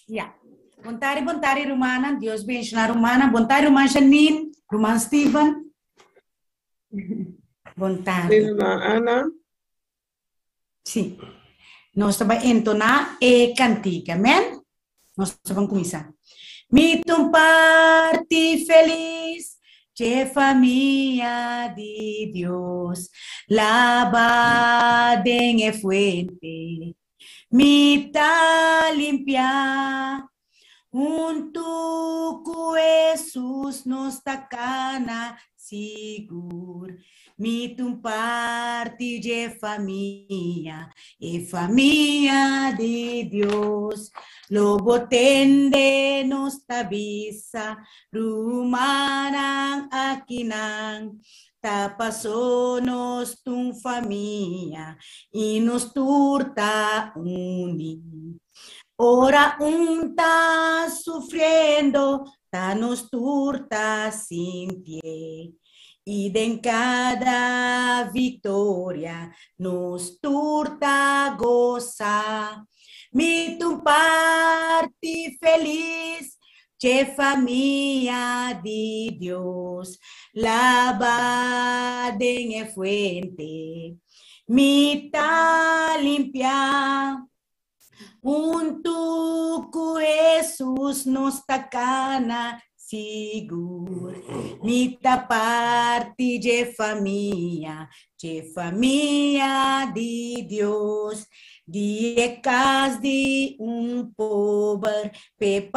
Ja. Bon tardi, bon tardi, rumannan. Dios bendiciona rumannan. Bon tardi, ruman Janine, ruman Steven. Bon tardi. Ruman Ana. Sí. Nos ta bai entoná e kantika. Amen? Nos ta ban kuminsá. Mi ta un parti felis dje famia di Dios, laba den e fuente. Mi ta limpiá. Huntu ku Hesus nos ta kana sigur. Mi ta un parti dje famia, e famia di Dios. Lo bo tende nos ta bisa, rumannan akinan, ta pasó nos ta un famia i nos tur ta uní. Ora un ta sufriendo, ta nos tur ta sintié. I den kada viktoria nos tur ta gosa. Mi ta un parti felis dje famia di Dios. Laba den e fuente, mi ta limpia. Huntu ku Hesus nos ta kana sigur. Mi ta parti dje famia, dje famia di Dios. Di e kas di un pober p'e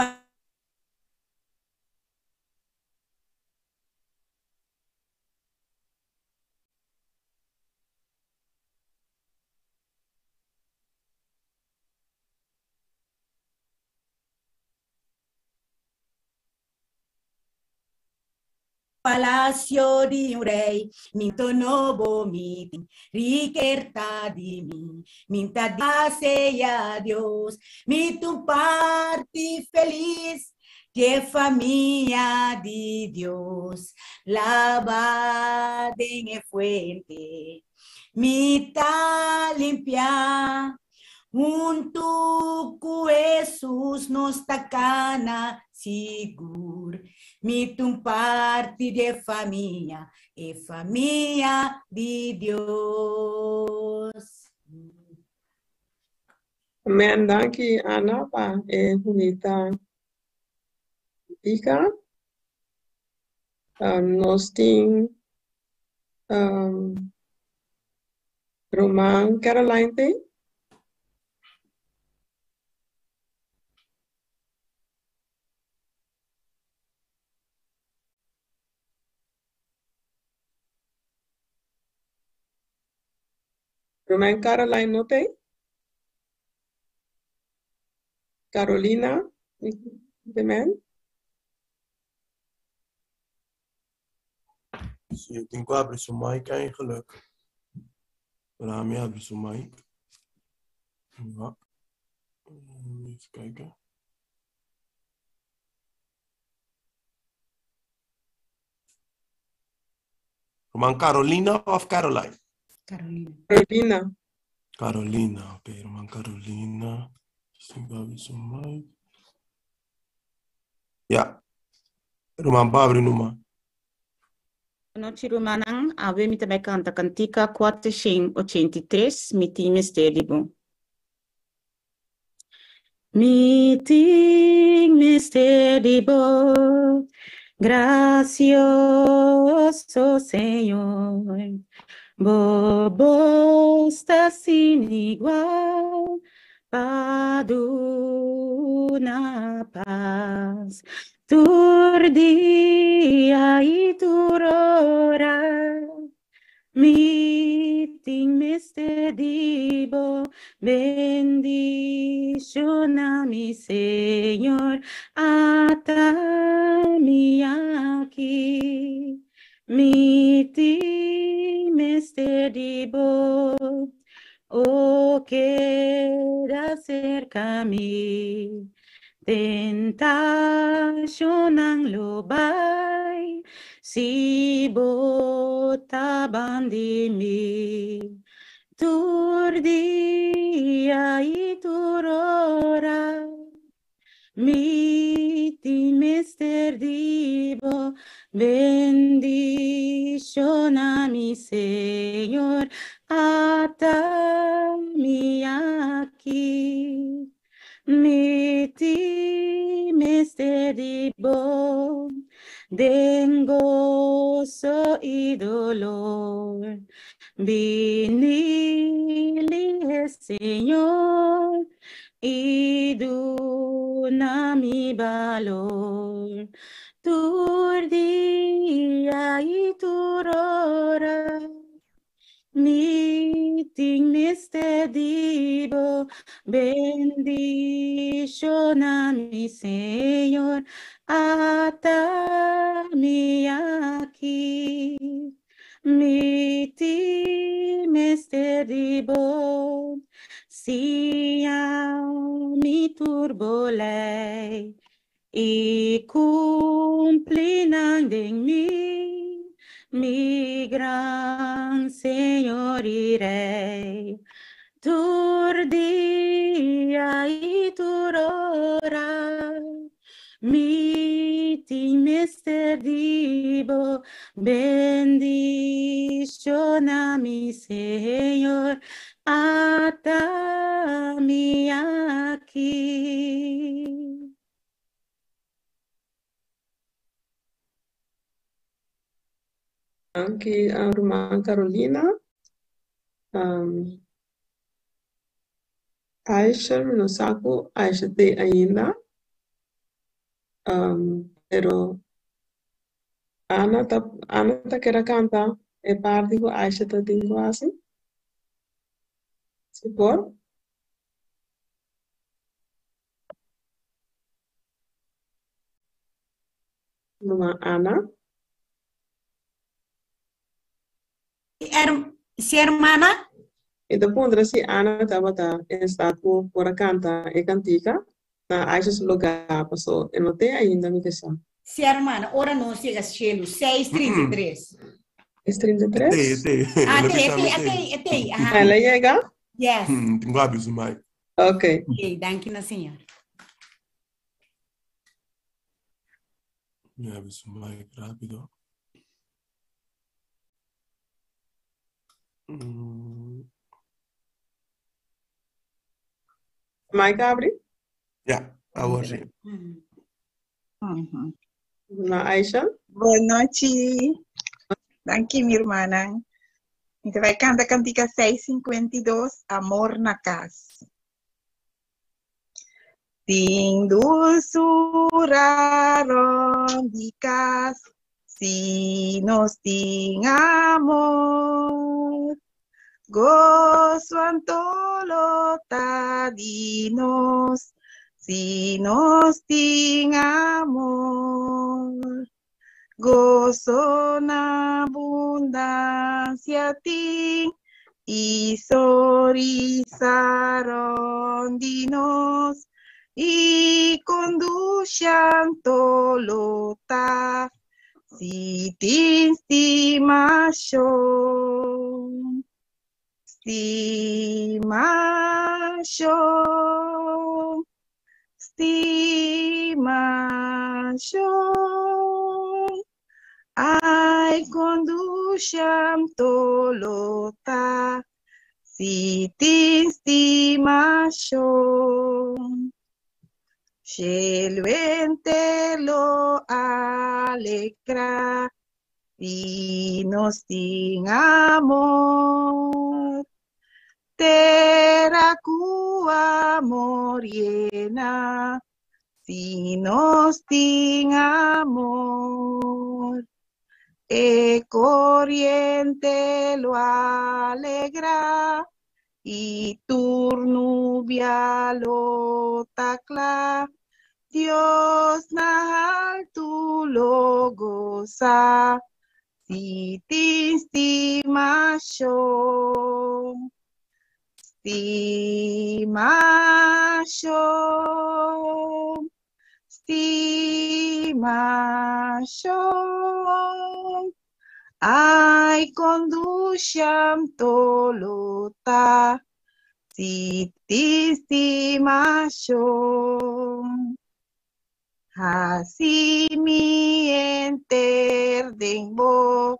Palacio di un rey, mi ta nobo mi tin, rikerta di mi, mi ta desea Dios, mi ta un parti felis dje famia di Dios, laba den e fuente, mi ta limpia. Huntu ku Hesus nos ta kana sigur. Mi ta un parti di e famia, e famia di Dios. Amen, danki Ana pa e bunita kantika. Nos tin Ruman Caroline t'ei? Ruman Caroline no t'ei? Carolina, de men? Si, e tin ku abri su mic eigenlijk. Rami abri su mic. Ja. Even kijken. Ruman Carolina of Caroline? Carolina. Carolina. Carolina, oké, okay, Ruman Carolina. Sin abri su mic. Ja. Ruman Babri numa. Nochi rumannan, awe mi ta bai kanta kantika 483, Mi tin mester di bo. Mi tin mester di bo, gracioso Señor. Bo bos ta sin igual, pa duna pas. Tur dia i tur ora, mi tin mester di bo. Bendiciona mi, Señor, ata mi aki. Mi tin. mester di bo. O keda serka mi. Tentashonnan lo bai si bo ta band'i mi. Tur dia i tur ora. Mi tin mester di bo. Bendishoná mi, Señor, ata mi aki. Mi tin mester di bo. Den goso i doló. Bini lihe, Señor, i duna mi balor. Tur dia i tur ora. Mi tin mester di bo. Bendishoná mi, Señor, ata mi aki. Mi tin mester di bo. Siña mi tur bo lei i kumpli nan den mi, mi gran Señor i Rei. Tur dia i tur ora. Mi tin mester di bo. Bendishoná mi, Señor, ata mi aki. Danki, ruman Carolina. Aisha, mi no sa ku Aisha t'ei ainda. Pero Ana ta Ana ta kere kanta e parti ku Aisha ta tin ku hasi. Si por? Ruman Ana. Si hermana? Mi ta puntra si Ana tabata en staat ku por a kanta e kantika na Aisha su lugá, paso e no te ainda mi ke sa. Si hermana, ora nos yega shelu, 6:33. 6:33? Te, te. Ah, Lo te, bisa te, mi te, te. te, aha. El a yega? Yes. Tin ku habri su mic. Ok. Ok, danki na Señor. Mi habri su mic rápido. Mic abri? Ja, awor sí. Na Aisha? Bon nochi. Danki, mi hermana. Mi ta bai kanta kantika 652, Amor na kas. Tin dulsura rond di kas, si nos tin amor. Goso anto lo ta di nos, si nos tin amor. Goso na abundansia tin i sonrisa rond di nos i kondusha anto lo ta si tin stimashon. Stimashon, stimashon. Ai, kon dushi anto lo ta si tin stimashon. Shelu henter lo alegrá Si nos tin amor, tera ku amor yena. Si nos tin amor, e koriente lo alegrá i tur nubia lo ta kla. Dios na haltu lo gosa si tin stimashon. Stimacion, stimacion. Ai conduciam tolota, si ti stimacion. Hasi mi enter den bo,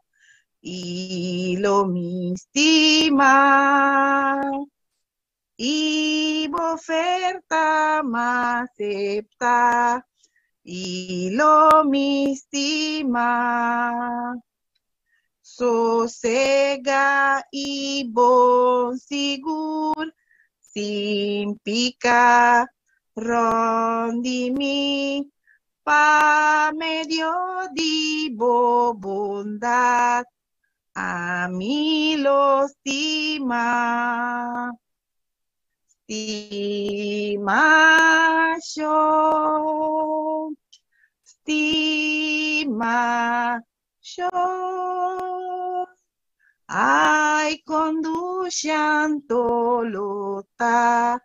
i lo mi stima. I bo oferta m'acepta, i lo mi stima. Sosega i bon sigur, sin pica rond di mi, pa medio di bo bondad, ami lo stima. Stimacion, stimacion. Ai conducian tolota,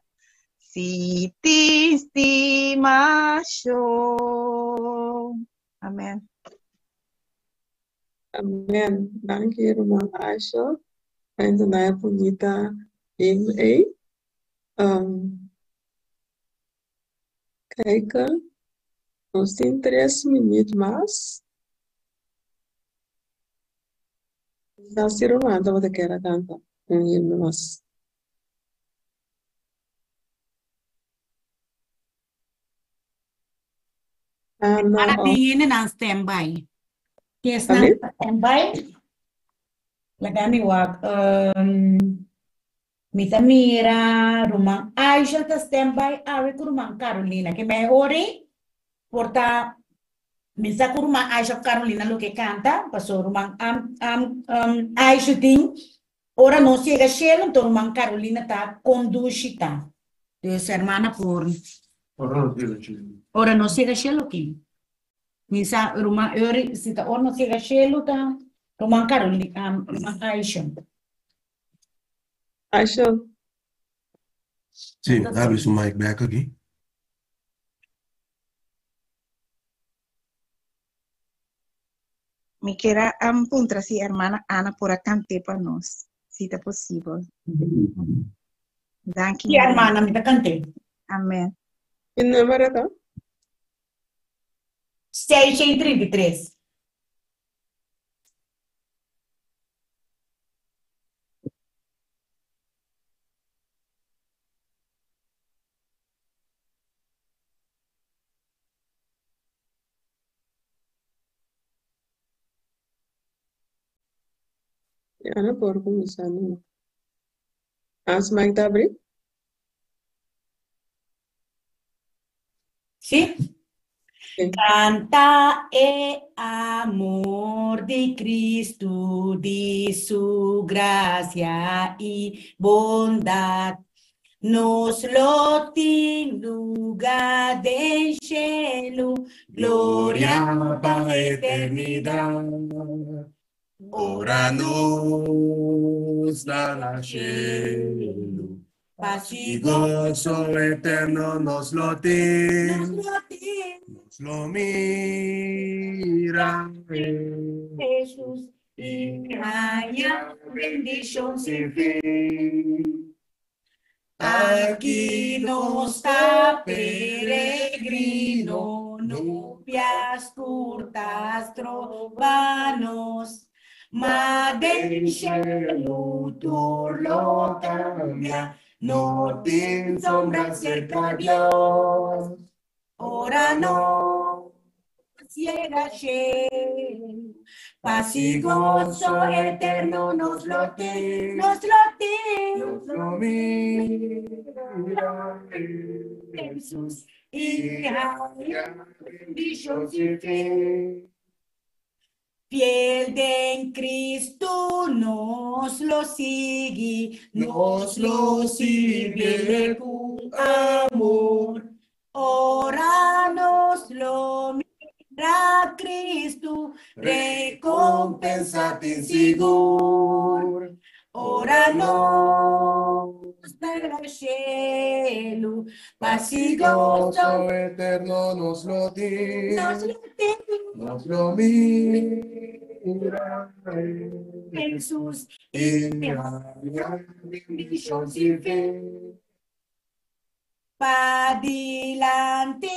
si ti stimacion. Amen. Amen. Danki, ruman Aisha. Pa entoná e bunita himno ei. Um, kijken. Nos tin tres minuut mas. Quizás si ruman tabata kier a kanta un himno mas. Ana Ana of tin hendenan standby. Tin esnan Abi? ku ta standby. Laga mi wak. Um, mi ta mira ruman Aisha ta standby awe ku ruman Carolina. Ke mei ori por ta mi sa ku ruman Aisha ku Carolina lo ke kanta, paso ruman am am um, Aisha tin ora nos yega shelu, enton ruman Carolina ta kondushi ta. Dus hermana por Ora nos yega shelu. Ora nos yega shelu ki? Mi sa ruman Eury si ta ora nos yega shelu ta ruman Carolina, um, ruman Aisha. Aisha. Sí, habri su mic back aki. Mi kier a um, puntra si hermana Ana por a kant'é pa nos, si ta posibel. Danki, Sí, hermana, mi ta kant'é. Amen. Ki number e ta? 633. Ana por kuminsá numa. As mic ta abrí? Sí? Sí. Canta e amor di Cristo, di su gracia i bondad. Nos lo tin luga den shelu, gloria pa eternidad. Ora nos ta na shelu, Paz i i goso eterno nos lo tin. Nos lo tin. Nos lo mira. Jesus i haña bendishon sin fin. Aki nos ta peregrino, nubia skur ta stroba nos, ma den shelu tur lo kambia, no tin sombra serka Dios. Ora nos yega shelu, paz i goso eterno nos lo tin, nos lo tin. Nos lo mira. Jesus i haña bendishon sin fin. Fiel den Cristo nos lo sigui, nos lo sirbié ku amor. Ora nos lo mira Cristo, recompensa tin sigur. Ora nos ta shelu, paz y gozo eterno nos lo di, nos lo tin. Nos lo mira Jesús y haña bendicion sin fin. Padilanti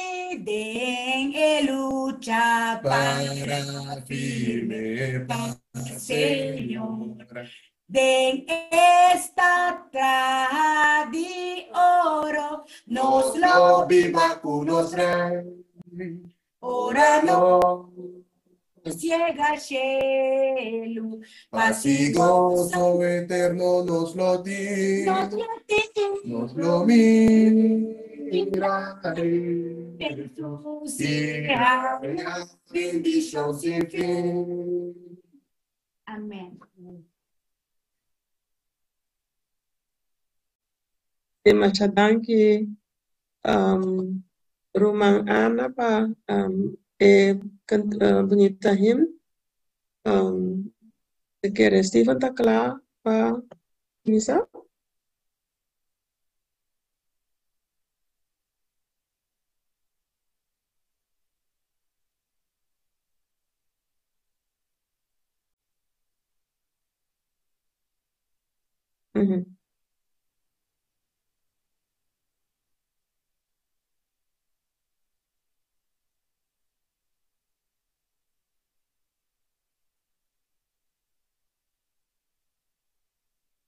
den e lucha Para firme pa Señor. Señor. Den esta traha di oro nos lo biba cu nos Rey. Ora nos yega shelu, Paz y gozo eterno nos lo di, nos lo tin. Nos lo mira Jesús y haña bendicion sin fin. Amén. E masha danki ruman Ana pa e bunita hymn. Mi kere Steven ta kla pa kuminsá?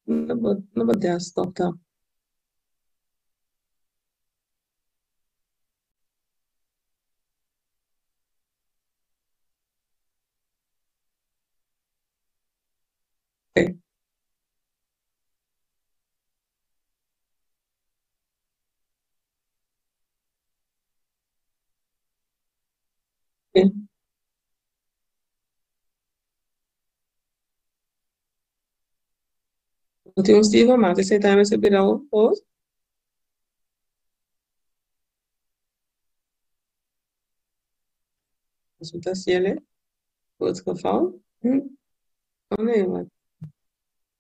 No bo, no bo desktop ta. Okay. Okay. No tin un Steven, maar esei tambe se bira un post. Resulta ciele. Voor het geval. Oh nee, maar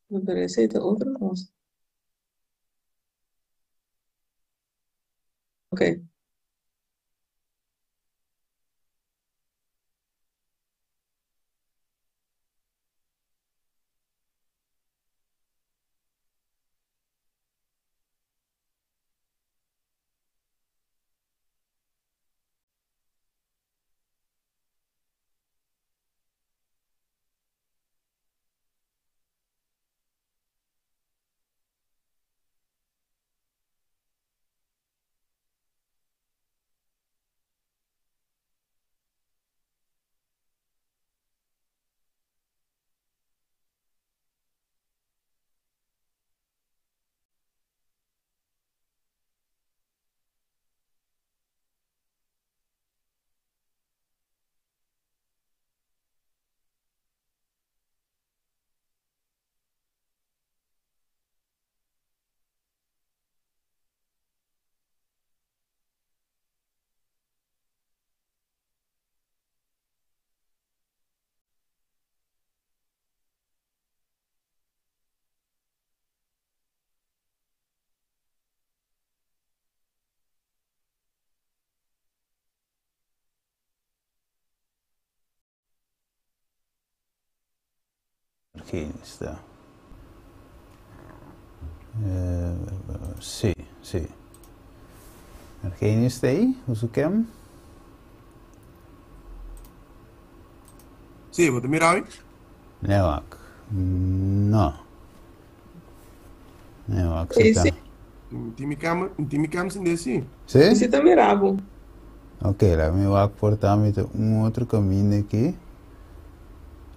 maar esei ta otro kos. Oké. Argenista. Sí, sí. Argenista ei, uso kem? Sí, bo ta mira awe? Nee, wak. No. Nee, wak, Sí, sa sí. ta. Tin mi cam, tin mi cam sin desi. Sí? Sí ta mira bo. Ok, laat mi wak por ta mi ta un otro camino aki.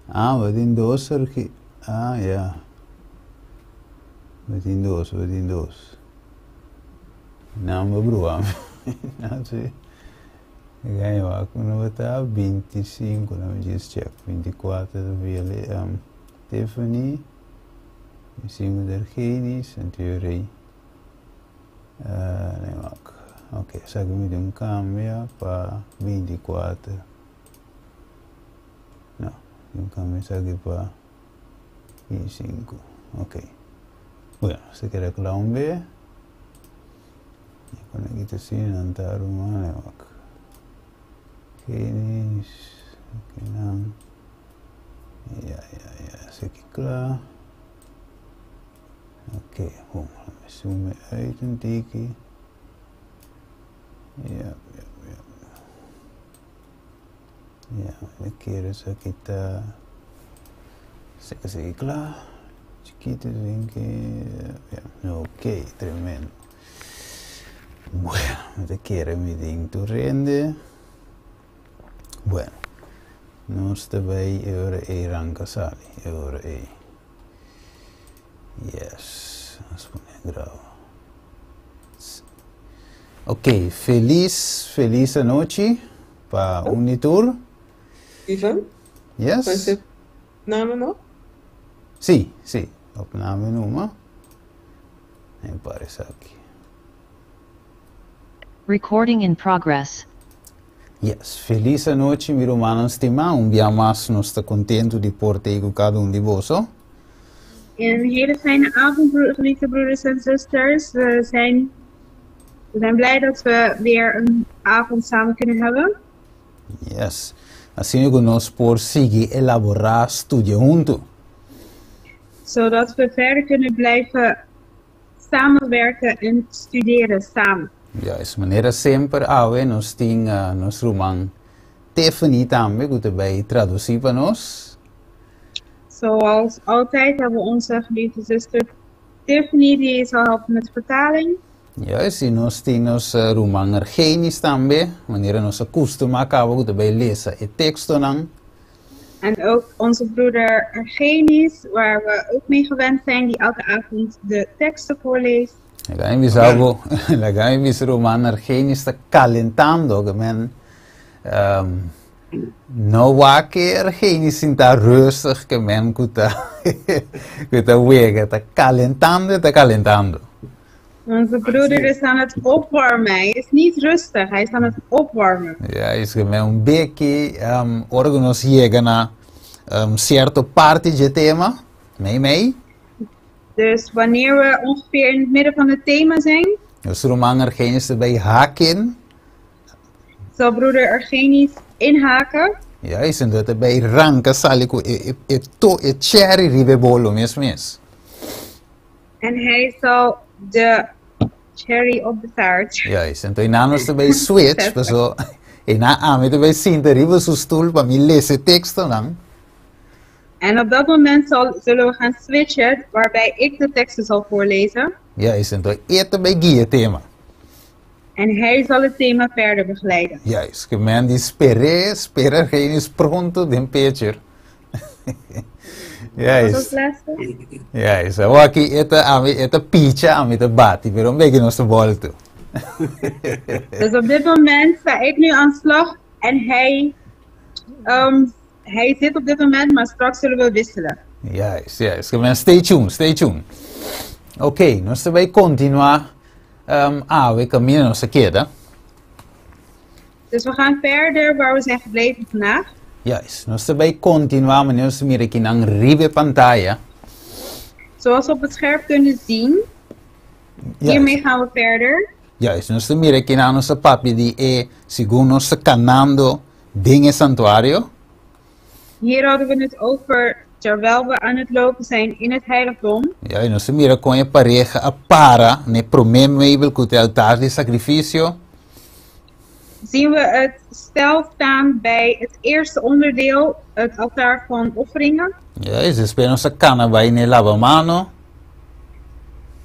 Ah, we tin dos argi. Ah, ja. We tin dos, we tin dos. Nan bo brua mi. Nan si. Ga wak uno ta 25, let me just check. 24 de Viole, Tiffany. 5 de Argenis, en Theorie. Nee, wak. Ok, sa mi un cambio pa 24. No, un cambio sa pa 25. Ok. Bueno, si kere kla un be. Pone aki asina, nan ta ruman wak. Finish. Akinan. Ja. Esaki kla. Oké, bon. Zoom uit un tiki. Ja. Ja, mi kier esaki ta esaki kla. Chikitu, denk. Ja, oké, tremendo. Bueno, mi kier mi tin tur rende. Bueno, nos ta bai ora ei ranka sali, ora ei. Yes, nos pone graba. Ok, felis, felis anochi pa un i tur. Ivan? Yes? Vai name no? Si, opname numa. Mi para esaki. Recording in progress. Yes, felis anochi, mi rumannan stimá. Un dia mas nos ta kontentu di por ta ku kada un di boso. Een hele fijne avond, geliefde broeders en zusters. We zijn blij dat we weer een avond samen kunnen hebben. Yes. Asina ku nos por sigui elaborá, studia huntu. Zodat we verder kunnen blijven samenwerken en studeren samen. Yes, manera semper awe nos tin nos ruman Tiffany tambe ku ta bai tradusí pa nos. Zoals altijd hebben we onze geliefde zuster Tiffany, die zal helpen met de vertaling. Yes, i nos tin nos ruman Argenis tambe, manera nos a kustumá kaba ku ta bai lesa e tekstonan. En ook onze broeder Argenis, waar we ook mee gewend zijn, die elke avond de teksten voorleest. Laga mi bisa bo, laga mi bisa ruman Argenis ta kalentando, ke men no wak Argenis sinta rustig, ke men ku ta wega, ta kalentando, ta kalentando. Onze broeder is aan het opwarmen. Hij is niet rustig, hij is aan het opwarmen. Ja, is ke men un beki, ora nos yega na sierto parti di tema, mei mei. Dus wanneer we ongeveer in het midden van het thema zijn, Nos ruman Argenis ta bai haak in. Zal broeder Argenis inhaken. Ja, is en e ta bai ranka sali ku e to e cherry riba e bolo mes mes. En hij zal de cherry op de taart. Juist, anto einan nos ta bai switch, paso einan ami ta bai sinta riba su stul pa mi lesa tekstonan. En op dat moment zullen we gaan switchen, waarbij ik de teksten zal voorlezen. Juist, anto e ta bai guia tema. En hij zal het thema verder begeleiden. Juist, ke men di spera, spera Argenis pronto den picture. Wat was Juist. het laatste? Juist, awor aki e ta ami e ta picha, ami ta bati, pero un beki nos ta bòltu. Dus op dit moment sta ik nu aan de slag en hij zit op dit moment, maar straks zullen we wisselen. Juist. Ke men stay tuned, stay tuned. Ok, nos ta bai kontinuá awe kaminda nos a keda. Dus we gaan verder waar we zijn gebleven vandaag. Juist, nos ta bai kontinuá, manera nos mira akinan riba pantaya. Zoals we op het scherm kunnen zien, hiermee gaan we verder. Juist, nos ta mira akinan nos a papia di e segun nos kanando den santuario. Hier hadden we het over terwijl we aan het lopen zijn in het heiligdom. Ja, i nos a mira kon e pareha a para na promé meubel ku ta altar di sakrifisio. Zien we het stel staan bij het eerste onderdeel, het altaar van offeringen. Juist, despues nos a kana bai na lavamano.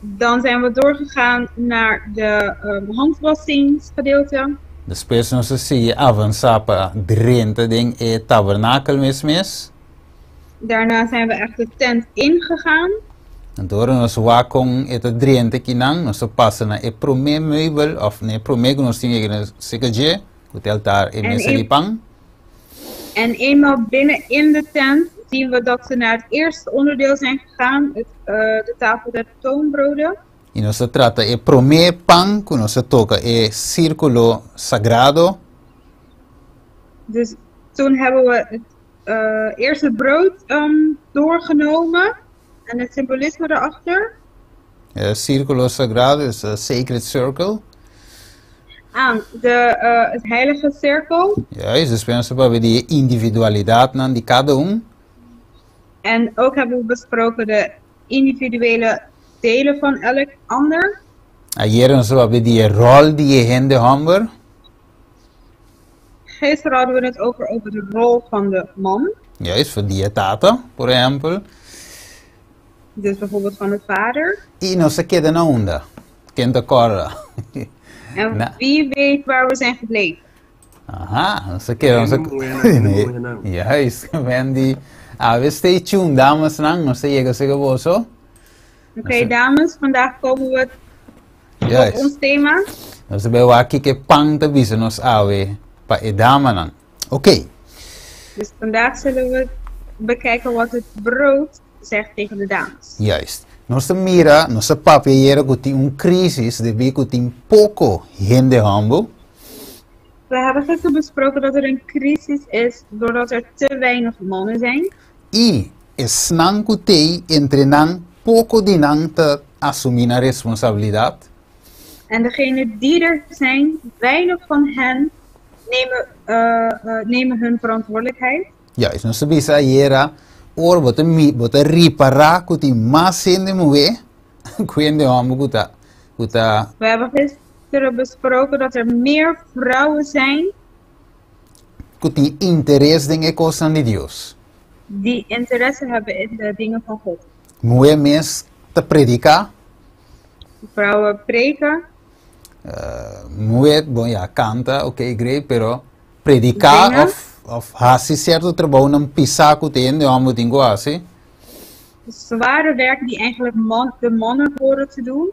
Dan zijn we doorgegaan naar de handwassingsgedeelte. Despues nos a sigui avansá pa drenta den e tabernakel mes mes. Daarna zijn we echt de tent ingegaan. Anto ora nos wak kon e ta drenta akinan, nos a pasa na e promé meubel òf na e promé ku nos tin na CKG, ku ta altar e En mesa di pan. En eenmaal binnen in de tent zien we dat ze naar het eerste onderdeel zijn gegaan, de tafel der toonbroden. I nos a trata e promé pan, ku nos a toka e sírkulo sagrado. Dus toen hebben we het eerste brood doorgenomen en het symbolisme erachter. Círculo Sagrado is a sacred circle. Ah, het heilige cirkel. Juist, dus nos a papia di individualidadnan di cada un. En ook hebben we besproken de individuele delen van elk ander. Ayera nos a papia di rol di hende homber. Gisteren hadden we het over de rol van de man. Juist, voor di tata, por ehempel. Dus bijvoorbeeld van de vader. Y nos a keda na unda? Ken ta corda? En Na. wie weet waar we zijn gebleven? Aha, nos a keda, nos a Hende muhe nan. Juist, Wendy. Ah, we stay tuned, dames nan, nos ta yega serka boso. Oké, dames, vandaag komen we op ons thema. Nos ta bay wak kiko pan ta bisa nos awe pa e damanan. Oké. Dus vandaag zullen we bekijken wat het brood zegt tegen de dames. Juist. Nos ta mira, nos a papia ayera ku tin un crisis debí ku tin poko hende hòmber. We hebben gisteren besproken dat er een crisis is doordat er te weinig mannen zijn. I esnan ku t'ei entre nan, poko di nan ta asumí nan responsabilidat. En degenen die er zijn, weinig van hen nemen hun verantwoordelijkheid. Juist, nos a bisa ayera, ora bo ta mi, bo ta ripará ku tin mas hende muhé ku hende hòmber ku ta, ku ta. We hebben gisteren besproken dat er meer vrouwen zijn. Ku tin interes den e kosnan di Dios. Die interesse hebben in de dingen van God. Muhé mes ta prediká. Vrouwen preken. Muhé, bon ya, kanta, ok, great, pero prediká Zingen. Of hasi sierto trabounan pisá ku ta hende hòmber tin ku hasi. Zware werk die eigenlijk de mannen horen te doen.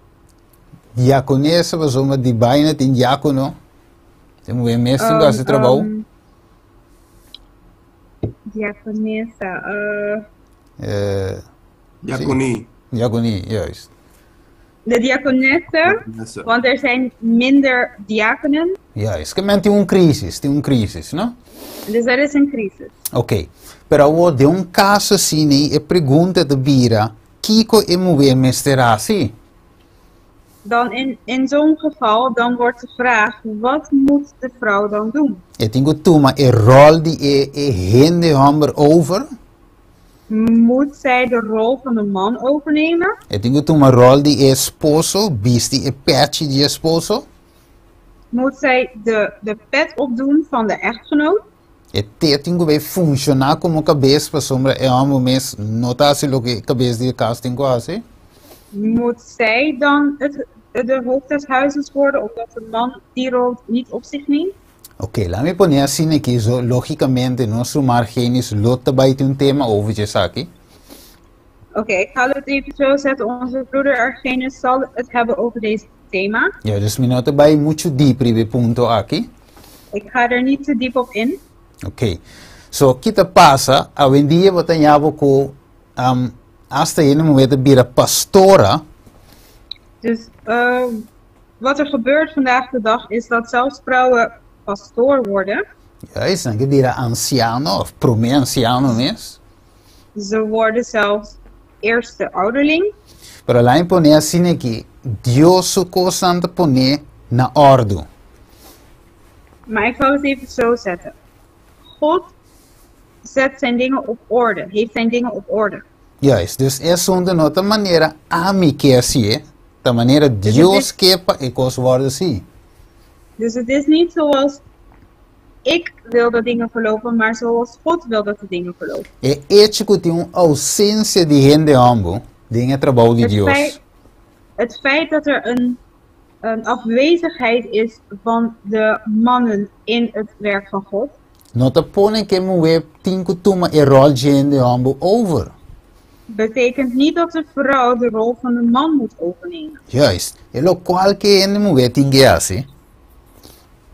Diakonesa pasobra di baina tin diakono. E muhé mes tin ku hasi trabou. Diakonesa. Diakonie. Diakonie, juist. De diakonesse, Diakonesse. Want er zijn minder diakenen. Juist, ke men tin un crisis, tin un crisis, no? Dus er is een crisis. Ok, pero awor den un caso asina e pregunta ta bira, kiko e muhé mester hasi? Dan in zo'n geval, dan wordt de vraag, wat moet de vrouw dan doen? E tin ku tuma e rol di e hende homber over? Moet zij de rol van de man overnemen? E tin ku tuma rol di e esposo, bisti e pechi di esposo? Moet zij de pet opdoen van de echtgenoot? E te tin ku bay funshoná komo kabes pasobra e hòmber mes no ta hasi loke e kabes di e kas tin ku hasi? Moet zij dan de hoofd des huizes worden omdat de man die rol niet op zich neemt? Ok, laat mi pone asina aki, so logicamente nos ruman Argenis lo ta bay tin un tema over dje esaki. Oké, ik ga het even zo zetten. Onze broeder Argenis zal het hebben over deze thema. Ja, dus mi no ta bay mucho diep riba e punto aki. Ik ga er niet te diep op in. Ok, so ki ta pasa, awendia bo ta ña bo ku, hasta hende muhé ta bira pastora. Dus wat er gebeurt vandaag de dag is dat zelfs vrouwen pastoor worden. Ja, esnan ke bira ansiano of promé ansiano mes. Ze worden zelfs eerste ouderling. Pero laat mi pone asina aki, Dios su kosnan ta pone na òrdu. Maar ik zal het even zo zetten. God zet zijn dingen op orde, heeft zijn dingen op orde. Juist, dus e asunto no ta manera ami ke hasié, ta manera Dus het Dios is ke pa e kos wòrdu hasi. Dus het is niet zoals ik wil dat dingen verlopen, maar zoals God wil dat de dingen verlopen. E echo ku tin un ousensia di hende hòmber den e trabou di Het Dios. feit dat er een afwezigheid is van de mannen in het werk van God. No ta pone ku e muhé tin ku tuma e ròl dje hende hòmber over. Betekent niet dat de vrouw de rol van de man moet overnemen. Juist, e lokual ku e hende muhé tin ke hasi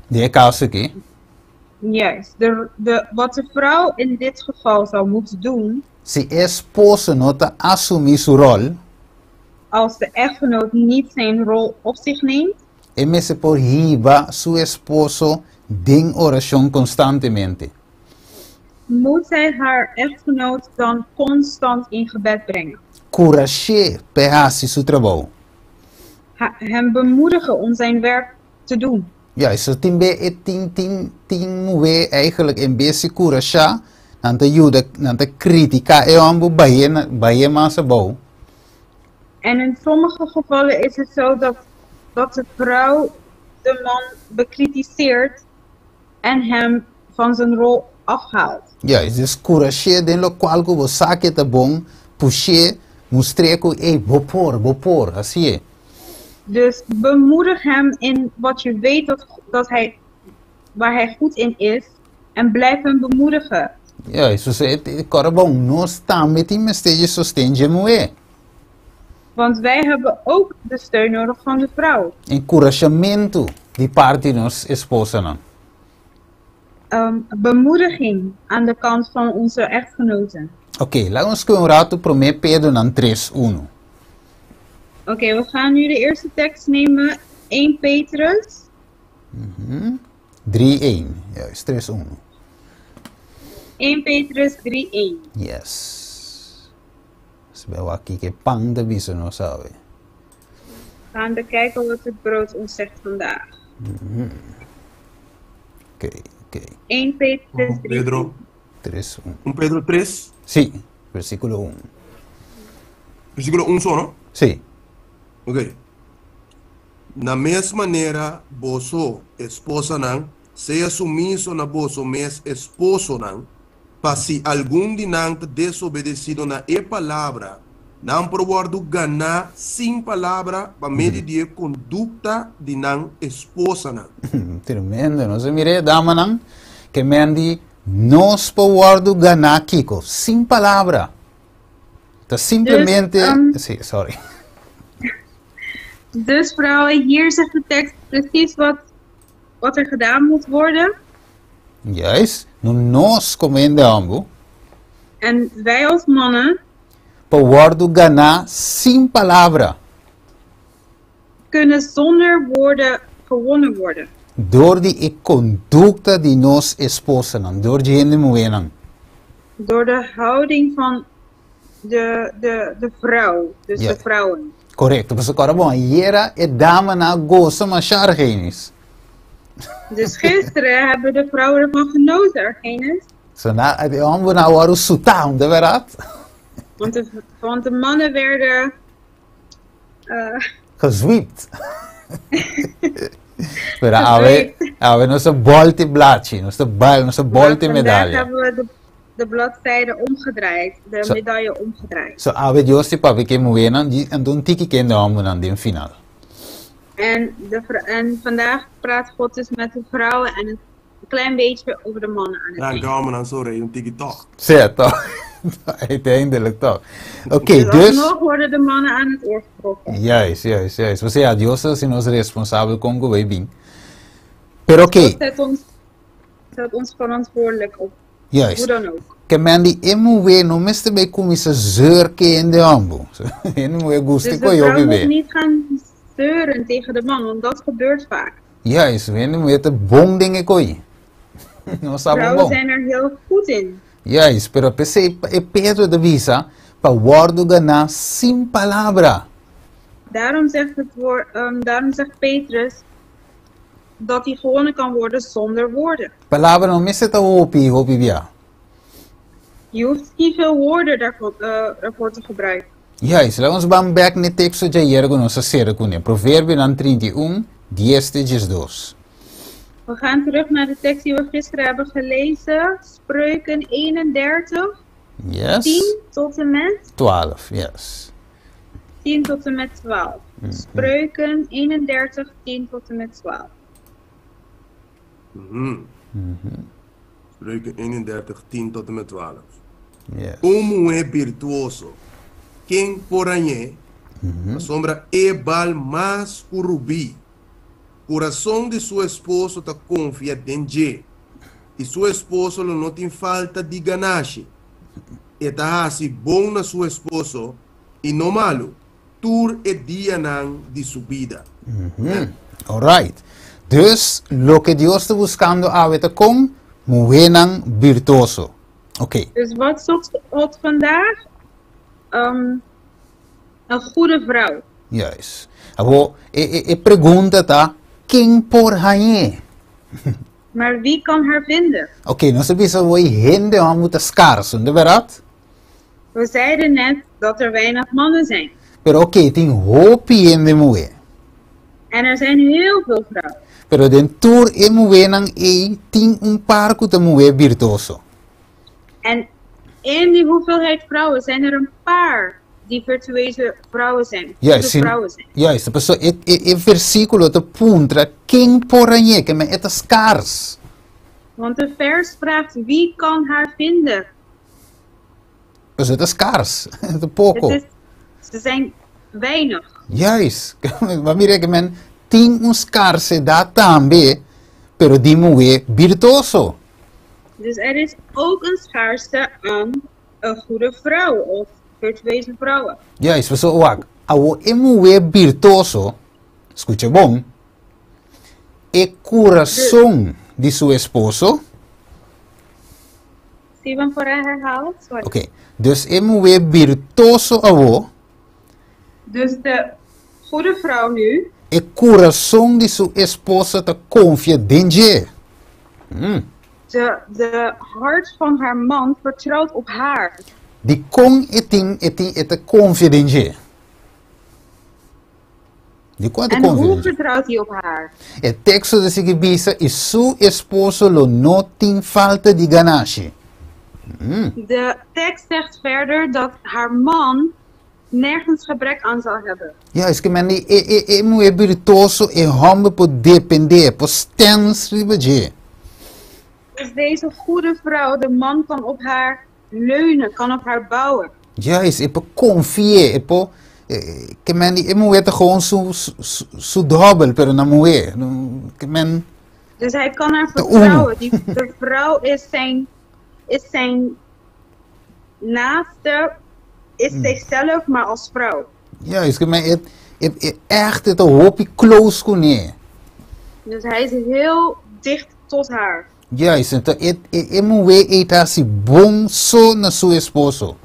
den e kaso aki. Juist, wat de vrouw in dit geval zou moeten doen. Si e esposo no ta asumí su ròl. Als de echtgenoot niet zijn rol op zich neemt. E mester por hiba su esposo den orashon konstantemente. Moet zij haar echtgenoot dan constant in gebed brengen. Kurash'é pa e hasi su trabou. Hem bemoedigen om zijn werk te doen. Juist, so tin be e tin tin tin muhé eigenlijk en bes di kurashá, nan ta yuda, nan ta kritiká e hòmber bah'é na bah'é mas abou. En in sommige gevallen is het zo dat, dat de vrouw de man bekritiseert en hem van zijn rol afhaalt. Juist, dus kurash'é den lokual ku bo sa ku e ta bon, push'é, mustr'é ku ey, bo por, bo por, hasié. Dus bemoedig hem in wat je weet dat, dat hij, waar hij goed in is en blijf hem bemoedigen. Juist, dus e e kòrda bon, nos tambe tin mester dje sosten dje muhé. Want wij hebben ook de steun nodig van de vrouw. Enkurashamentu di parti nos esposanan. Bemoediging aan de kant van onze echtgenoten. Oké, laga nos skohe un ratu Promé Pedronan tres, unu. Oké, we gaan nu de eerste tekst nemen, 1 Petrus. Drie, een, juist, tres, unu. 1 Petrus 3, 1. Yes. Nos bai wak kiko e pan ta bisa nos awe. We gaan bekijken wat het brood ons zegt vandaag. Oké, oké. 1 Petrus 3. Pedro. 3, 1. 1 Pedro 3? Sí, versíkulo 1. Versíkulo 1 so, no? Sí. Oké. Na mes manera, boso, esposanan, sea sumiso na boso mes esposonan, pa si algun di nan ta desobedesido na e palabra, nan por wòrdu ganá sin palabra pa medio di e kondukta di nan esposanan. Tremendo, nos a mira e damanan ke men di nos por wòrdu ganá kiko? Sin palabra. Ta simplemente, sí, sorry. Dus vrouwen, hier zegt de tekst precies wat, wat er gedaan moet worden. Juist, nu nos komo hende hòmber. En wij als mannen. Por wòrdu ganá sin palabra. Kunnen zonder woorden gewonnen worden. Dor di e kondukta di nos esposanan, dor dje hende muhénan. Door de houding van de, de, de vrouw, dus de vrouwen. Korekto, pasobra kòrda bon, ayera e damanan a gosa masha Argenis. Dus gisteren hebben de vrouwen ervan genoten, Argenis. So na, e hòmbernan a wòrdu sutá, un ta bèrdat? Want de, want de mannen werden uh, Gezwiept. Pero awe, awe nos a bolti blachi, nos ta bail, nos a bolti Maar vandaag medalha. hebben we de, de bladzijde omgedraaid, de Zo. medaille omgedraaid. So awe Dios di papia ke muhénan di anto un tiki kende hòmbernan den final. En, de, en vandaag praat God dus met de vrouwen en een klein beetje over de mannen aan het Nan eind. ke hòmbernan so rei un tiki tòg. Sea, tòg. Uiteindelijk tòg. Oké, Dus dus. alsnog worden de mannen aan het oor getrokken. Juist, juist, juist. Osea, Dios ta hasi nos responsabel kon ku bay bin. Pero oké. God zet ons, zet ons verantwoordelijk op. Juist. Hoe dan ook. Ke men di e muhé no mester bay kuminsá zeur ke hende hòmber. Hende muhé gusta Dus ku de yo vrouw moet bibé. niet gaan zeuren tegen de man, want dat gebeurt vaak. Juist, hende muhé ta bon den e koi. No sa bon Vrouwen bon. zijn er heel goed in. Juist, pero p'esei e Pedro ta bisa pa wòrdu ganá sin palabra. Daarom zegt, het woord, daarom zegt Petrus dat hij gewonnen kan worden zonder woorden. Palabra no mester ta hopi, hopi bia. Je hoeft niet veel woorden daarvoor, ervoor te gebruiken. Juist, laga nos ban bèk n'e teksto djayer ku nos a sera kuné, Proverbionan 31, dies te diesdos. We gaan terug naar de tekst die we gisteren hebben gelezen. Spreuken 31, Yes. 10 tot en met 12, yes. 10 tot en met 12. Spreuken 31, 10 tot en met 12. Spreuken 31, 10 tot en met 12. Yes. Un muhé birtuoso, ken por hañ'é? Pasobra e bal mas ku rubí. Kurason di su esposo ta konfia den dje, i su esposo lo no tin falta di ganashi. E ta hasi bon na su esposo i no malu, tur e dianan di su bida. Alright. Dus, loke Dios ta buskando awe ta kon muhénan birtuoso. Oké. Dus wat zoekt God vandaag? Een goede vrouw. Juist. Awor, e, e, e pregunta ta, ken por hañ'é? Maar wie kan haar vinden? Oké, nos a bisa awor hende hòmber ta skarso, no ta bèrdat? We zeiden net dat er weinig mannen zijn. Pero oké, tin hopi hende muhé. En er zijn heel veel vrouwen. Pero den tur e muhénan ei tin un par ku ta muhé birtuoso. En in die hoeveelheid vrouwen zijn er een paar die virtueuze vrouwen zijn. Goede Juist, sin, vrouwen zijn. juist. Paso e, e, e versíkulo ta puntra ken por hañ'é, ke men e ta skars. Want de vers vraagt wie kan haar vinden. Paso e ta skars, e ta poko. Het is, ze zijn weinig. Juist. Bo mira ke men tin un skarsedat tambe, pero di muhé birtuoso. Dus er is ook een schaarste aan een goede vrouw of virtueuze vrouwen. Juist, paso wak, awo e muhé birtuoso, skucha bon, e kurason di su esposo. Steven, por herhaal? Sorry. Oké, dus e muhé birtuoso awo. Dus de goede vrouw nu. E kurason di su esposo ta konfia den dje. De, de hart van haar man vertrouwt op haar. Dikon e tin e tin e ta konfia den dje? Dikon e ta En konfia hoe den dje? vertrouwt hij op haar? E teksto ta sigui bisa, I su esposo lo no tin falta di ganashi. De tekst zegt verder dat haar man nergens gebrek aan zal hebben. Juist, ke men di e e e muhé birtuoso e hòmber por dependé, por stèns riba dje. Dus deze goede vrouw, de man kan op haar leunen, kan op haar bouwen. Juist, e por konfi'é, e por, ke men di e muhé ta gewoon su su su dòbel, pero na muhé, ke men. Dus hij kan haar Ta unu. vertrouwen. Die, de vrouw is zijn, is zijn naaste, is zichzelf, maar als vrouw. Juist, ke men e e e ègt e ta hopi close kuné. Dus hij is heel dicht tot haar. Juist, anto e e e muhé ei ta hasi bon so na su esposo,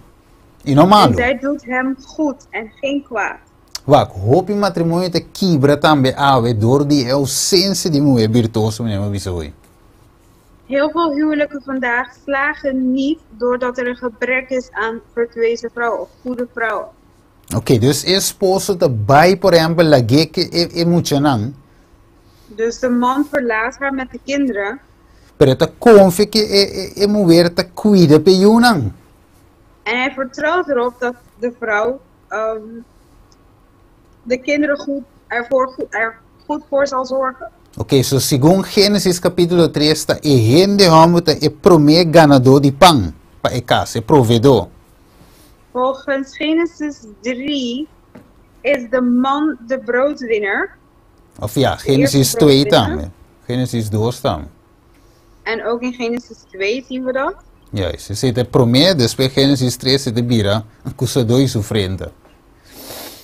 i no En malu. zij doet hem goed en geen kwaad. Wak, hopi matrimonio ta kibra tambe awe dor di e ousensia di muhé birtuoso, manera mi a bisa hoy. Heel veel huwelijken vandaag slagen niet doordat er een gebrek is aan virtueuze vrouwen of goede vrouwen. Oké, dus e esposo ta bai, por ehèmpel, lag'é ku e e muchanan. Dus de man verlaat haar met de kinderen. Pero e ta konfia ku e e e muher ta kuida p'e yunan. En hij vertrouwt erop dat de vrouw de kinderen goed, ervoor, goed, er goed voor zal zorgen. Oké, so segun Génesis kapítulo tres ta e hende hòmber ta e promé ganadó di pan pa e kas, e proveedó. Volgens Genesis 3 is de man de broodwinner. Of ja, De Génesis eerste twee broodwinner. tambe. Génesis dos tambe. En ook in Genesis 2 zien we dat. Juist, esei ta e promé, despues Génesis tres e ta bira akusadó i su frenta.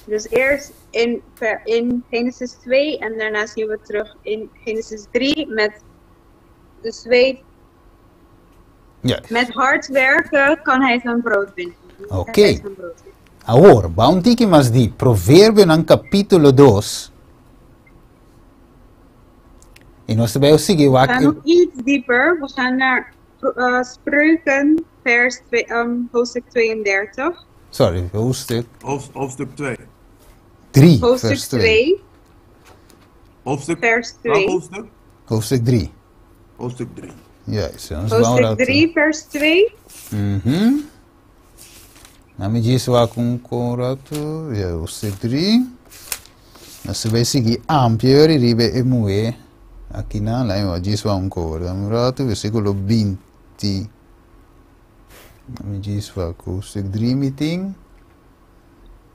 Dus eerst in, in Genesis 2 en daarna zien we terug in Genesis 3 met de zweet. Juist. Met hard werken kan hij zijn brood winnen. Oké. Hij zijn brood winnen. Awor, ba un tiki mas di Proverbionan kapítulo dos. I nos ta bai sigui We wak gaan e nog iets dieper. We gaan naar Spreuken, vers 2, hoofdstuk 32. Sorry, hoofdstuk Hoofdstuk 2. 3, Hoofdstuk vers 2. 2, Hoofdstuk, vers welk 2. hoofdstuk? Hoofdstuk 3. Hoofdstuk 3. Juist, ons wou Hoofdstuk dat. 3, vers 2. Na mi djis wak un kon ratu. Ja, hoofdstuk 3. Nos ta bai sigui amplia ori riba e muhé akinan. Laat mi djis wak un kor. Dame un ratu, versíkulo 20. Na mi djis wak hoofdstuk 3 mi tin.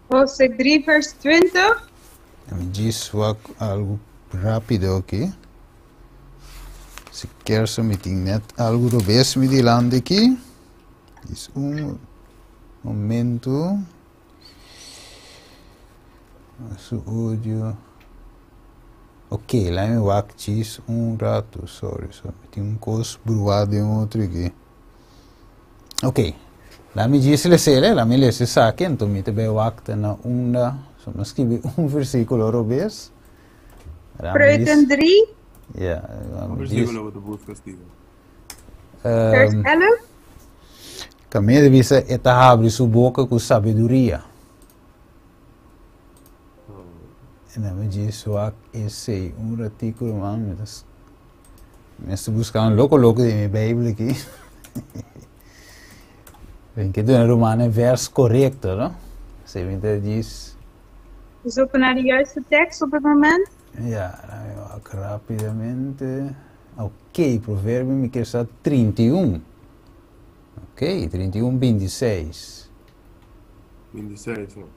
Hoofdstuk 3, vers 20. Na mi djis wak algu rápido aki. Si kerso mi tin net algu robes mi dilanti aki. Djis un momento. Su audio. Ok, laat mi wak djis un rato. Sorry, sorry. Mi tin un kos bruá den otro aki. Ok. Lami djis lesele, lami lesa esaki, anto mi ta bai wak te na unda, so mi a skibi un versíkulo robes. Spreuken 3. Ja, Un versíkulo bo ta buska, Steven? Vers 11. Kaminda ta bisa e ta habri su boka ku sabiduria. En dan mi djis wak esei un ratiku ruman, mi ta mester buska un loko loko den mi Bijbel aki. Ven ke duna ruman e vers korekto, no? Esei mi ta djis. We zoeken naar de juiste tekst op het moment. Ja, dan mi wak rapidamente. Oké, Proverbio mi kier sa 31. Oké, 31, 26. 26, no?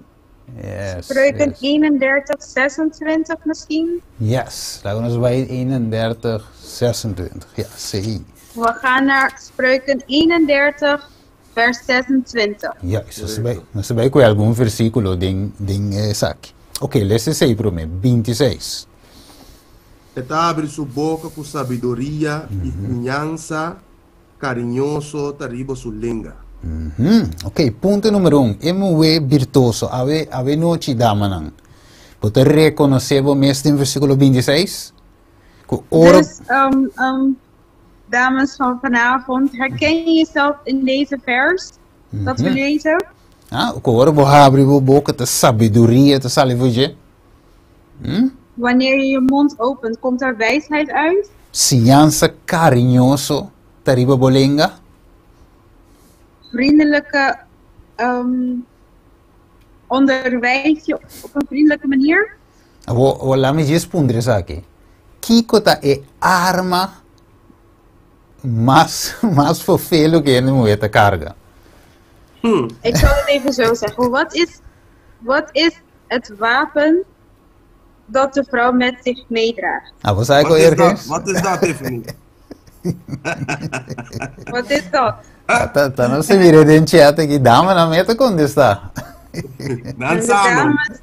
Yes. Spreuken yes. 31, 26 misschien? Yes, laga nos bai 31, 26. Ja, sí. We gaan naar Spreuken 31, vers 26. Juist, nos ta bai, nos ta bai ku algun versíkulo den, den esaki. Oké, lesa esei promé, 26. E ta abri su boka ku sabiduria i siñansa kariñoso ta riba su lenga. Ok, punto numero un, e muhé birtuoso. Awe, awe nochi, damanan, bo ta rekonosé bo mes den versíkulo 26? Ku ora. Dus, dames van vanavond, herken je jezelf in deze vers dat we lezen? Ah, ku ora bo habri bo boka ta sabiduria ta sali for dje. Wanneer je je mond opent, komt er wijsheid uit? Siñansa kariñoso ta riba bo lenga? Vriendelijke um, onderwijs je op een vriendelijke manier? Awor, awor laat mi djis puntra esaki. Kiko ta e arma mas, mas fofelo ku hende muhé ta karga? Ik zal het even zo zeggen. Wat is, wat is het wapen dat de vrouw met zich meedraagt? Abo sa Wat ko is dat? ergens? Wat is dat, Tiffany? Wat is dat? Ta, ta no se mira den chat aki. Dame na meta contesta. Dan De samen. dames,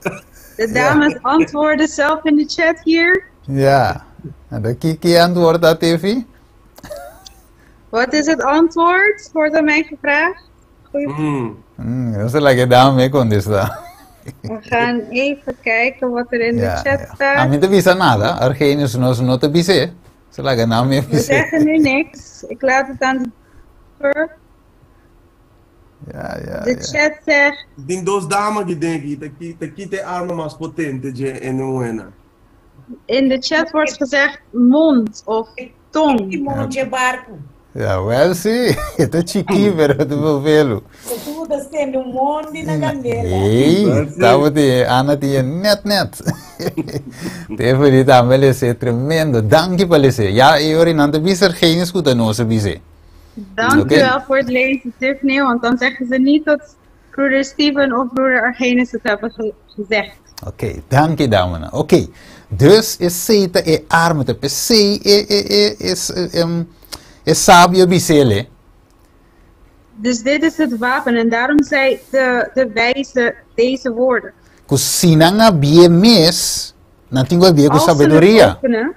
de dames antwoorden zelf in de chat hier. Ja. En ki, ki antwoord dat, Tiffy? Wat is het antwoord? Wordt aan mij gevraagd. Goeie No se laga dame contesta. We gaan even kijken wat er in de chat ja. A staat. mi te bisa nada. Argenius nos no te bise. Se laga dame We bise. zeggen nu niks. Ik laat het aan de over. Ja, ja, De ja. chat zegt, Tin dos dama ki den aki, ta ki ta ki ta e arma mas potente dje e muhénan. in de chat wordt gezegd mond of tong. Ki monte barku. Ja, wel si. E ta chikí, pero ta bovelu. Ku ta sende un mondi na kandela. Ei, Wel si. tabata Ana tinha net net. Tiffany tambe lese tremendo. Danki pa lese. Ja, e ora nan ta bisa Argenius ku ta nos a bis'é. Dank Oké. u wel voor het lezen, Tiffany, want dan zeggen ze niet dat broeder Steven of broeder Argenis het hebben gezegd. Oké, danki damanan. Oké, dus esei ta e arma ta p'esei e e e e e sabio bis'el. Dus dit is het wapen en daarom zei de, de wijze deze woorden. Ku si nan a bie mes, nan tin ku a bie ku Als ze het sabiduria. openen,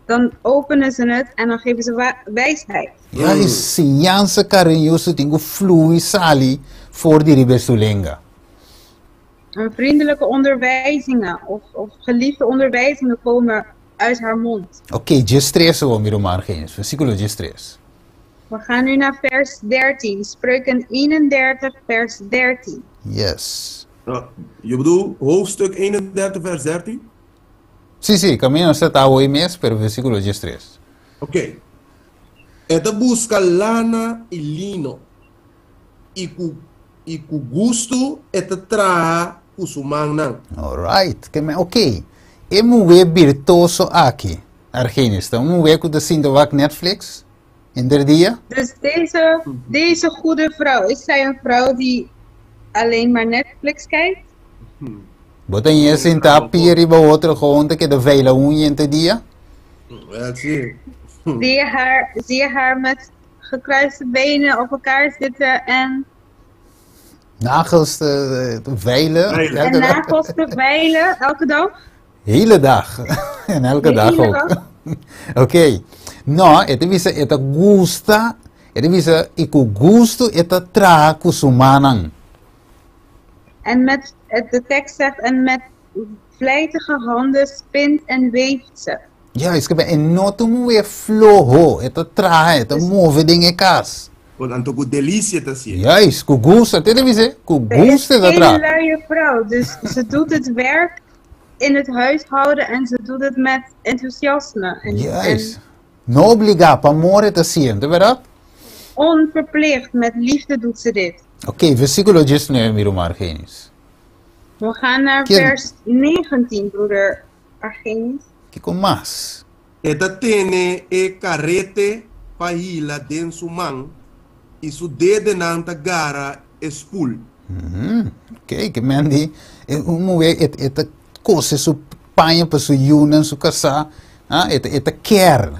dan openen ze het en dan geven ze wijsheid. Ya, e siñansa kariñoso tin ku flui sali for di riba e su lenga. Een vriendelijke onderwijzingen of, of geliefde onderwijzingen komen uit haar mond. Oké, diestres awor mi ruman Argenis, versíkulo diestres. We gaan nu naar vers 13, Spreuken 31, vers 13. Yes. Je bedoelt hoofdstuk 31, vers 13? Sí, sí, kaminda nos ta ta awor mes, pero versíkulo diestres. Oké. E ta buska lana i lino, i ku i ku gustu e ta traha ku su mannan. Alright, ke men, oké. E muhé birtoso aki, Argenis, ta un muhé ku ta sinta wak Netflix henter dia? Dus deze, deze goede vrouw, is zij een vrouw die alleen maar Netflix kijkt? Bo ta ñe sinta pia riba otro gewoon ta keda veila uña henter dia? Wel, sí. Zie je haar, zie je haar met gekruiste benen op elkaar zitten en, Nagels te, te veilen? Veilen. en Elke dag? nagels te veilen elke dag? Hele dag. En elke dag Hele ook. dag. Oké. No, e ta bisa e ta gusta, E ta bisa, i ku gustu e ta traha ku su mannan. En met, de tekst zegt, en met vlijtige handen spint en weeft ze. Juist, ke men e no ta un muhé floho, e ta traha, e ta move den e kas. Bon, anto ku delisia ta hasié. Juist, ku gustu, te ta bisa, ku Ze is gustu e ta geen traha. luie vrouw, dus ze doet het werk in het huishouden en ze doet het met enthousiasme. En, Juist. en No obligá, pa amor e ta hasié, no ta bèrdat? onverplicht, met liefde doet ze dit. Oké, versíkulo diesnuebe, mi ruman Argenis. We gaan naar Ken- vers 19, broeder Argenis. Kiko mas? E ta tene e karete pa hila den su man, i su dedenan ta gara e spul. Oké, ke men di, e un muhé e e ta kose su paña pa su yunan, su kasá, ah, e ta e ta kèr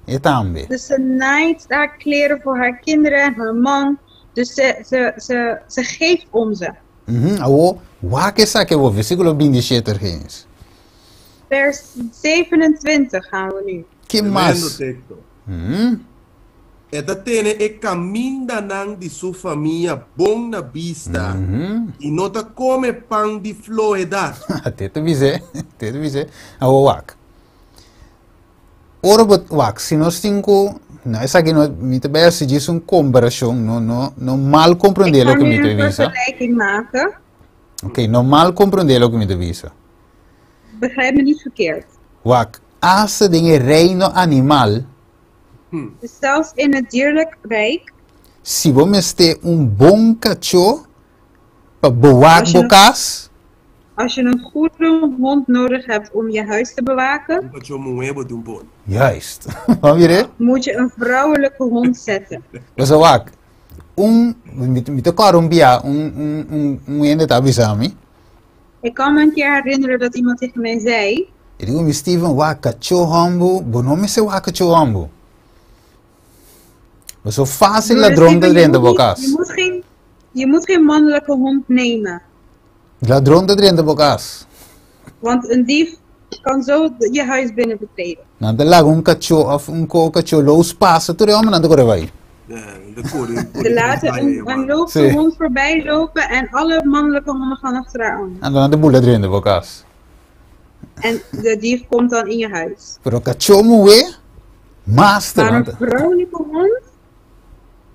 e tambe. Dus ze naait haar kleren voor haar kinderen en haar man. Dus ze, ze, ze, ze geeft om ze. Awor, wak esaki awor, versíkulo 27 Genesis. Vers 27 gaan we nu. Ke Tremendo mas? teksto. E ta tene e kamindanan di su famia bon na bista i no ta kome pan di flohedat. Te ta bis'é, te ta bis'é. Awor wak. Ora bo wak, si nos tin ku, no, esaki no, mi ta bai hasi djis un komparashon, no, no, no mal Ik komprondé ga loke nu mi ta een bisa. vergelijking maken. Ok, no mal komprondé loke mi ta bisa. Begrijp me niet verkeerd. Wak, asta den e reino animal, Dus zelfs in het dierlijk rijk, si bo mester un bon kachó pa bewak Als je bo nog- kas, als je een goede hond nodig hebt om je huis te bewaken, Un kachó muhé bo tin pone. Juist. Bo mira? moet je een vrouwelijke hond zetten. Pasobra wak, un, mi, mi ta kòrda un bia, un, un, un, un hende ta bisa mi. Ik kan me een keer herinneren dat iemand tegen mij zei, E di ku mi, Steven, wak kachó hòmbu, bo no mester wak kachó hòmbu. Pasobra fásil Broeder ladron ta Steven, je drenta moet bo niet, kas. je moet geen, je moet geen mannelijke hond nemen. Ladron ta drenta bo kas. Want een dief kan zo je huis binnen betreden. Nan ta laga un kachó òf un ko kachó lous pasa, tur e hòmbernan ta kore bai. Ze laten een, een loopse Sí. hond voorbij lopen en alle mannelijke honden gaan achter haar aan. Anto nan ta bula drenta bo kas. En de dief komt dan in je huis. Pero kachó muhé, master. Maar Want, een vrouwelijke hond,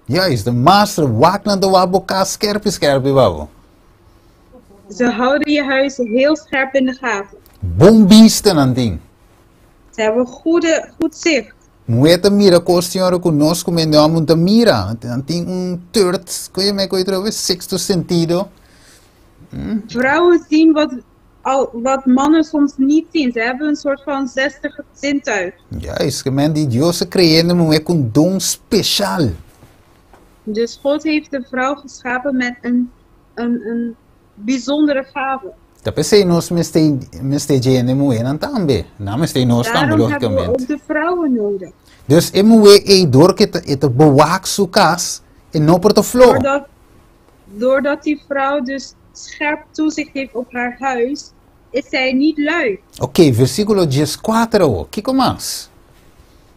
juist, de master wak nan ta wak bo kas skerpi skerpi babo. ze houden je huis heel scherp in de gaten. Bon bista nan tin. Ze hebben goede, goed zicht. Muhé ta mira kos tin ora ku nos ku mende hòmber no ta mira. Nan tin un third, ku yama e kos otra bes, sexto sentido. Vrouwen zien wat, al, wat mannen soms niet zien. Ze hebben een soort van zestig zintuig. Juist, ke men di Dios a krea hende muhé ku un don speshal. Dus God heeft de vrouw geschapen met een, een, een bijzondere gave. Ta p'esei nos mester mester dje hende muhénan tambe. Nan mester nos tambe, Daarom hebben we lógicamente. ook de vrouwen nodig. Dus e muhé ei dor ku e ta e ta bewak su kas, e no por ta floho. Doordat, doordat die vrouw dus scherp toezicht heeft op haar huis, is zij niet lui. Oké, versíkulo dieskuater awor. Kiko mas?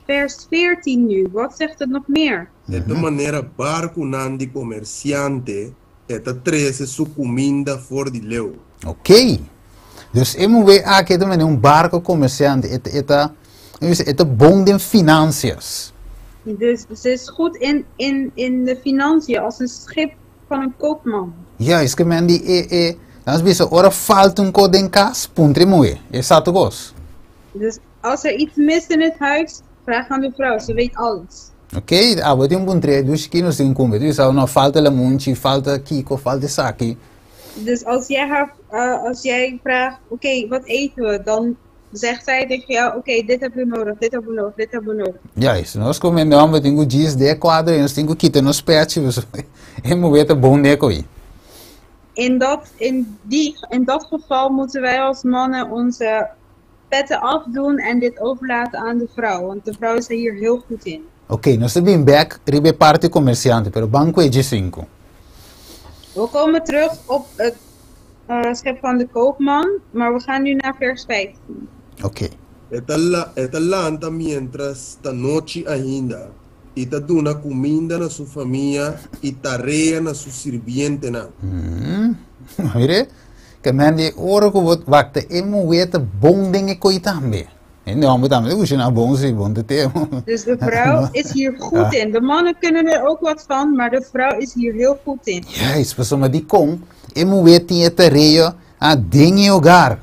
Vers 14 nu, wat zegt het nog meer? E ta manera barkunan di komersiante, e ta trese su kuminda for di leu. Oké. Dus e muhé aki ta manera un barko komersiante, e ta, e ta, e ta bon den finansias. Dus ze is goed in, in, in de financiën, als een schip van een koopman. Juist, ke men di e, e, nos bisa ora falta un kos den kas, puntra e muhé, e sa tur kos. Dus als er iets mist in het huis, vraag aan de vrouw, ze weet alles. Ok, abo tin puntr'é, dushi ki nos tin kumbe, tu sa no falta lamunchi, falta kiko, falta esaki. Dus als jij, haar, eh, als jij vraagt, oké, wat eten we? Dan zegt zij tegen jou, oké, dit hebben we nodig, dit hebben we nodig, dit hebben we nodig. Juist, nos ku hende hòmber tin ku djis den kuadro ei, nos tin ku kita nos pechi, e muhé ta bon den ko'i. In dat, in, die, in dat geval moeten wij als mannen onze petten afdoen en dit overlaten aan de vrouw. Want de vrouw is er hier heel goed in. Ok, nos ta bin bek riba e parti komersiante, pero ban ku e diesinku. We komen terug op het eh, schip van de koopman, maar we gaan nu naar vers 15. Ok. E ta la, e ta lanta miéntras ta nochi ainda, I ta duna kuminda na su famia i tarea na su sirbientenan. Mire, ke men di ora ku bo wak ta e muhé ta bon den e koi tambe. Hende hòmber tambe ta kushiná bon si, bon te temo. Dus de vrouw is hier goed in. De mannen kunnen er ook wat van, maar de vrouw is hier heel goed in. Juist, pasobra dikon e muhé tin e tarea den e hogar.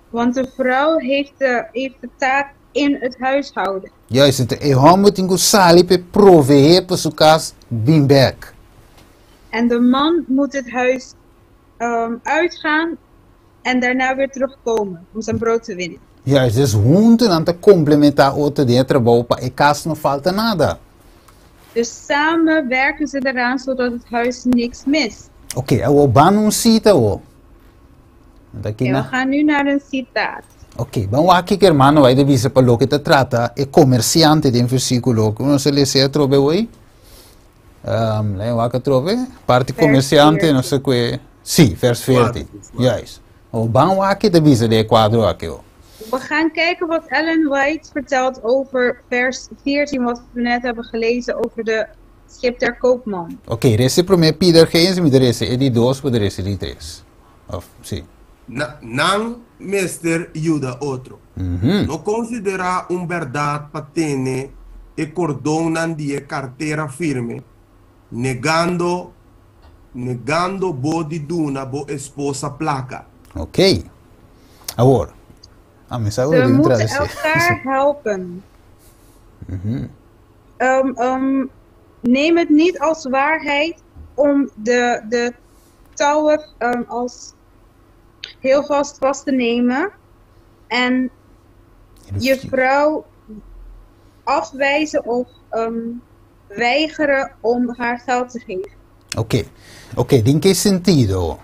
Want de vrouw heeft de, heeft de taak in het huishouden. Juist, anto e hòmber tin ku sali pa e proveé pa su kas bin bèk. En de man moet het huis uitgaan en daarna weer terugkomen om zijn brood te winnen. Juist, dus huntu nan ta komplementá otro den e trabou pa e kas no falta nada. Dus samen werken ze eraan zodat het huis niks mist. Oké, awor ban un sita awor. Oké, we gaan nu naar een citaat. Oké, ban wak kiko hermano White a bisa pa loke ta trata e komersiante den versíkulo. Ku nos a lesa atrobe awor? Laat wak atrobe. Parti komersiante, nos a kue. Sí, vers 14. Juist. O ban wak ta bisa den e kuadro aki awor. We gaan kijken wat Ellen White vertelt over vers 14, wat we net hebben gelezen over de schip der koopman. Oké, resa e promé pida ergens, mi ta resa e di dos, bo ta resa e di tres. Of, sí. Na, nan mester yuda otro. No konsiderá un bèrdat pa tene e kordonnan di e kartera firme, negando, negando bo di duna bo esposa plaka. Oké. Awor, a mi sa Ze ora di un moeten tradusí. elkaar helpen. Neem het niet als waarheid om de, de touwen als heel vast vast te nemen en je vrouw afwijzen of weigeren om haar geld te geven. Oké, oké, den ki sentido?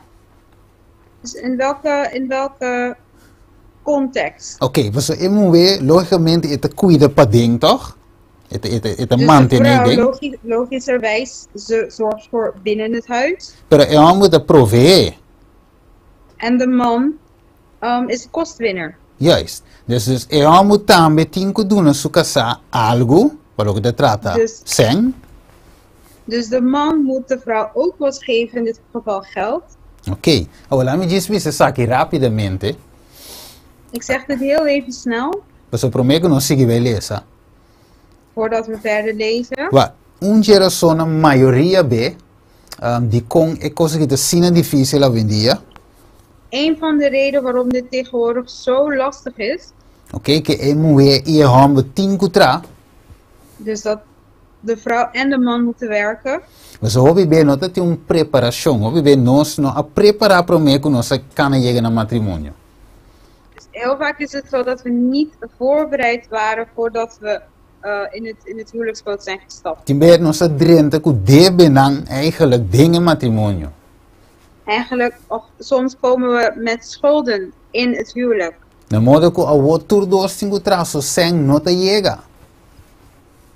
Dus in welke context? Oké, pasobra e muhé lógicamente e ta kuida paden, tòg? E ta, e ta, e ta Dus de mantené vrouw den. Logischerwijs ze zorgt voor binnen het huis. Pero e hòmber ta proveé. En de man is kostwinner. Juist. Dus, dus e hòmber tambe tin ku duna su kasá algu, pa loke ta trata Dus, sèn. dus de man moet de vrouw ook wat geven, in dit geval geld. Oké. Awor laat mi djis bisa esaki rápidamente. Ik zeg dit heel even snel. Pasobra promé ku nos sigui bai lesa. Voordat we verder lezen. Wak, un dje rasonnan mayoria be dikon e kos aki ta asina difísil awendia. Een van de reden waarom dit tegenwoordig zo lastig is. Oké, ke e muhé i e hòmber tin ku tra. Dus dat de vrouw en de man moeten werken. Pasobra hopi be no ta tin un preparashon, hopi be nos no a prepará promé ku nos a kana yega na matrimonio. Dus heel vaak is het zo dat we niet voorbereid waren voordat we in het huwelijksboot zijn gestapt. Tin be nos a drenta ku debenan eigenlijk den e matrimonio. Eigenlijk, of soms komen we met schulden in het huwelijk. Na modo ku awor tur dos tin ku traha so sèn no ta yega.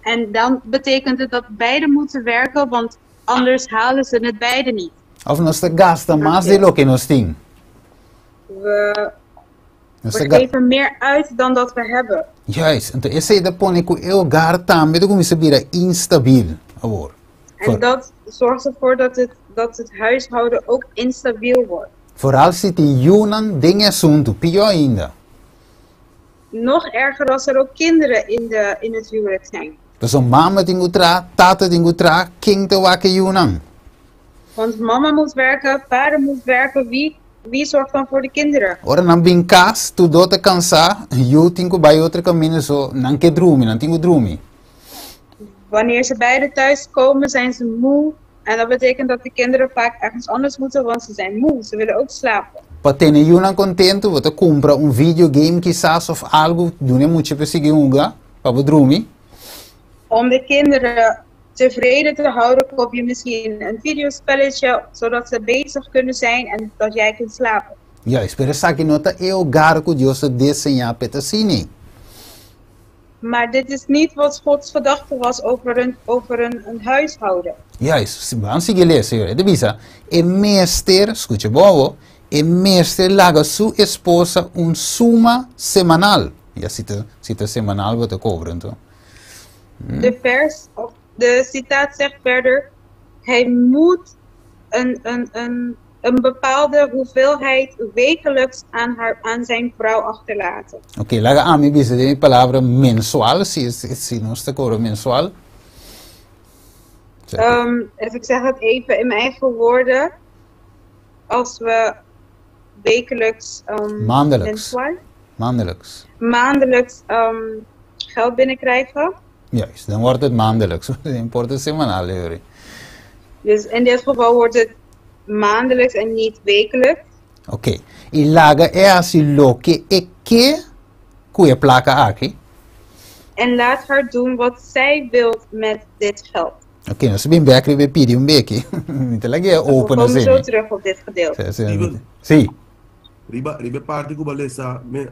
En dan betekent het dat beide moeten werken, want anders halen ze het beide niet. Of nos ta gasta mas di loke nos tin. We, Nos we ta ga- geven meer uit dan dat we hebben. Juist, anto esei ta pone ku e hogar tambe ta kuminsá bira instabil awor. En Voor- dat zorgt ervoor dat het huishouden ook instabiel wordt. Vooral si tin yunan den e asuntu, pió ainda. Nog erger als er ook kinderen in het huwelijk zijn. Pasobra mama tin ku traha, tata tin ku traha, ken ta wak e yunan? Want mama moet werken, vader moet werken, wie zorgt dan voor de kinderen? Ora nan bin kas, tur do ta kansá, yu tin ku bai otro kaminda, so nan ke drumi, nan tin ku drumi. Wanneer ze beide thuis komen, zijn ze moe. En dat betekent dat de kinderen vaak ergens anders moeten, want ze zijn moe. Ze willen ook slapen. Pa tene yunan kontentu, bo ta kumpra un videogame kisas òf algu, duna e mucha pa sigui hunga, pa bo drumi. Om de kinderen tevreden te houden, koop je misschien een videospelletje, zodat ze bezig kunnen zijn en dat jij kunt slapen. Juist, pero esaki no ta e hogar ku Dios a deseñá p'e ta asina. Maar dit is niet wat Gods gedachte was over een huishouden. Juist, ban sigui lesa, e ta bisa, E mester, skucha bon awor, e mester laga su esposa un suma semanal. Ya si ta, si ta semanal bo ta kobra, anto. De vers, of de citaat zegt verder, hij moet een bepaalde hoeveelheid wekelijks aan zijn vrouw achterlaten. Ok, laga ami bisa den mi palabra mensual, si nos ta kobra mensual. Dus ik zeg het even in mijn eigen woorden. Als we wekelijks, Maandelijks. Mensual? Maandelijks. Maandelijks geld binnenkrijgen. Juist, dan wordt het maandelijks. Importa semanal, Yuri. Dus in dit geval wordt het maandelijks en niet wekelijks. Ok. I laga e hasi loke e ke ku e plaka aki. En laat haar doen wat zij wilt met dit geld. Ok, nos ta bin bek riba e pidi un beki. Mi ta laga e We open komen zo asina. terug op dit gedeelte. Sí, Steven. sí. Riba e parti ku bo a lesa me,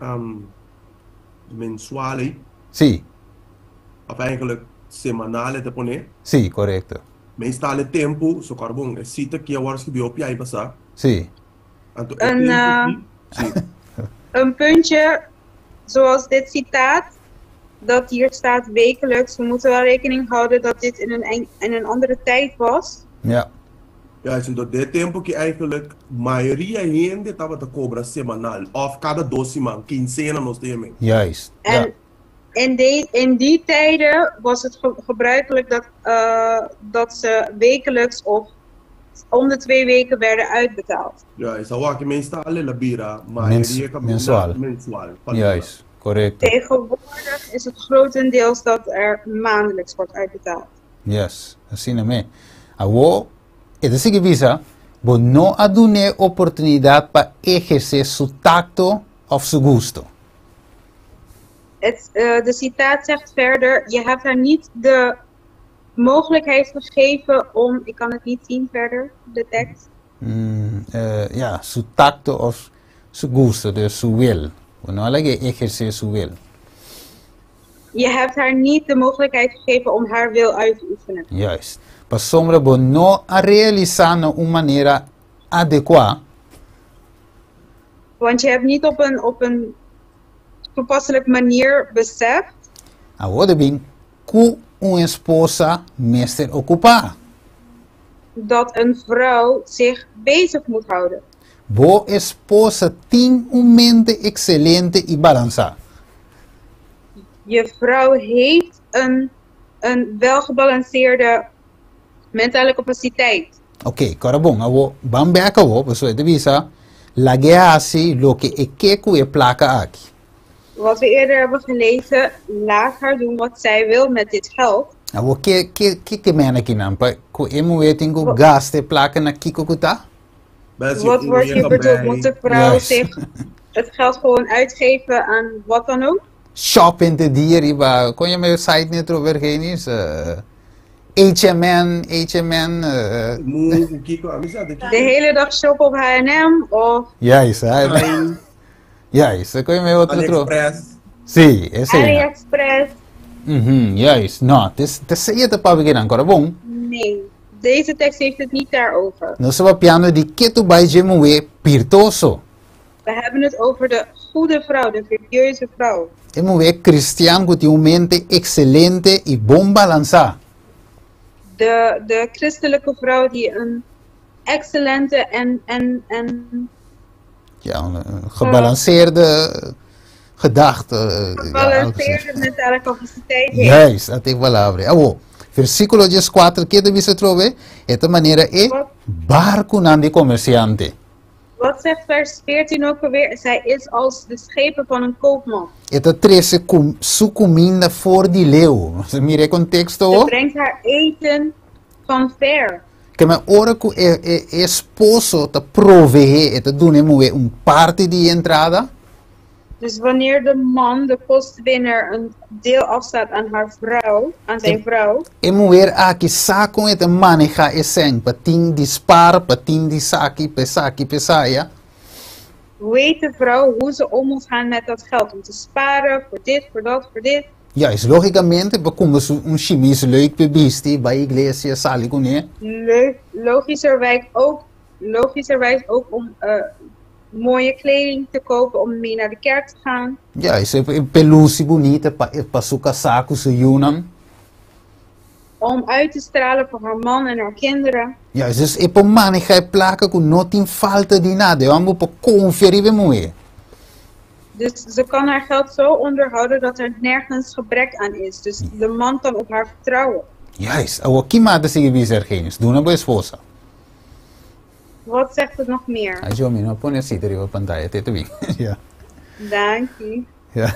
mensual ei. Of eigenlijk semanal e ta pone. Sí, korekto. Meestal e tempu, so bon, e sita ki a wòrdu skibí hopi ai pasá. Anto e Een, tempu ki, sí. Een puntje, zoals dit citaat, dat hier staat wekelijks. We moeten wel rekening houden dat dit in een andere tijd was. Ja, is dat de tempu ku eigenlijk mayoria hende tabata kobra semanal. Of kada dos siman, kinsena nos tin. En in die tijden was het gebruikelijk dat ze wekelijks of om de 2 weken werden uitbetaald. Ja, is awor meestal el a bira, mayoria Mensual. Mensual. Juist, correcto. Tegenwoordig is het grotendeels dat er maandelijks wordt uitbetaald. Yes, asina mes. Awo, e ta sigui bisa, bo no a dun'é oportunidat pa ehersé su takto òf su gusto. De citaat zegt verder, je hebt haar niet de mogelijkheid gegeven om, ik kan het niet zien verder, de tekst. Ja, su takto òf su gusto, dus su wil. Bo no a lag'é ehersé su wil. Je hebt haar niet de mogelijkheid gegeven om haar wil uit te oefenen. Juist. Pasobra bo no a realisá na un manera adekuá. Want je hebt niet op een toepasselijke manier beseft Awor bin ku un esposa mester okupá. Dat een vrouw zich bezig moet houden. Bo esposa tin un mente ekselente i balansá. Je vrouw heeft een welgebalanceerde mentale capaciteit. Ok, kòrda bon, awo ban bèk awo, pasobra e ta bisa, lag'é hasi loke e ke ku e plaka aki. Wat we eerder hebben gelezen, laat haar doen wat zij wil met dit geld. Awo ke ke men akinan pa ku e muhé tin ku gasta e plaka na kiko ku ta? Wat wordt hier bedoeld? Moet de vrouw zich het geld gewoon uitgeven aan wat dan ook? Shopping te dia riba, kon yama e site ne trobe Genis? HMN, HMN. Mu kiko, ami sa de De hele dag shoppen op H&M of Juist, hè? Juist, kon yama otro tro. AliExpress. Sí, esei. AliExpress. Juist. No, te sei te pa begin ancora bom. Nee, deze tekst heeft het niet daarover. Nos ta papiando di ketu bai dje muhé birtuoso. We hebben het over de goede vrouw, de virtueuze vrouw. E muhé kristian ku tin un mente ekselente i bon balansá. De christelijke vrouw die een excellente en Ja, een gebalanceerde gedachte. Ja, gebalanceerde mentale capaciteit heeft. Juist, dat ik palabra. Awo, versíkulo 14, kiko e ta bisa trobe? E ta manera e Wat, barkunan di komersiante. Wat zegt vers 14 ook alweer? Zij is als de schepen van een koopman. E ta trese kum, su kuminda for di leu. Mira e konteksto. Ze brengt haar eten van ver. Ke men ora ku e esposo ta proveé, e ta duna e muhé un parti di entrada. Dus wanneer de man, de kostwinner, een deel afstaat aan haar vrouw, aan zijn vrouw, E muhé aki sa kon e ta manehá e sèn, pa tin di spar, pa tin di esaki, pa esaki, pa esaya. Weet de vrouw hoe ze om moet gaan met dat geld. Om te sparen voor dit, voor dat, voor dit. Juist, lógikamente, pa kumpra un shimis leuk pa bisti, bai iglesia, sali kuné. Logischerwijs ook om mooie kleding te kopen, om mee naar de kerk te gaan. Juist, e pelusi bunita pa pa su kasá ku su yunan. Om uit te stralen voor haar man en haar kinderen. Juist, dus e por manehá e plaka ku no tin falta di nada. E hòmber por konfia riba e muhé. Dus ze kan haar geld zo onderhouden dat er nergens gebrek aan is. Dus de man kan op haar vertrouwen. Juist, awor ki mas ta sigui bisa Ergenius? Duna bo esposa. Wat zegt het nog meer? Ai jo, mi no a pone asita riba pantaya, te ta bin. Ja. Danki. Ja.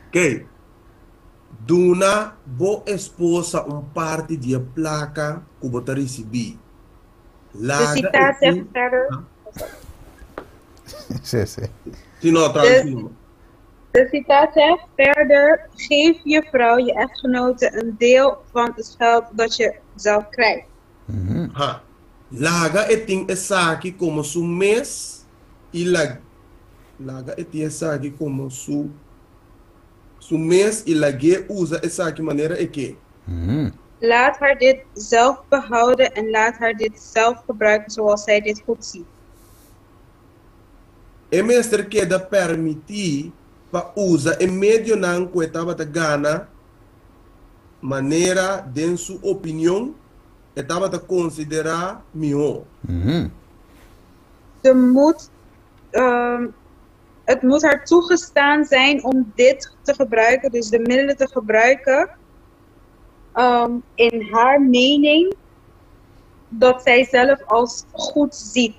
Oké. Duna bo esposa un parti di e plaka ku bo ta risibí. De Laga e citaat zegt tin. verder. Sí, sí. Si no, De, tranquilo. de citaat zegt verder: geef je vrouw, je echtgenote, een deel van het geld dat je zelf krijgt. Ha. Laga e tin esaki komo su mes i lag Laga e tin esaki komo su su mes i lag'é usa esaki manera e ke. Laat haar dit zelf behouden en laat haar dit zelf gebruiken zoals zij dit goed ziet. E mester keda permití pa usa e medionan ku e tabata gana manera den su opinion e tabata konsiderá mihó. Ze moet, het moet haar toegestaan zijn om dit te gebruiken, dus de middelen te gebruiken, in haar mening dat zij zelf als goed ziet.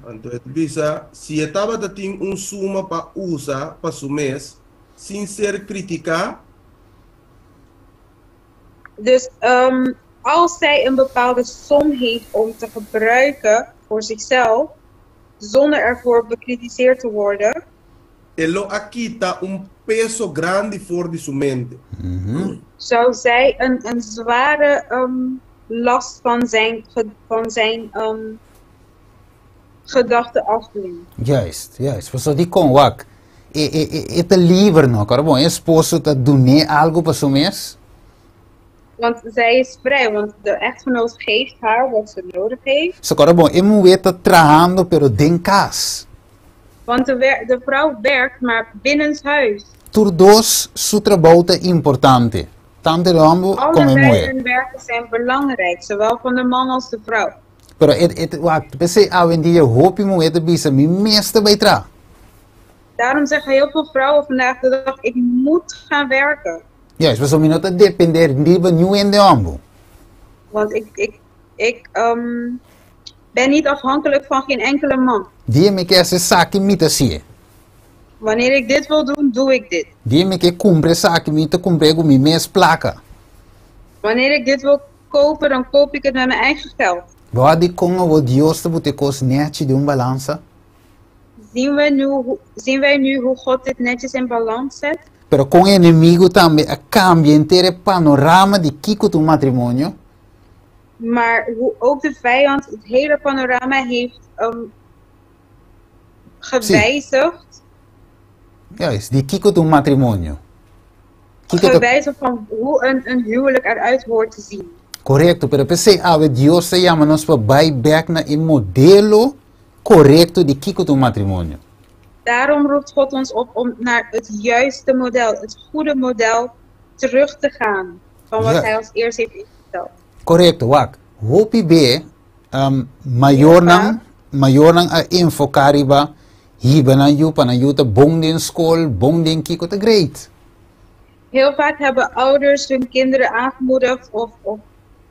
Anto e ta bisa, si e tabata tin un suma pa usa pa su mes sin ser kritiká. Dus als zij een bepaalde som heeft om te gebruiken voor zichzelf, zonder ervoor bekritiseerd te worden. E lo a kita un peso grandi for di su mente. Zou zij een zware last van zijn, van zijn gedachten afnemen. Juist, juist. Pasobra dikon wak e e e e ta liber no. Kòrda bon, e esposo ta dun'é algu pa su mes. Want zij is vrij, want de echtgenoot geeft haar wat ze nodig heeft. So kòrda bon, e muhé ta trahando pero den kas. Want de de vrouw werkt, maar binnenshuis. Tur dos su trabou ta importante, tantu e hòmber komo e Allebei muhé. hun werken zijn belangrijk, zowel van de man als de vrouw. Pero e e wak, p'esei awendia hopi muhé ta bisa, Mi mes ta bai traha. Daarom zeggen heel veel vrouwen vandaag de dag, ik moet gaan werken. Juist, pasobra mi no ta depende riba niun hende hòmber. Want ik, ik, ik ben niet afhankelijk van geen enkele man. Dia mi ke hasi esaki, mi ta hasié. Wanneer ik dit wil doen, doe ik dit. Dia mi ke kumpra esaki, mi ta kumpr'é ku mi mes plaka. Wanneer ik dit wil kopen, dan koop ik het met mijn eigen geld. Bo a di kon awor Dios ta buta e kos nèchi den un balansa? Zien we nu, zien wij nu hoe God dit netjes in balans zet? Pero kon e enemigu tambe a kambia henter e panorama di kiko ta un matrimonio? Maar hoe ook de vijand het hele panorama heeft gewijzigd. Juist, di kiko ta un matrimonio. Kiko ta. Gewijzigd van hoe een huwelijk eruit hoort te zien. Korekto, pero p'esei awe Dios ta yama nos pa bai bèk na e modelo korekto di kiko ta un matrimonio. Daarom roept God ons op om naar het juiste model, het goede model, terug te gaan van wat Hij ons eerst heeft ingesteld. Korekto, wak. Hopi be, mayornan, mayornan a enfoká riba hiba nan yu pa nan yu ta bon den skol, bon den kiko ta great. Heel vaak hebben ouders hun kinderen aangemoedigd of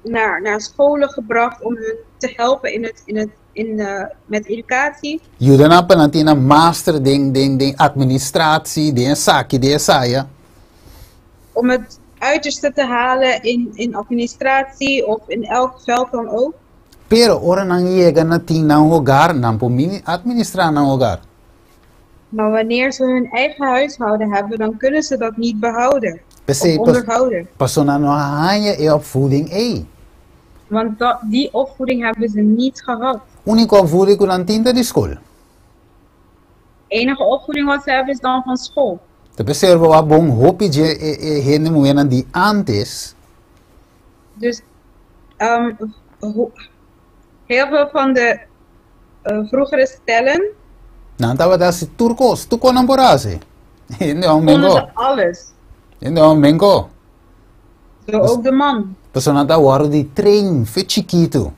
naar scholen gebracht om hun te helpen in het, in het, in, met educatie. Yuda nan pa nan tin nan master den den den administratie, den esaki, den esaya. Om het uiterste te halen in administratie of in elk veld dan ook. Pero ora nan yega na tin nan hogar, nan por mini administra nan hogar. Maar wanneer ze hun eigen huishouden hebben, dan kunnen ze dat niet behouden of P'esei onderhouden. paso nan no a haña e opvoeding ei. Want dat, die opvoeding hebben ze niet gehad. Úniko opvoeding ku nan tin ta di skol. Enige opvoeding wat ze hebben is dan van school. Ta p'esei bo a bon hopi dje e e hende muhénan di ántes. Dus heel veel van de vroegere stellen. Nan tabata hasi tur kos, tur kon nan por hasi. Hende hòmber Konden mengo. ze alles. Hende hòmber mengo. Zo ook de man. Pasobra nan ta wòrdu di train fe chikitu.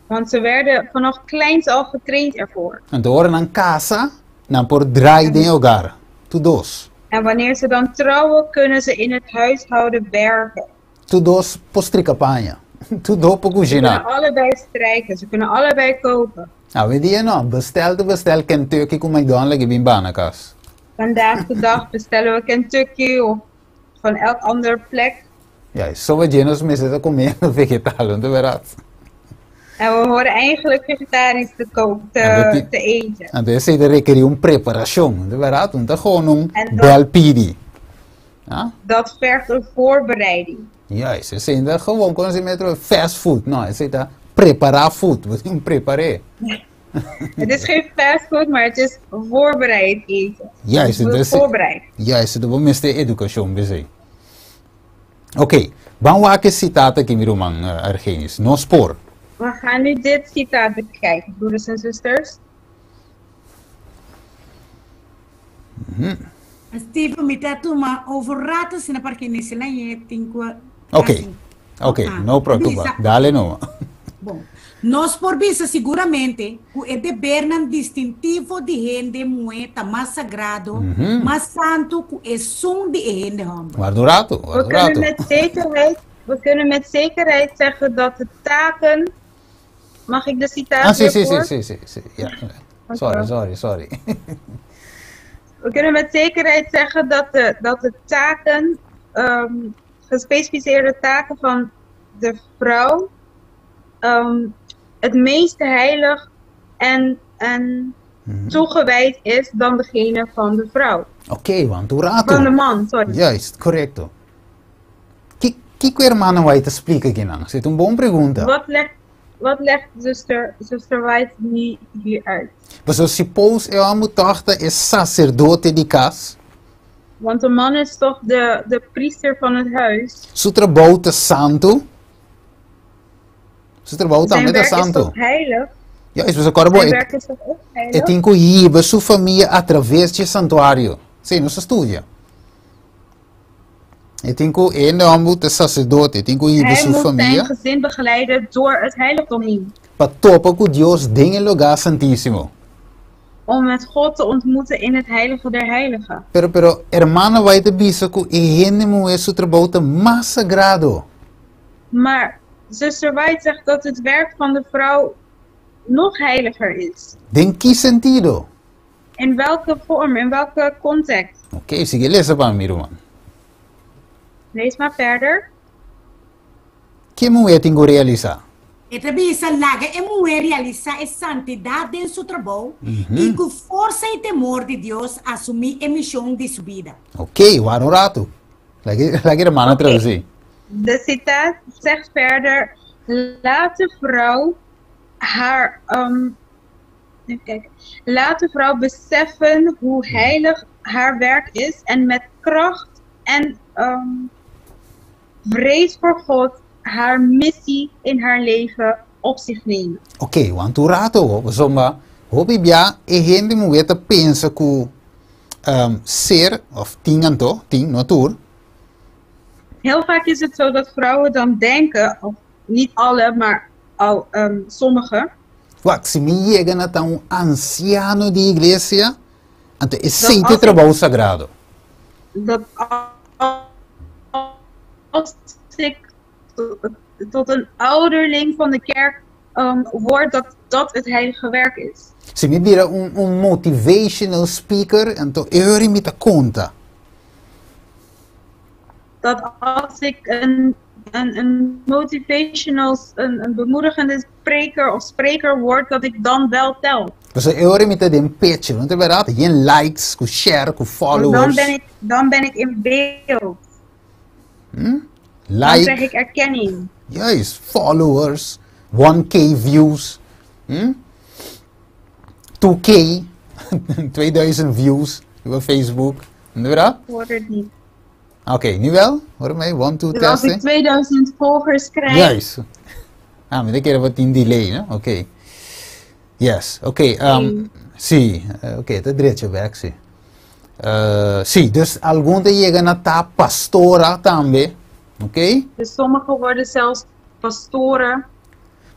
Want ze werden vanaf kleins al getraind ervoor. Anto ora nan kasa, nan por drai den e hogar, tur dos. En wanneer ze dan trouwen, kunnen ze in het huishouden werken. Tur dos por strika paña, tur dos por Ze kushiná. kunnen allebei strijken, ze kunnen allebei koken. Awendia no, bestel ta bestel Kentucky ku McDonald's i bin bana kas. Vandaag de dag bestellen we Kentucky of van elk ander plek. Ja, soba dje nos mester ta comiendo vegetal, no ta berat? En we horen eigenlijk vegetarisch te koken, te, te eten. Anto esei ta rekerí un preparacion, no ta berat? No ta gewoon un En dat, bel pidi. Ah? dat vergt een voorbereiding. Juist, esei no ta gewoon conocimiento fast food, no, esei ta prepará food, bo tin prepar'é. Het is geen fast food, maar het is voorbereid eten. Juist, Het dus, voorbereid. Juist, bo mester educacion p'esei. Oké, ban wak e citaat aki mi ruman Argenis, nos por. We gaan nu dit citaat bekijken, broeders en zusters. Steven, mi ta tuma over rato asina parke nesela ye tin ku Oké, hasi. oké, Ah, no preocupa, bisa. dale numa. Bon, nos por bisa siguramente ku e debernan distintivo di hende muhé ta mas sagrado, mas santu ku esun di e hende hòmber. Warda un rato, We warda un kunnen rato. met zekerheid, we kunnen met zekerheid zeggen dat de taken. Mag ik de citaat Ah, si, weer si, si, voor? si, si, si, ja. Dank u Sorry, wel. sorry, sorry. We kunnen met zekerheid zeggen dat de, dat de taken, gespecificeerde taken van de vrouw, het meest heilig en, en toegewijd is dan degene van de vrouw. Oké, want un rato. Van de man, sorry. Juist, correcto. Ki, kiko hermana White ta splika akinan? Esei ta un bon pregunta. Wat legt, wat legt zuster, zuster White nu hier uit? Pasobra suppose e hòmber tòg ta e saserdote di kas. Want de man is toch de, de priester van het huis. Su trabou ta santu. Su trabou Zijn tambe ta werk is santu. toch heilig? Juist, pasobra kòrda bo, Zijn e, werk is toch ook e heilig? tin ku hiba su famia atraves dje santuario. Sí, nos a studia. E tin ku, e hende hòmber ta saserdote, e tin ku hiba Hij su moet zijn famia gezin begeleiden door het heiligdom heen. pa topa ku Dios den e lugá santísimo. Om met God te ontmoeten in het heilige der heiligen. Pero, pero, hermana White ta bisa ku e hende muhé su trabou ta mas sagrado. Maar zuster White zegt dat het werk van de vrouw nog heiliger is. Den ki sentido? In welke vorm, in welke context? Ok, sigui lesa pa mi, ruman. Lees maar verder. Ke muhé tin ku realisá? E ta bisa, Laga e muhé realisá e santidat den su trabou i ku forsa i temor di Dios asumí e mishon di su bida. Ok, wara un ratu. Laga e hermana tradusí. De citaat zegt verder, laat de vrouw haar, even kijken, laat de vrouw beseffen hoe heilig haar werk is en met kracht en vrees voor God haar missie in haar leven op zich nemen. Ok, want un rato awo, pasobra hopi bia e hende muhé ta pensa ku ser, of tin anto, tin, no tur. Heel vaak is het zo dat vrouwen dan denken, of niet alle, maar al sommige. Wak, si mi yega na ta un ansiano di iglesia, anto esei Dat ta e als ik trabou sagrado. Dat als ik tot een ouderling van de kerk word, dat dat het heilige werk is. Si mi bira un un motivational speaker, anto e ora mi ta konta. Dat als ik een, een, een motivational, een, een bemoedigende spreker of spreker word, dat ik dan wel tel. Pasobra e ora mi ta den pecho, no ta berdad? Yen likes, ku share, ku Want dan followers. ben ik, dan ben ik in beeld. Dan Like. krijg ik erkenning. Juist, followers, 1K views, 2K, 2000 views op Facebook. No ta berdad? Ik hoor het niet. Oké, nu wel? Hoor mij? 1, 2, Dus als ik testing. 2000 volgers krijg. Juist. Ah, mi ta kere bo tin delay, no? Oké. Yes, oké. Sí, oké, ta drecha bek, sí. Sí, dus algun ta yega na ta pastora tambe. Ok? Dus sommigen worden zelfs pastoren.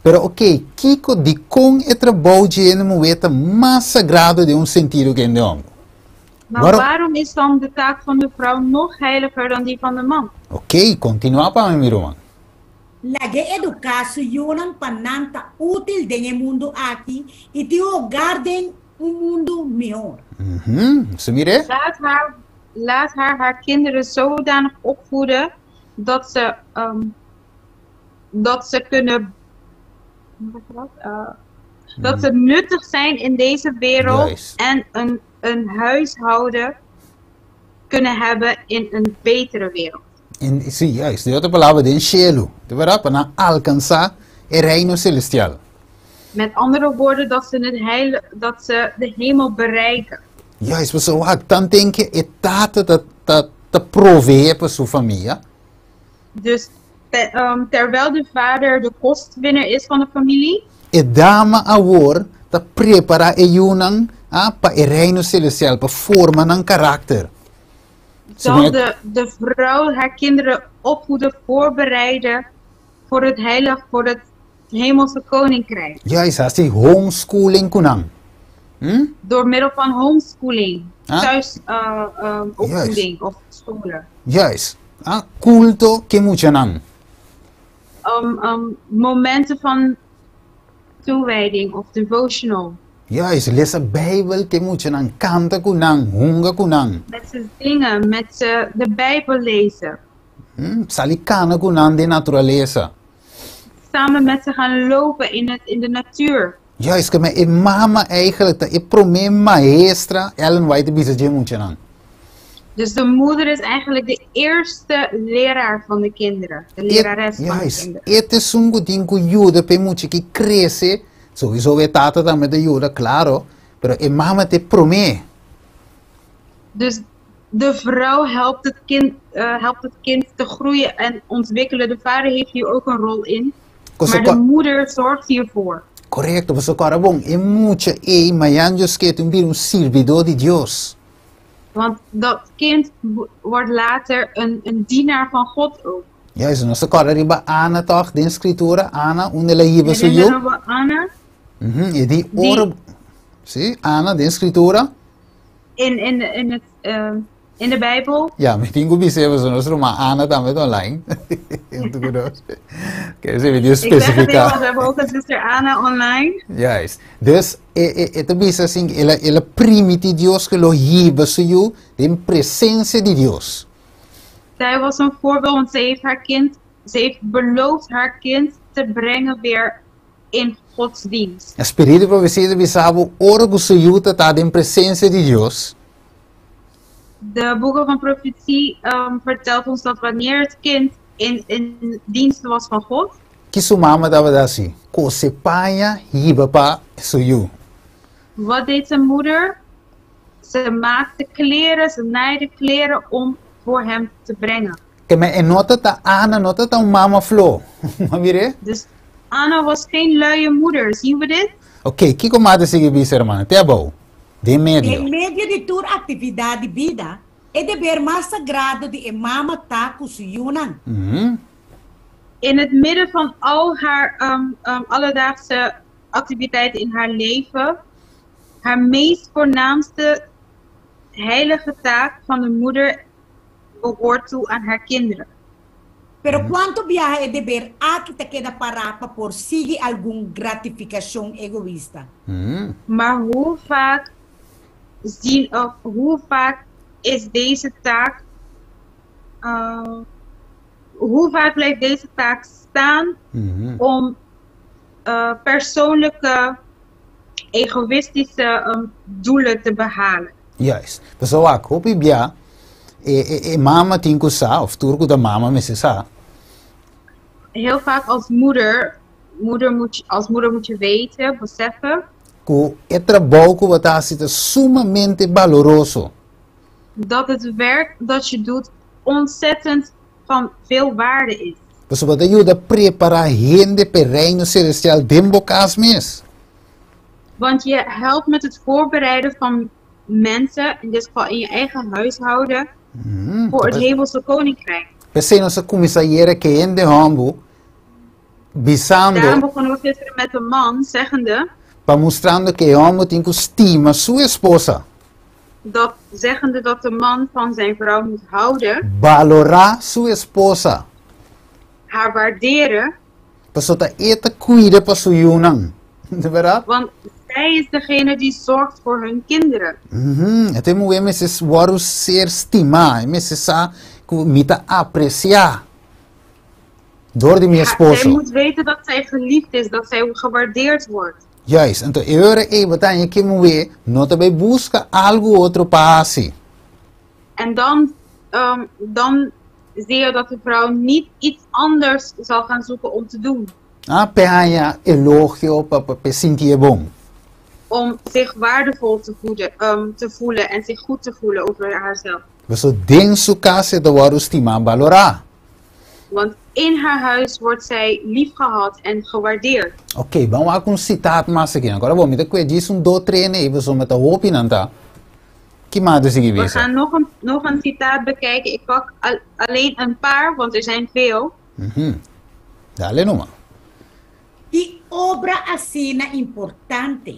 Pero ok, kiko dikon e trabou di hende muhé ta mas sagrado den un sentido ku hende hòmber? Maar Waarom- waarom is dan de taak van de vrouw nog heiliger dan die van de man? Ok, kontinuá pa mi, mi ruman. Lag'é eduká su yunan pa nan ta útil den e mundu aki i tin un hogar den un mundu mihor. Si mir'é? Laat haar, laat haar haar kinderen zodanig opvoeden dat ze, dat ze kunnen, hoe zeg je dat? Dat ze nuttig zijn in deze wereld en een huishouden kunnen hebben in een betere wereld. In, sí, juist. Den otro palabra, den shelu. Di bèrdat, pa nan alkansá e reino selestial. Met andere woorden, dat ze, het heile, dat ze de hemel bereiken. Juist, pasobra wak, tanten ku e tata ta, ta, ta proveé pa su famia. Dus terwijl de vader de kostwinner is van de familie, E dama awor ta prepará e yunan ah, pa e reino selestial, pa forma nan karakter. Zal de vrouw haar kinderen opvoeden, voorbereiden voor het heilig, voor het hemelse koninkrijk. Juist, hasi homeschooling ku nan. Door middel van homeschooling, Ah. thuis opvoeding of scholen. Juist. Ah, kulto ku e muchanan. Momenten van toewijding of devotional. Juist, lesa Bijbel ku e muchanan, kanta ku nan, hunga ku nan. Met ze zingen, met ze de Bijbel lezen. Sali kana ku nan den naturalesa. Samen met ze gaan lopen in de natuur. Juist, ku e mama eigenlijk ta e promé maestra, Ellen White a bisa dje muchanan. Dus de moeder is eigenlijk de eerste leraar van de kinderen. De lerares van de kinderen. E ta esun ku tin ku yuda pa e mucha aki krese. Sowieso e tata tambe ta yuda, klaro, pero e mama ta e promé. Dus de vrouw helpt het kind te groeien en ontwikkelen. De vader heeft hier ook een rol in. Maar de moeder zorgt hiervoor. Korekto, pasobra kòrda bon, e mucha ei mañan Dios ke tin bira un sirbidó di Dios. Want dat kind wordt later een dienaar van God ook. Juist, nos ta kòrda riba Ana tòg den Skritura, Ana, unda el a hiba su yu. Herinneren we Anna? E di ora, sí, Ana den Skritura. In de Bijbel. Ja, mi tin ku bis'é pasobra nos ruman Ana tambe ta online. Huntu ku nos. Ke esei mi tin Ik zeg het even, spesifiká. want we hebben ook een zuster Anna online. Juist. Dus e ta bisa asin, el a el a primiti Dios ku lo hiba su yu den presensia di Dios. Zij was een voorbeeld, want ze heeft haar kind, ze heeft beloofd haar kind te brengen weer in Gods dienst. E spiritu di profesia ta bisa bo ora ku su yu ta ta den presensia di Dios. De boeken van profetie vertelt ons dat wanneer het kind in dienst was van God. Ki su mama tabata hasi? Kose paña hiba pa su yu. Wat deed zijn moeder? Ze maakte kleren, ze naaide kleren om voor hem te brengen. Ke men e no ta ta Ana no ta ta un mama flo. Bo a mir'é? Dus Anna was geen luie moeder, zien we dit? Ok, kiko mas ta sigui bisa hermana? Te abou. Den medio. Den medio di tur aktividat di bida, e deber mas sagrado di e mama ta ku su yunan. In het midden van al haar alledaagse activiteiten in haar leven, haar meest voornaamste heilige taak van de moeder behoort toe aan haar kinderen. Pero kuantu biaha e deber aki ta keda pará pa por sigui algun gratifikashon egoista? Maar hoe vaak zien of hoe vaak is deze taak, hoe vaak blijft deze taak staan om persoonlijke, egoïstische doelen te behalen? Juist. Pasobra wak, hopi bia e e e mama tin ku sa, of tur ku ta mama mester sa. Heel vaak als moeder, moeder moet je, als moeder moet je weten, beseffen. Ku e trabou ku bo ta hasi ta sumamente baloroso. Dat het werk dat je doet ontzettend van veel waarde is. Pasobra bo ta yuda prepará hende p'e Reino Selestial den bo kas mes. Want je helpt met het voorbereiden van mensen, in dit geval in je eigen huishouden, voor het hemelse koninkrijk. P'esei nos a kuminsá ayera ku hende hòmber bisando. Daarom begonnen we gisteren met de man, zeggende. Pa mustrando ku e hòmber tin ku stima su esposa. Dat, zeggende dat de man van zijn vrouw moet houden. Balorá su esposa. Haar waarderen. Pasobra ta e ta kuida pa su yunan. Di bèrdat? Want zij is degene die zorgt voor hun kinderen. E ta e muhé mester wòrdu ser stimá. E mester sa ku mi ta apresiá dor di mi esposo. Zij moet weten dat zij geliefd is, dat zij gewaardeerd wordt. Juist. Anto e ora ei bo ta haña ku e muhé no ta bai buska algu otro pa hasi. En dan, dan zie je dat de vrouw niet iets anders zal gaan zoeken om te doen. Ah, p'e haña elogio, pa p'e sinti e bon. Om zich waardevol te voeden, te voelen en zich goed te voelen over haarzelf. Pasobra den su kas e ta wòrdu stimá, balorá. Want in haar huis wordt zij liefgehad en gewaardeerd. Oké, ban wak un sitaat mas aki. Ankora bo, mi ta kue djis un do trene ei pasobra ta hopi nan ta. Ki mas ta sigui We bisa? gaan nog een, nog een citaat bekijken. Ik pak al, alleen een paar, want er zijn veel. Dale numa. Ki obra asina importante!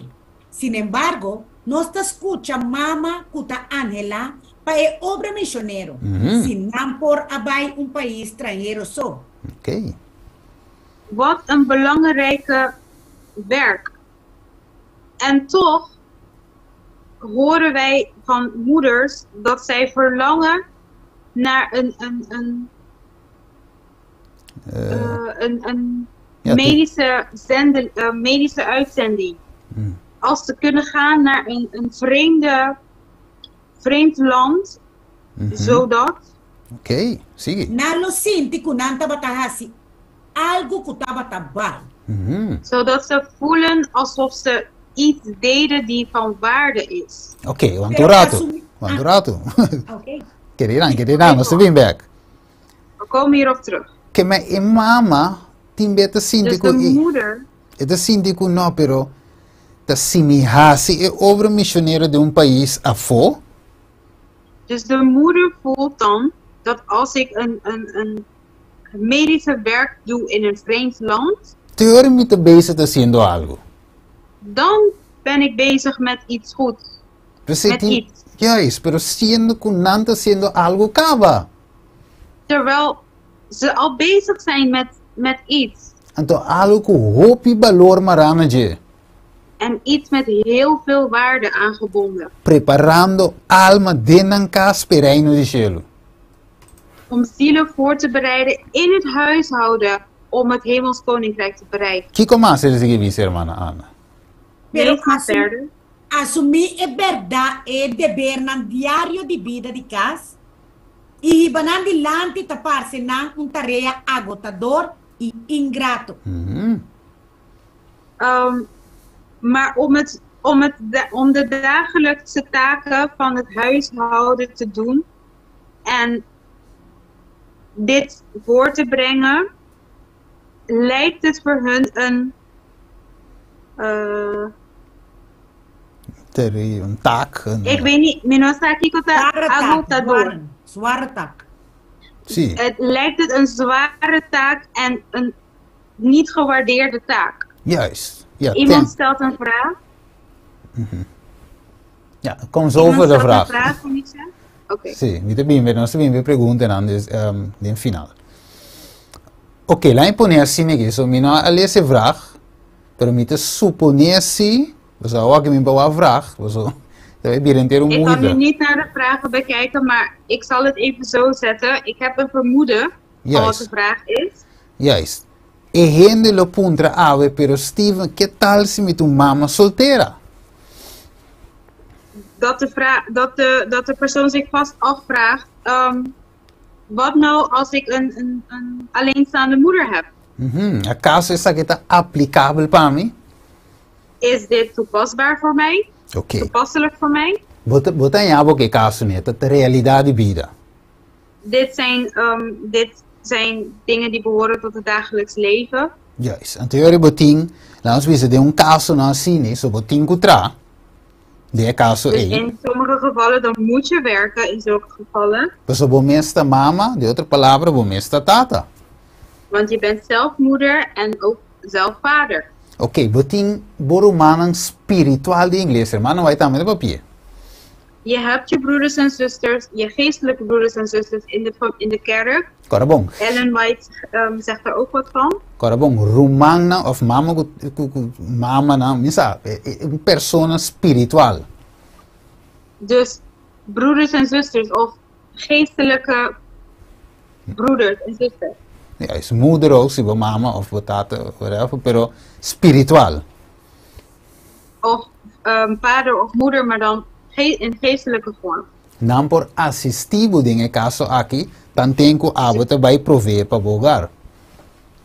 Sinembargo, nos ta skucha mama ku ta anhelá pa e obra mishonero, si nan por a bai un pais stranhero so. Oké. Wat een belangrijke werk. En toch horen wij van moeders dat zij verlangen naar een, een, een, een, een Ja, medische, zende, medische uitzending. Als ze kunnen gaan naar een, een vreemde, vreemd land, zodat Oké, sigui. Nan lo sinti ku nan tabata hasi algu ku tabata bal. Zodat ze voelen alsof ze iets deden die van waarde is. Oké, wanta Pero un ratu. asumi- Wanta un ratu. Oké. Kere kere nan, nos ta bin bèk. We komen hierop terug. Ke men e mama tin be ta sinti Dus ku de e moeder e ta sinti ku no, pero ta si mi hasi e obra misionero den un pais afó. Dus de moeder voelt dan dat als ik een, een, een medische werk doe in een vreemd land, Te ora mi ta bezig ta hasiendo algu. dan ben ik bezig met iets goeds. P'esei Met tin, iets. juist, pero siendo ku nan ta hasiendo algu kaba. Terwijl ze al bezig zijn met, met iets. Anto algu ku hopi balor mará na dje. En iets met heel veel waarde aangebonden. Preparando alma den nan kas p'e reino di shelu. Om zielen voor te bereiden in het huishouden om het hemels koninkrijk te bereiken. Kiko mas e ta sigui bisa, hermana Ana? Pero Lees maar asum, verder. asumí e bèrdat e debernan diario di bida di kas i hiba nan dilanti ta parse nan un tarea agotador i ingrato. Maar om, het, om, het, om de dagelijkse taken van het huishouden te doen en dit voor te brengen, lijkt het voor hun een. Teri, un taak. Een, Ik weet niet, mi no sa kiko ta Zware taak, agotador. zware, zware taak. Si. Het lijkt het een zware taak en een niet gewaardeerde taak. Juist. Ja, Iemand ten. stelt een vraag. Ja, kom zo Iemand over de stelt vraag. een vraag, Misha? Oké. Si, mi ta bin, nos ta bin e preguntanan dus, den final. Ok, laat me pone asina aki. So, mi no a lesa e vraag, pero mi ta supone si, bo sa wak mi pa vraag, bo sa, ta bai bira entero Ik kan nu moeite. niet naar de vragen bekijken, maar ik zal het even zo zetten. Ik heb een vermoeden van wat de Juist, vraag is. juist. E hende lo puntra awe, pero Steven, ke tal si mi ta un mama soltera? Dat de, vraag, dat de, dat de persoon zich vast afvraagt, wat nou als ik een, een, een alleenstaande moeder heb? Akaso esaki ta aplikabel pa mi? Is dit toepasbaar voor mij? Ok. Toepasselijk voor mij? Bo ta, bo ta haña bo ku e kaso ne, ta realidat di bida. Dit zijn, dit zijn dingen die behoren tot het dagelijks leven. Juist. Anto yori bo tin, laat ons bisa, den un kasonan asina, so bo tin ku traha, den e kaso Dus ei. in sommige Zulke gevallen, dan moet je werken in zulke gevallen. Paso bo mes ta mama, den otro palabra, bo mes ta tata. Want je bent zelf moeder en ook zelf vader. Ok, bo tin bo rumannan spiritual den iglesia, rumannan White tambe ta papia. Je hebt je broeders en zusters, je geestelijke broeders en zusters in de kerk. Kòrda bon. Ellen White zegt daar ook wat van. Kòrda bon, rumannan òf mama ku mamanan, mi sa, un persona spiritual. Dus broeders en zusters of geestelijke broeders en zusters. Ja, is moeder ook, si bo mama òf bo tata, whatever, pero spiritual. Of vader of moeder, maar dan in geestelijke vorm. Nan por asistí bo den e kaso aki, tanten ku abo ta bai proveé pa bo hogar.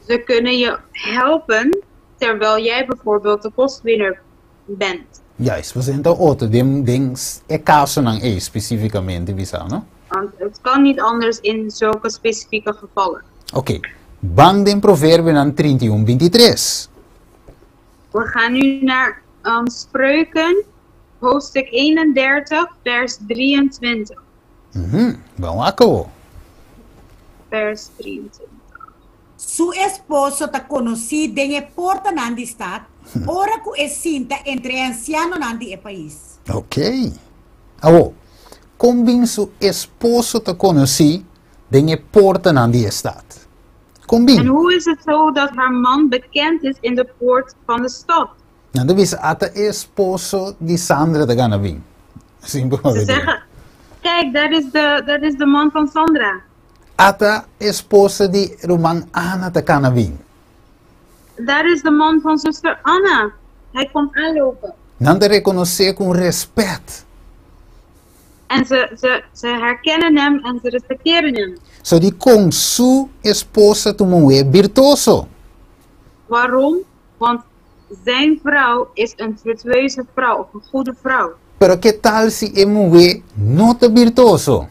Ze kunnen je helpen terwijl jij bijvoorbeeld de kostwinner bent. Juist, we zijn otro, den e kasonan ei spesífikamente bisa, no? Want het kan niet anders in zulke specifieke gevallen. Ok, ban den Proverbionan 31, 23. We gaan nu naar Spreuken, hoofdstuk 31, vers 23. Ban wak. Vers 23. Su esposo ta konosí den e portanan di stat, ora ku e sinta entre ansianonan di e pais. Ok. Awo, kon bin su esposo ta konosí den e portanan di stat? Kon bin? En hoe is het zo dat haar man bekend is in de poort van de stad? Nan ta bisa, ata esposo di Sandra ta kana bin. Simpel. Ze zeggen: "Kijk, daar is de man van Sandra." Ata esposo di ruman Ana ta kana bin. Daar is de man van zuster Anna. Hij komt aanlopen. Nan ta rekonos'é ku rèspèt. En ze herkennen hem en ze respecteren hem. So di kon su esposa ta un muhé virtuoso. Waarom? Want zijn vrouw is een virtueuze vrouw of een goede vrouw. Pero ke tal si e muhé no ta virtuoso?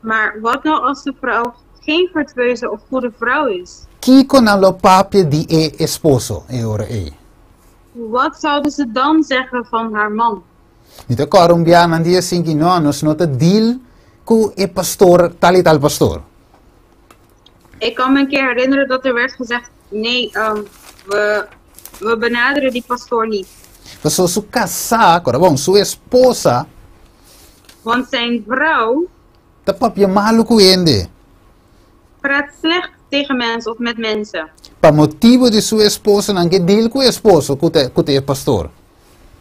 Maar wat nou als de vrouw geen virtueuze of goede vrouw is? Kiko nan lo papia di e esposo e ora ei? Wat zouden ze dan zeggen van haar man? Mi ta kòrda un biaha nan di asina ku no, nos no ta deal ku e pastor, tal i tal pastor. Ik kan me een keer herinneren dat er werd gezegd: "Nee, we benaderen die pastoor niet." Paso su kasá, kòrda bon, su esposa Want zijn vrouw ta papia malu ku hende. Praat slecht tegen mensen of met mensen. Pa motibu di su esposa nan no ke deal ku esposo, ku ta e pastor.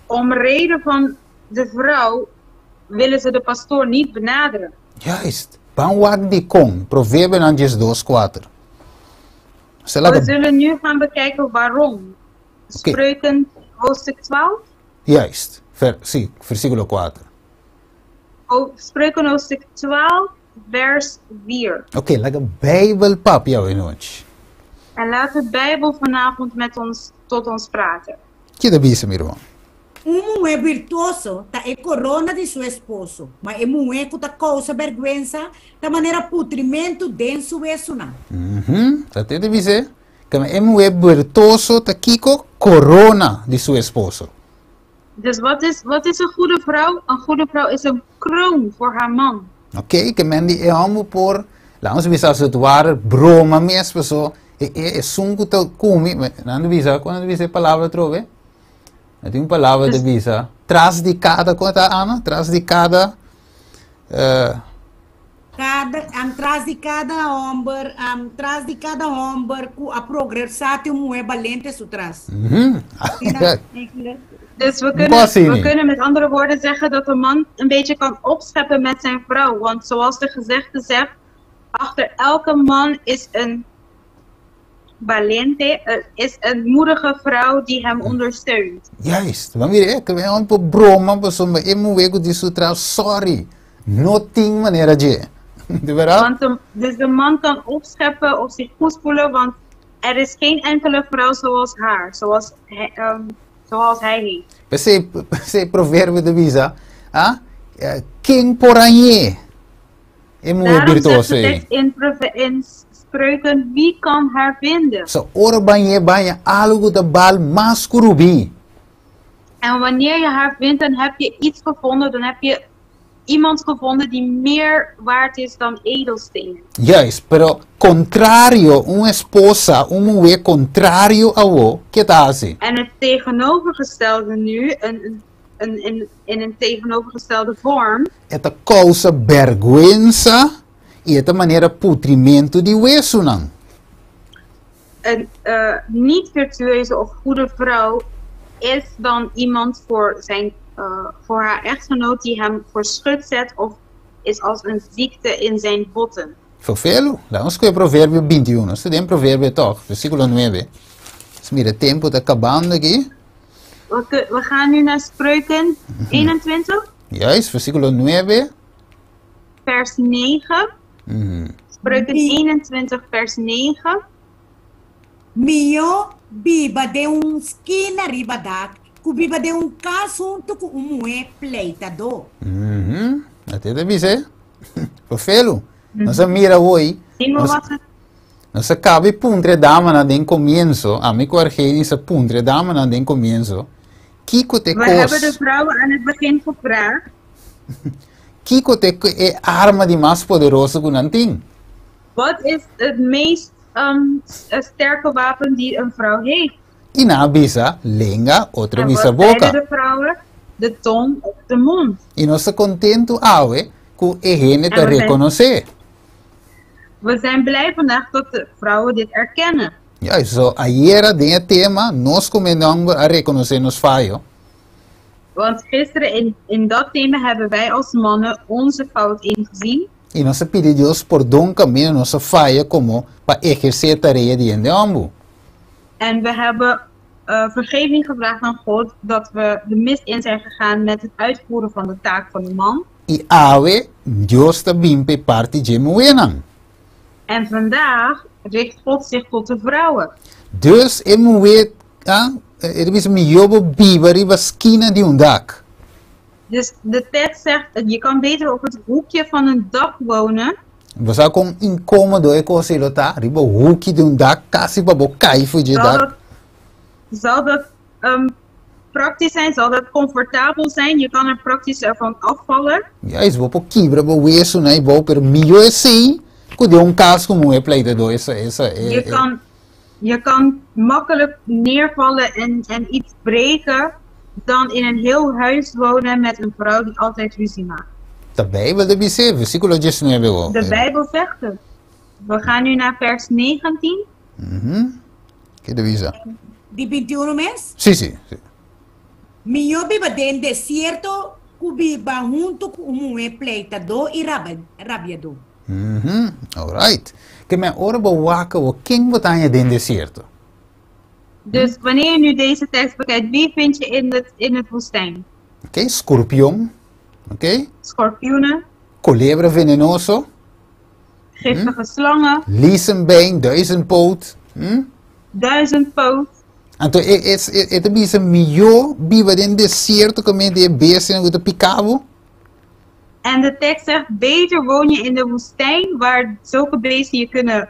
Om reden van de vrouw willen ze de pastoor niet benaderen. Juist. Ban wak di kon, Proverbionan 2, 4. Sela We zullen nu gaan bekijken waarom. Spreuken hoofdstuk 12. Juist. Si, versíkulo 4. Oh, Spreuken hoofdstuk 12, vers 4. Ok, laga Beibel papia awe nochi. En laat de Bijbel vanavond met ons, tot ons praten. Kiko ta bisa, mi ruman? Un muhé virtuoso ta e korona di su esposo, ma e muhé ku ta kousa bèrgwensa ta manera putrimentu den su wesunan. Ta te bisa ku e muhé virtuoso ta kiko? Korona di su esposo. Dus wat is een goede vrouw? Een goede vrouw is een kroon voor haar man. Ok, ke men di e hòmber por, laga nos bisa als het ware, broma mes, so, e esun ku ta kome, nan bisa, kon bisa e palabra trobe? Tin un palabra di bisa, tras di kada, kon ta, Ana? Tras di kada, Tras di kada hòmber, tras di kada hòmber ku a progresá tin un muhé balente su tras. Dus we kunnen met andere woorden zeggen dat de man een beetje kan opscheppen met zijn vrouw. Want zoals de gezegde zegt, achter elke man is een valiente, is een moedige vrouw die hem ondersteunt. Juist. Maar mira, ku e por broma, pasobra e muhé ku di su tras, sorry. No tin manera di. Di berdat? Want dus de man kan opscheppen of zich goed voelen, want er is geen enkele vrouw zoals haar, zoals hij heeft. P'esei proverbio ta bisa, ah? Ken por hañ'é? E muhé Daarom zegt virtuoso. De tekst in Spreuken: "Wie kan haar vinden?" So, ora bo hañ'é, bo a haña algu ta bal mas ku rubí. En wanneer je haar vindt, dan heb je iets gevonden, dan heb je iemand gevonden die meer waard is dan edelstenen. Juist, pero kontrario, un esposa, un muhé kontrario awor, ke ta hasi? En het tegenovergestelde nu, in een tegenovergestelde vorm, E ta kousa bèrgwensa i e ta manera putrimentu di wesunan. Een niet virtueuze of goede vrouw is dan iemand voor haar echtgenoot die hem voor schut zet of is als een ziekte in zijn botten. Ferfelu. Laga nos skohe Proverbio 21. Nos ta den Proverbio tòg, versíkulo 9. Nos mira tempu ta kabando aki. We gaan nu naar Spreuken 21. Juist, versíkulo 9. Vers 9. Spreuken 21, vers 9. Mihó biba den un skina riba dak ku biba den un kas huntu ku un muhé pleitadó. Ate ta bisa e. Ferfelu. Nos a mira awor. Nos a kaba e puntra e damanan den komienso, ami ku Argenis a puntra e damanan den komienso, kiko ta e We hebben de kos, vrouwen aan het begin gevraagd. kiko ta e arma di mas poderoso ku nan tin? Wat is het meest sterke wapen die een vrouw heeft? I nan a bisa lenga, otro En bisa wat boka. zeiden de vrouwen? De tong of de mond. I nos ta kontentu awe ku e hende ta En we zijn rekonosé. We zijn blij vandaag dat de vrouwen dit erkennen. Juist, so ayera den e tema nos ku men homber a rekonosé nos fayo. Want gisteren in dat thema hebben wij als mannen onze fout ingezien. I nos a pidi Dios pordon kaminda nos a faya komo pa ehersé e tarea di hende homber. En we hebben vergeving gevraagd aan God dat we de mist in zijn gegaan met het uitvoeren van de taak van de man. I awe Dios ta bin pa e parti dje muhénan. En vandaag richt God zich tot de vrouwen. Dus e muhé a, e ta bisa mihó bo biba riba skina di un dak. Dus de tekst zegt, je kan beter op het hoekje van een dak wonen. Bo sa kon inkomodo e kos ei lo ta? Riba huki di un dak, kasi pa bo kai for dje Zal dak. dat praktisch zijn? Zal dat comfortabel zijn? Je kan er praktisch ervan afvallen. Juist, bo por kibra bo wesunan ei bou, pero mihó esei ku den un kas ku muhé pleitadó esa, esa, e, Je e. kan makkelijk neervallen en iets breken dan in een heel huis wonen met een vrouw die altijd ruzie maakt. Ta Bijbel ta bis'é, versíkulo diesnuebe bo. De Bijbel zegt het. We gaan nu naar vers 19. Ke ta bisa? Di 21 mes? Sí, sí, sí. Mihó biba den desierto ku biba huntu ku un muhé pleitadó i rabiadó. Alright. Ke men ora bo wak awor, ken bo ta haña den desierto? Dus wanneer je nu deze tekst bekijkt, wie vind je in het woestijn? Oké, skorpion. Oké? Schorpioenen. Kolebra venenoso. Giftige slangen. Lisenbeen, duizendpoot. Duizendpoot. Anto e e e ta bisa mihó biba den desierto kaminda di e bestianan ku ta pika bo. En de tekst zegt, beter woon je in de woestijn waar zulke beesten je kunnen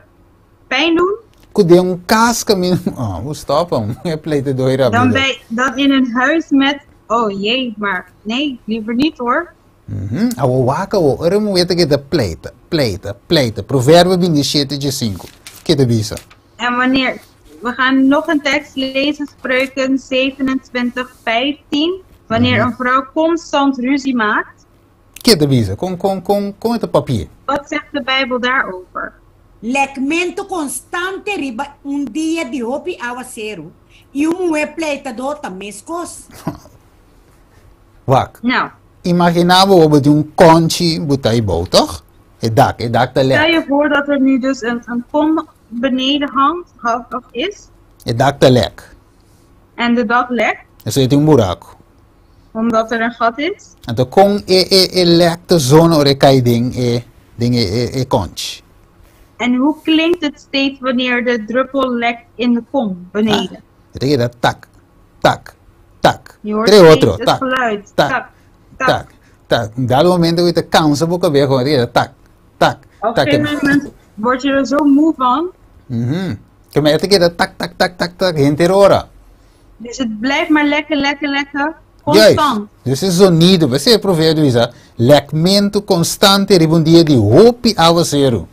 pijn doen. Ku den un kas kaminda, oh, bo stop am, e pleita doi Dan rapido. dan in een huis met, oh jee, maar nee, liever niet hoor. Awor wak awor, ora muhé ta keda pleita, pleita, pleita. Proverbio 27 diesinku. Ke ta bisa? En wanneer, we gaan nog een tekst lezen, Spreuken 27, 15. Wanneer een vrouw constant ruzie maakt. Ke ta bisa? Kon, kon, kon, kon e ta papia? Wat zegt de Bijbel daarover? Lèkmentu konstante riba un dia di hopi awaseru i un muhé pleitadó ta meskos. Wak. Nou. Imaginá bo bo tin un konchi bo ta ei bou, toch? E dak, e dak ta lèk. Stel je voor dat er nu dus een kom beneden hangt, of is. E dak ta lèk. En de dak lekt. Esei tin un buraku. Omdat er een gat is. Anto kon e e e lèk ta zona ora e kai den e den e e e konchi? En hoe klinkt het steeds wanneer de druppel lekt in de kom beneden? Ah, e ta keda tak, tak, tak. Je hoort Tres steeds otro, het tak, geluid. tak, Tak, tak. tak, tak. Un dado momento ku e ta kansa bo kabes kon e ta keda tak, tak, Op een tak. gegeven moment word je er zo moe van. Ke men e ta keda tak, tak, tak, tak, tak henter ora. Dus het blijft maar lekken, lekken, lekken. Juist. Constant. Dus e zonido, p'esei e proverbio bisa, lèkmentu konstante riba un dia di hopi awaseru.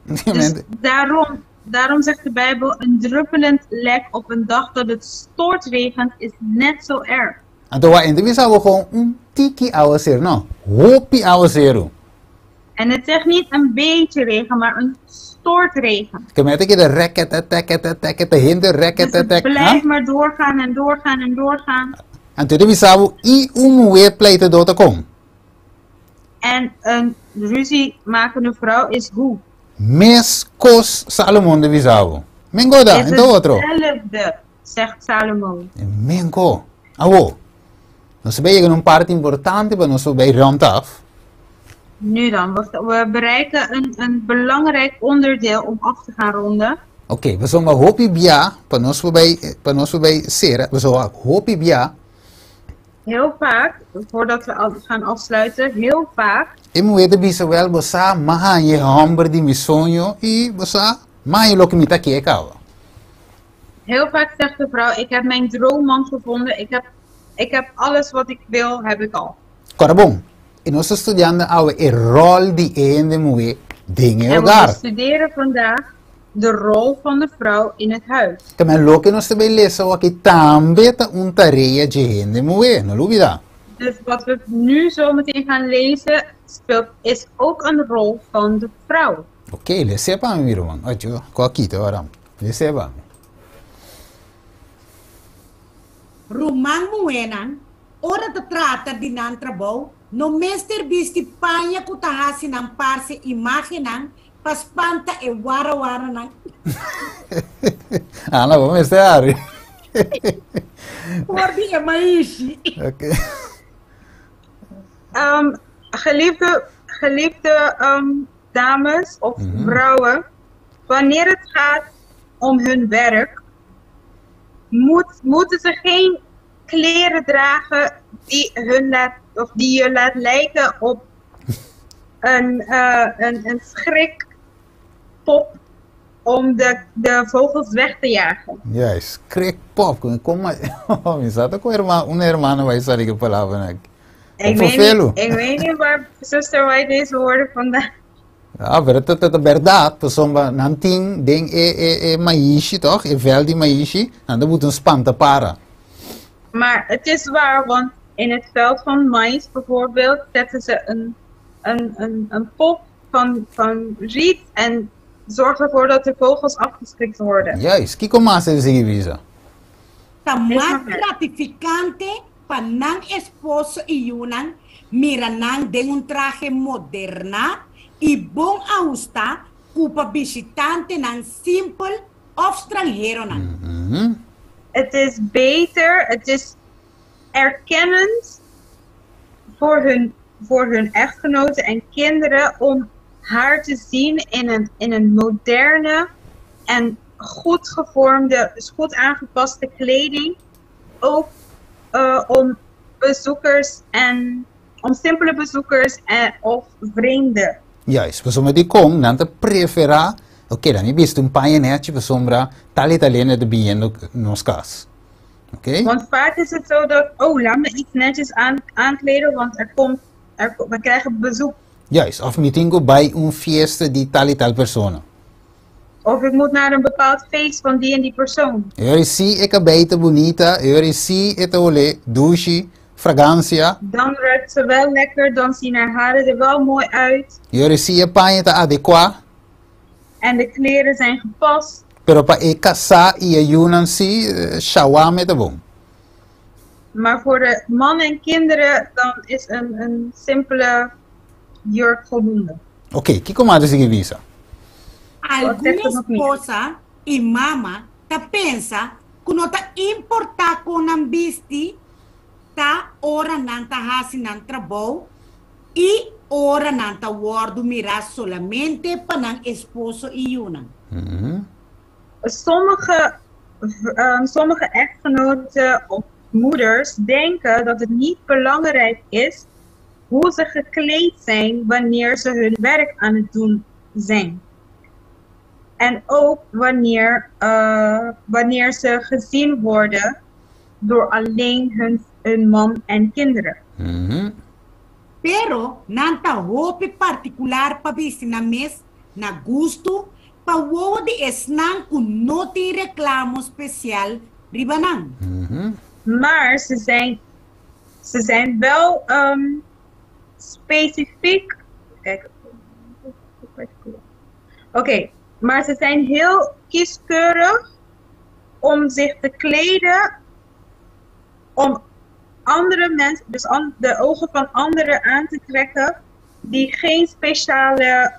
Dus daarom, daarom zegt de Bijbel, een druppelend lek op een dag dat het stortregent is net zo erg. Anto wak, e no ta bisa bo kon un tiki awaseru, no, hopi awaseru. En het zegt niet een beetje regen, maar een stortregen. Ke men ta keda rèkètètèkètètèkètè, hende Dus het rèkètètèk, ha? blijft maar doorgaan en doorgaan en doorgaan. Anto e ta bisa bo i un muhé pleitadó ta kon. En een ruziemakende vrouw is hoe? Mes kos Salomon ta bisa bo. Mengo ta, Is en ta otro. hetzelfde, zegt Salomo. Mengo. Awo, nos a bay yega na un parti importante pa nos por bay rond af. Nu dan, we bereiken een belangrijk onderdeel om af te gaan ronden. Ok, pasobra hopi bia pa nos por bay, pa nos por bay sera, pasobra hopi bia. Heel vaak, voordat we al gaan afsluiten, heel vaak. E muhé ta bisa, Wel, bo sa, m'a haña e hòmber di mi soño i bo sa, m'a haña loke mi ta ke kaba. Heel vaak zegt de vrouw, ik heb mijn droomman gevonden, ik heb alles wat ik wil, heb ik al. Kòrda bon, i nos ta studiando awe e ròl di e hende muhé den e En we hogar. bestuderen vandaag de rol van de vrouw in het huis. Tamen loke nos ta bay lesa awaki tambe ta un tarea dje hende muhé, no lubida. Dus wat we nu zo meteen gaan lezen speelt is ook een rol van de vrouw. Ok, les'é pa mi, mi ruman. Ocho, ku a kita ora. Les'é pa mi. Ruman muhénan, ora ta trata di nan trabou, no mester bisti paña ku ta hasi nan parse imágennan pa spanta e warawaranan. Ana, bo mester hari. For di e maishi. Ok. Geliefde, geliefde dames of vrouwen, wanneer het gaat om hun werk, moeten ze geen kleren dragen die, hun laat, of die je laat lijken op een schrikpop om de vogels weg te jagen. Juist, schrikpop. Kon mi sa ta ku un hermano bai sa di e palabranan aki. Ik weet niet, ik weet niet waar zuster White deze woorden vandaan. Ah, pero ta ta berdad, pasobra nan tin den e e e maishi toch, e veld di maishi, nan ta buta un spanta para. Maar het is waar, want in het veld van mais bijvoorbeeld zetten ze een pop van riet en zorgen ervoor dat de vogels afgeschrikt worden. Juist, kiko mas e sigui bisa? Ta mas gratificante pa nan esposo i yunan mira nan den un trahe moderná i bon ahustá ku pa bishitantenan simpel òf stranheronan. Het is beter, het is erkennend voor hun echtgenoten en kinderen om haar te zien in een moderne en goed gevormde, dus goed aangepaste kleding. Ook om bezoekers en om simpele bezoekers en, of vreemden. Juist, pasobra dikon nan ta preferá, oké, dan mi bisti un paña nèchi pasobra tal i tal hende ta biniendo nos kas. Oké? Want vaak is het zo dat, oh, laat me iets netjes aankleden, want we krijgen bezoek. Juist, of mi tin ku bai un fiesta di tal i tal persona. Of ik moet naar een bepaald feest van die en die persoon. E ora si e kabei ta bunita, e ora si e ta hole dushi, fragansia. Dan ruikt ze wel lekker, dan zien haar haren er wel mooi uit. E ora si e paña ta adekuá. En de kleren zijn gepast. Pero pa e kasá i e yunan si, shawame ta bon. Maar voor de mannen en kinderen, dan is een simpele jurk voldoende. Ok, kiko mas e sigui bisa? Algun esposa i mama ta pensa ku no ta importá kon nan bisti ta ora nan ta hasi nan trabou i ora nan ta wòrdu mirá solamente pa nan esposo i yunan. Sommige echtgenoten of moeders denken dat het niet belangrijk is hoe ze gekleed zijn wanneer ze hun werk aan het doen zijn. En ook wanneer ze gezien worden door alleen hun, hun man en kinderen. Pero nan ta hopi partikular pa bisti nan mes na gustu pa wowo di esnan ku no tin reklamo spesial riba nan. Maar ze zijn wel specifiek. Kijk. Oké, maar ze zijn heel kieskeurig om zich te kleden om andere mensen, dus de ogen van anderen aan te trekken die geen speciale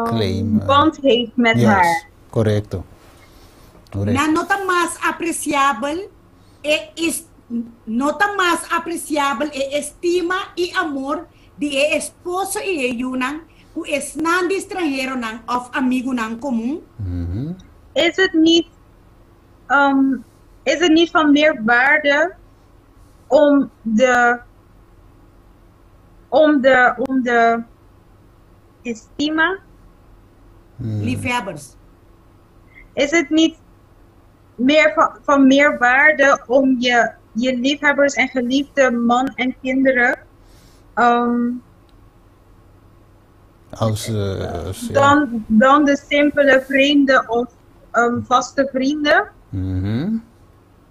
Claim. Band heeft met haar. Korekto. Korekto. Nan no ta mas apresiabel e is no ta mas apresiabel e estima i amor di e esposo i e yunan ku esnan di stranheronan òf amigunan komun? Is het niet van meer waarde om de estima? Liefhebbers. Is het niet meer van meer waarde om je liefhebbers en geliefde man en kinderen Als, ja. dan de simpele vreemde of vaste vrienden?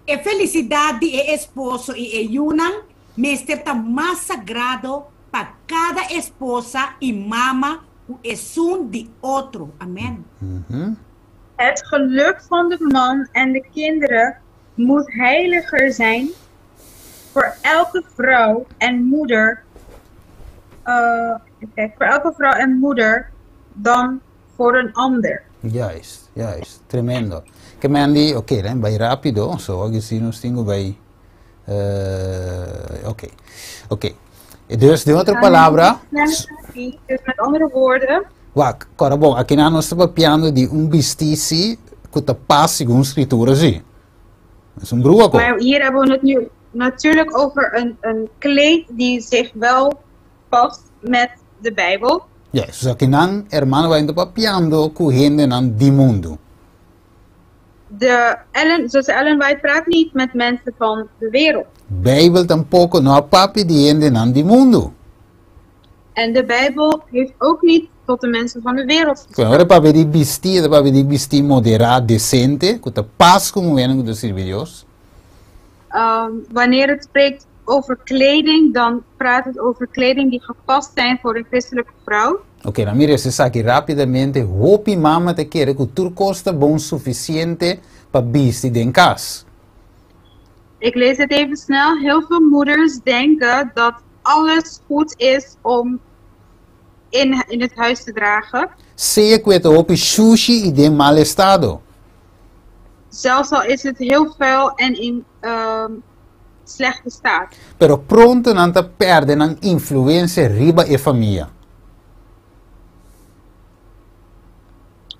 E felisidat di e esposo i e yunan mester ta mas sagrado pa kada esposa i mama ku esun di otro. Amèn. Het geluk van de man en de kinderen moet heiliger zijn voor elke vrouw en moeder. Kijk, voor elke vrouw en moeder dan voor een ander. Juist. Tremendo. Ke men di, oké, okay, bai rápido, so aki si nos tin bai, oké. Dus, den otro palabra, Dus met andere woorden, Wak, ora bon, aki nos ta papiando di un bistí ku ta pas segun Skritura, si. E un brua. Maar hier hebben we het nu natuurlijk over een kleed die zich wel past met de Bijbel. Ja, dus aki nan, ruman, bai ta papiando ku hendenan di mundu. Zoals Ellen White praat niet met mensen van de wereld. Bijbel tampoko no a papia di hendenan di mundu. En de Bijbel heeft ook niet tot de mensen van de wereld gesproken. Ora papia di bistí, papia di bistí moderá, desente, ku ta pas ku muhé ku ta sirbi Dios. Wanneer het spreekt over kleding, dan praat het over kleding die gepast zijn voor een christelijke vrouw. Oké, dan mira esaki rápidamente. Hopi mama ta kere ku tur kos ta bon sufisiente pa bisti den kas. Ik lees het even snel. Heel veel moeders denken dat alles goed is om in het huis te dragen. Sea ku ta hopi sushi i den mal estado. Zelfs al is het heel vuil en in slechte staat. Pero pronto nan ta pèrdè nan influensia riba e famia.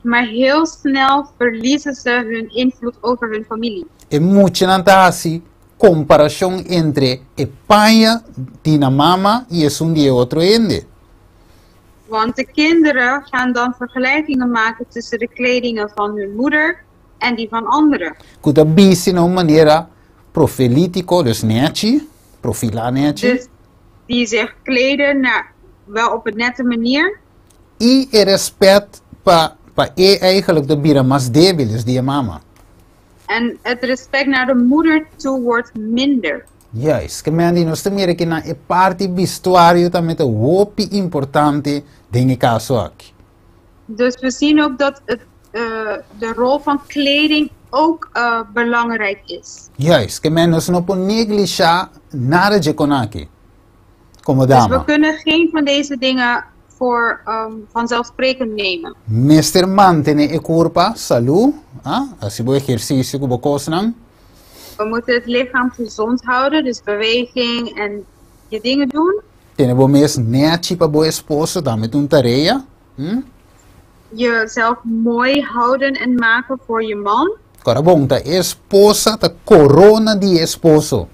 Maar heel snel verliezen ze hun invloed over hun familie. E muchanan ta hasi komparashon entre e paña di nan mama i esun di otro hende. Want de kinderen gaan dan vergelijkingen maken tussen de kledingen van hun moeder en die van anderen. Ku ta bisti na un manera profilítiko, dus nèchi, profilá nèchi. Dus die zich kleden naar, wel op een nette manier. I e rèspèt pa e eigenlijk ta bira mas débil, dus di mama. En het respect naar de moeder toe wordt minder. Juist, ke men di nos ta mira ku na e parti bistuario tambe ta hopi importante den e kaso aki. Dus we zien ook dat de rol van kleding ook belangrijk is. Juist, ke men nos no por neglishá nada di e kosnan aki. Komo Dus we dama. Kunnen geen van deze dingen voor vanzelfsprekend nemen. Mester mantené e kurpa salú, ah? Hasi bo ehersisio ku bo kosnan. We moeten het lichaam gezond houden, dus beweging en je dingen doen. Tene bo mes nèchi pa bo esposo, tambe ta un tarea. Jezelf mooi houden en maken voor je man. Ora bon, ta esposa, ta korona di esposo.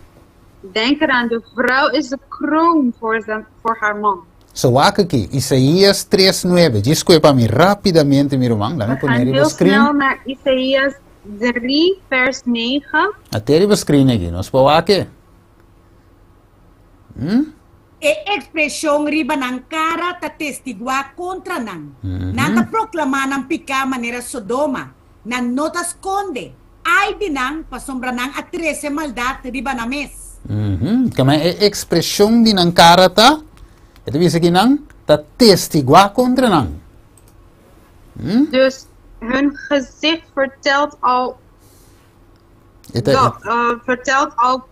Denk eraan, de vrouw is de kroon voor haar man. So aki, Isaías 3:9. Diskulpa mi rápidamente, mi ruman. Laga We pone gaan e heel screen. Snel naar Isaías 3, vers 9. At'é riba screen aki, nos por wak e. Hm? E ekspreshon riba nan kara ta testiguá kontra nan. Nan ta proklamá nan piká manera Sodoma. Nan no ta skonde. Ai di nan, pasobra nan a trese maldat riba nan mes. Kema e ekspreshon di nan kara ta, e ta bisa ki nan ta testiguá kontra nan. Dus hun gezicht vertelt al dat, vertelt al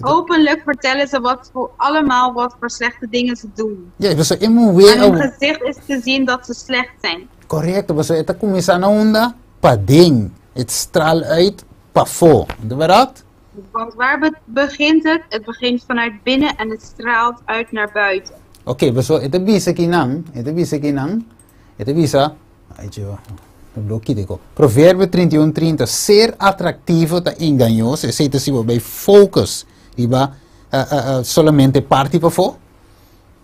openlijk vertellen ze wat voor allemaal wat voor slechte dingen ze doen. Ja, pasobra e muhé Aan hun gezicht is te zien dat ze slecht zijn. Korekto, pasobra e ta kuminsá na unda? Paden. Het straal uit pafó. Ta bèrdat? Want waar begint het? Het begint vanuit binnen en het straalt uit naar buiten. Oké, pasobra e ta bisa kinan, e ta bisa kinan, e ta bisa, ai tjeba, ta bló kita e ko. Proverbio 31, 30, ser atraktivo ta engañoso, esei ta si bo bai focus riba solamente parti pafó.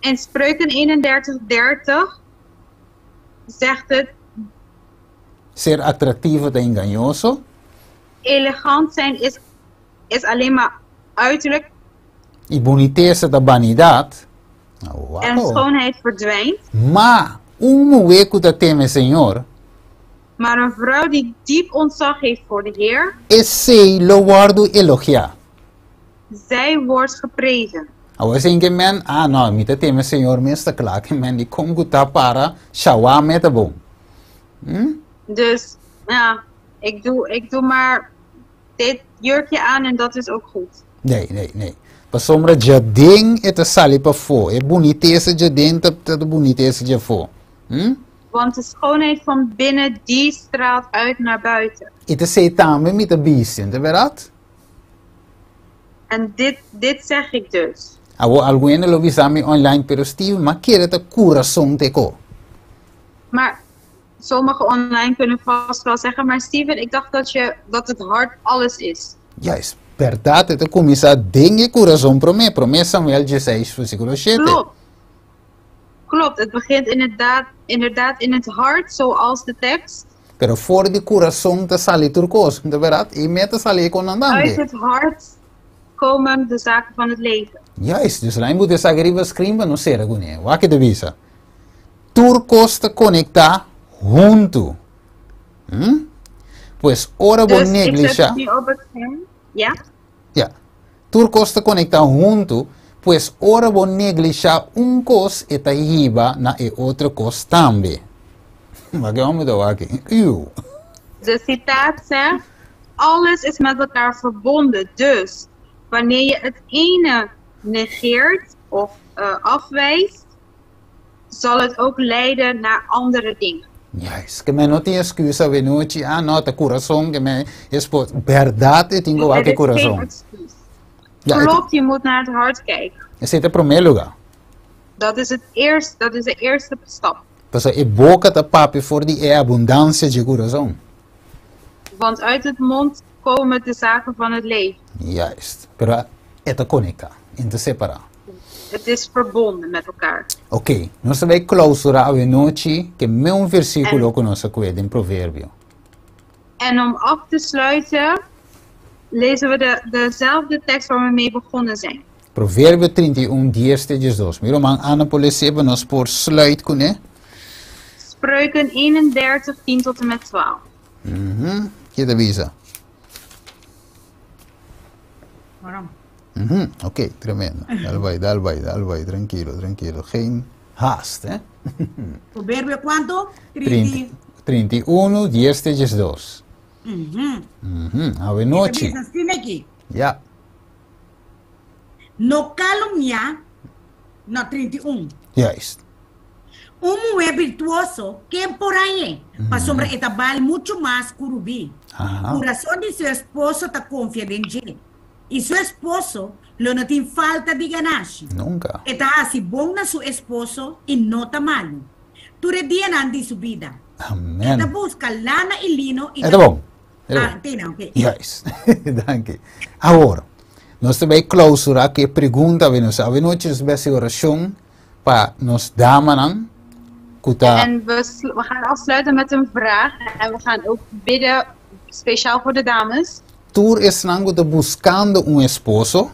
En Spreuken 31, 30 zegt het. Ser atraktivo ta engañoso. Elegant zijn is, is alleen maar uiterlijk. I bunitesa ta banidat. Wow. En schoonheid verdwijnt. Ma un muhé ku ta teme Señor. Maar een vrouw die diep ontzag heeft voor de Heer. Esei lo wòrdu elogiá. Zij wordt geprezen. Awor esei ke men, ah no, mi ta teme Señor mes ta kla ke men di kon ku ta para shawá me ta bon. Hm? Dus, ja, ik doe, ik doe maar dit jurkje aan en dat is ook goed. Nee, nee, nee. Pasobra djaden e ta sali pafó. E bunitesa djaden ta ta de bunitesa djafó. Hm? Want de schoonheid van binnen, die straalt uit naar buiten. I ta esei tambe mi ta bisti, ta bèrdat? En dit, dit zeg ik dus. Awor algun hende lo bisa mi online, pero Steven, m'a kere ta kurason te ko. Maar sommigen online kunnen vast wel zeggen, maar Steven, ik dacht dat, je, dat het hart alles is. Juist, bèrdat e ta kuminsá den e kurason promé, promé Samuel dieseis versíkulo shete. Klopt. Klopt, het begint inderdaad, inderdaad in het hart, zoals de tekst. Pero for di kurason ta sali tur kos, ta bèrdat? I me ta sali e konan tambe. Uit het hart komen de zaken van het leven. Juist, dus laat mi buta esaki riba screen pa nos sera kuné. Wak e ta bisa. Tur kos ta konektá huntu. Hm? Pues ora bo Dus ik zet neglishá. het nu op het scherm. Ja? Ja. Tur kos ta konektá huntu, pues ora bo neglishá un kos e ta hiba na e otro kos tambe. Wak e hòmber ta wak aki. Iuw. De citaat zegt, alles is met elkaar verbonden. Dus wanneer je het ene negeert of uh, afwijst, zal het ook leiden naar andere dingen. Juist, ke men no tin excuus awenochi, ah no, ta kurason, ke men esposo. Berdad e tin ku wak e kurason. Er is geen excuus. Ja, Klopt, je moet naar het hart kijken. Esei ta promé lugá. Dat is het eerste, dat is de eerste stap. Pasobra e boka ta papia for di e abundansia dje kurason. Want uit het mond komen de zaken van het leven. Juist, pero e ta konektá, e no ta separá. Het is verbonden met elkaar. Oké, nos ta bai klausurá awenochi ke meun versíkulo ku nos a kue den Proverbio. En om af te sluiten, lezen we de, dezelfde tekst waar we mee begonnen zijn. Proverbio 31, dies te diesdos. Mi ruman Anna por les'é pa nos por sluit kuné. Spreuken 31, 10 tot en met 12. Mhm, Ke ta bisa? Waarom? Mhm, Oké, tremendo. Dal bai, dal bai, dal bai, trankilo, trankilo. Geen haast, hè? Proverbio kuantu? 30. 31, dies te diesdos. Mhm. Mhm, Awenochi. E ta bisa asina aki. Ja. No calumnia, no, 31. Juist. Un muhé birtuoso, ken por hañ'é? Pasobra e ta bal muchu mas ku rubí. Kurason di su esposo ta konfia den dje, i su esposo lo no tin falta di ganashi. Nunka. E ta hasi bon na su esposo i no ta malu, tur e dianan di su bida. Amen. E ta buska lana i lino i E ta bon. E ta Ah, bon. Tina, oké. Juist. Danki. Awor, nos ta bai klausurá ku e pregunta awe nos. Awe nochi nos bai hasi orashon pa nos damanan. Ku ta. En we, we gaan afsluiten met een vraag. En we gaan ook bidden, speciaal voor de dames. Tur esnan ku ta buskando un esposo.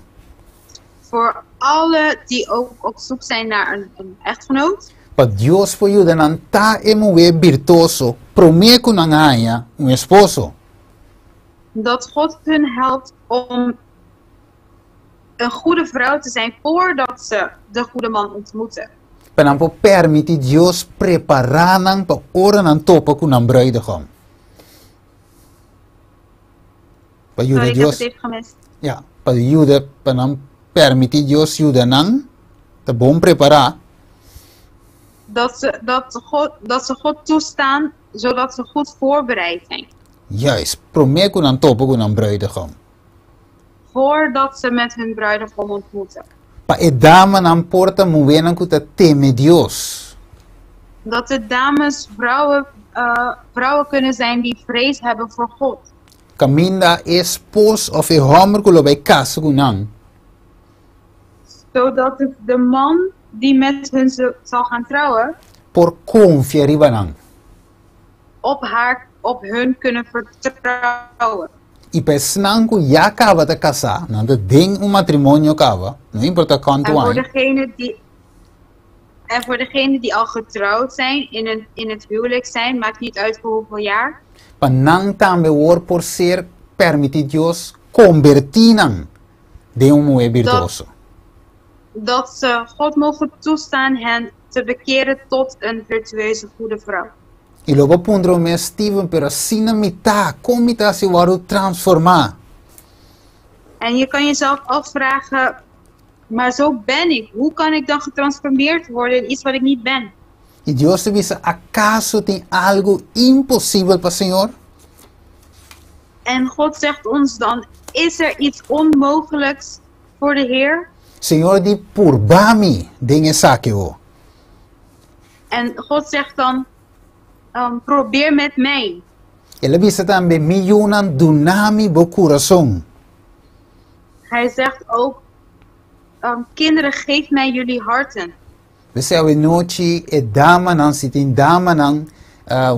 Voor alle die ook op zoek zijn naar een, een echtgenoot. Pa Dios por yuda nan ta e muhé birtuoso promé ku nan haña un esposo. Dat God hun helpt om een goede vrouw te zijn voordat ze de goede man ontmoeten. Pa nan por permití Dios prepará nan pa ora nan topa ku nan bruidegom. Pa yuda Sorry, ik heb Dios. het even gemist. Ja, pa yuda, pa nan permití Dios yuda nan ta bon prepará. Dat ze, dat, God, dat ze God toestaan, zodat ze goed voorbereid zijn. Juist, promé ku nan topa ku nan bruidegom. Voordat ze met hun bruidegom ontmoeten. Pa e damanan por ta muhénan ku ta teme Dios. Dat de dames vrouwen, eh, vrouwen kunnen zijn die vrees hebben voor God. Kaminda e espos òf e hòmber ku lo bai kasa ku nan. Zodat de, de man die met hun zal gaan trouwen. Por konfia riba nan. Op haar, op hun kunnen vertrouwen. I pa esnan ku ya kaba ta kasá, nan ta den un matrimonio kaba, no importa kuantu En voor aña. degene die, en voor degene die al getrouwd zijn, in, een, in het huwelijk zijn, maakt niet uit voor hoeveel jaar. Pa nan tambe wor por ser permití Dios kombertí nan den un muhé birtuoso. Dat ze God mogen toestaan hen te bekeren tot een virtueuze goede vrouw. I lo bo puntra bo mes, Steven, pero asina mi ta, kon mi ta hasi wòrdu transformá? En je kan jezelf afvragen, maar zo ben ik. Hoe kan ik dan getransformeerd worden in iets wat ik niet ben? I Dios ta bisa, Akaso tin algu imposibel pa Señor? En God zegt ons dan, is er iets onmogelijks voor de Heer? Señor di, Purba mi den esaki ho. En God zegt dan, um, probeer met mij. El a bisa tambe, Mi yunan, duna mi bo kurason. Hij zegt ook, um, kinderen, geef mij jullie harten. P'esei awe nochi e damanan, si tin damanan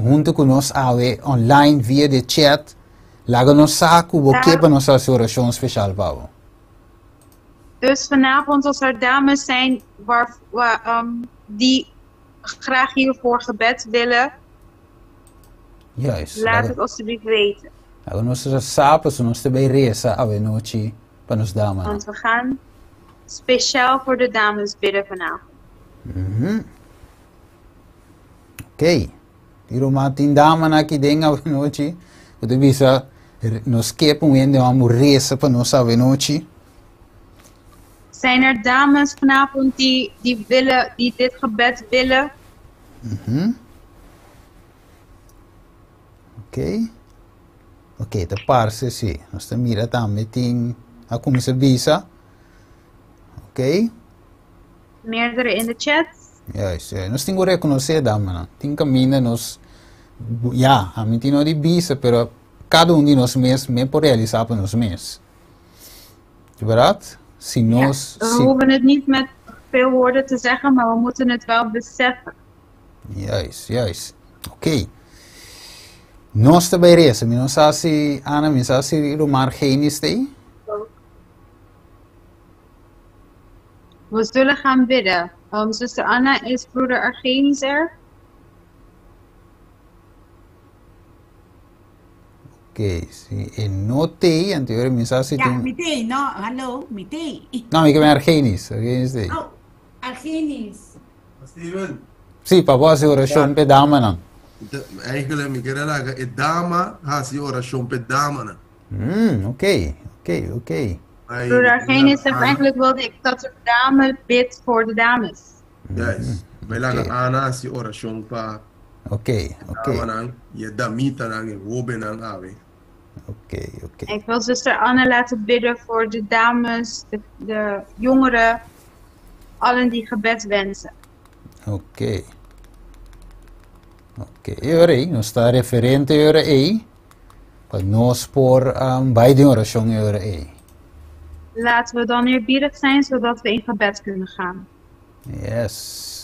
huntu ku nos awe online via de chat, laga nos sa ku bo ke pa nos hasi orashon speshal pa bo. Dus vanavond als er dames zijn waar, waar, um, die graag hiervoor gebed willen, Juist. laat het alstublieft weten. Laga nos sa pasobra nos ta bay resa awe nochi pa nos damanan. Want we gaan speciaal voor de dames bidden vanavond. Mhm. Oké. Di ruman tin damanan aki den awe nochi ku ta bisa nos ke pa un hende hòmber resa pa nos awe nochi. Zijn er dames vanavond die, die, willen, die dit gebed willen? Mhm. Oké. Oké, ta parse si. Nos ta mira tambe tin a kuminsá bisa. Oké. Meerdere in de chat. Juist, juist. Nos tin ku rekonosé damanan. Tin kaminda nos, ya, ami tin no di bisa, pero kada un di nos mes me por realisá pa nos mes. Di bèrdat? Si nos, We si. hoeven het niet met veel woorden te zeggen, maar we moeten het wel beseffen. Juist, juist. Oké. Nos ta bai resa. Mi no sa si Ana, mi sa si Romar Genis ta ei. We zullen gaan bidden. Um, zuster Anna, is broeder Argenis er? Oké, si e no t'ei, anto yora mi sa si Ja, tin. mi t'ei, no, hallo, mi t'ei. No, mi ke men Argenis, Argenis t'ei. Oh, Argenis. Steven. Sí, pa bo hasi orashon p'e damanan. Eigenlijk mi ker a laga e dama hasi orashon p'e damanan. Mm, oké, oké, oké. Broeder Argenis zegt eigenlijk wilde ik dat de dame bidt voor de dames. Juist. Bai laga Ana hasi orashon pa Oké, oké. damanan i e damitanan, e hóbennan awe. Oké, oké. Ik wil zuster Anne laten bidden voor de dames, de, de jongeren, allen die gebed wensen. Oké. Oké, e ora ei, nos ta referente e ora ei, pa nos por um, bai den orashon e ora ei. Laten we dan eerbiedig zijn, zodat we in gebed kunnen gaan. Yes.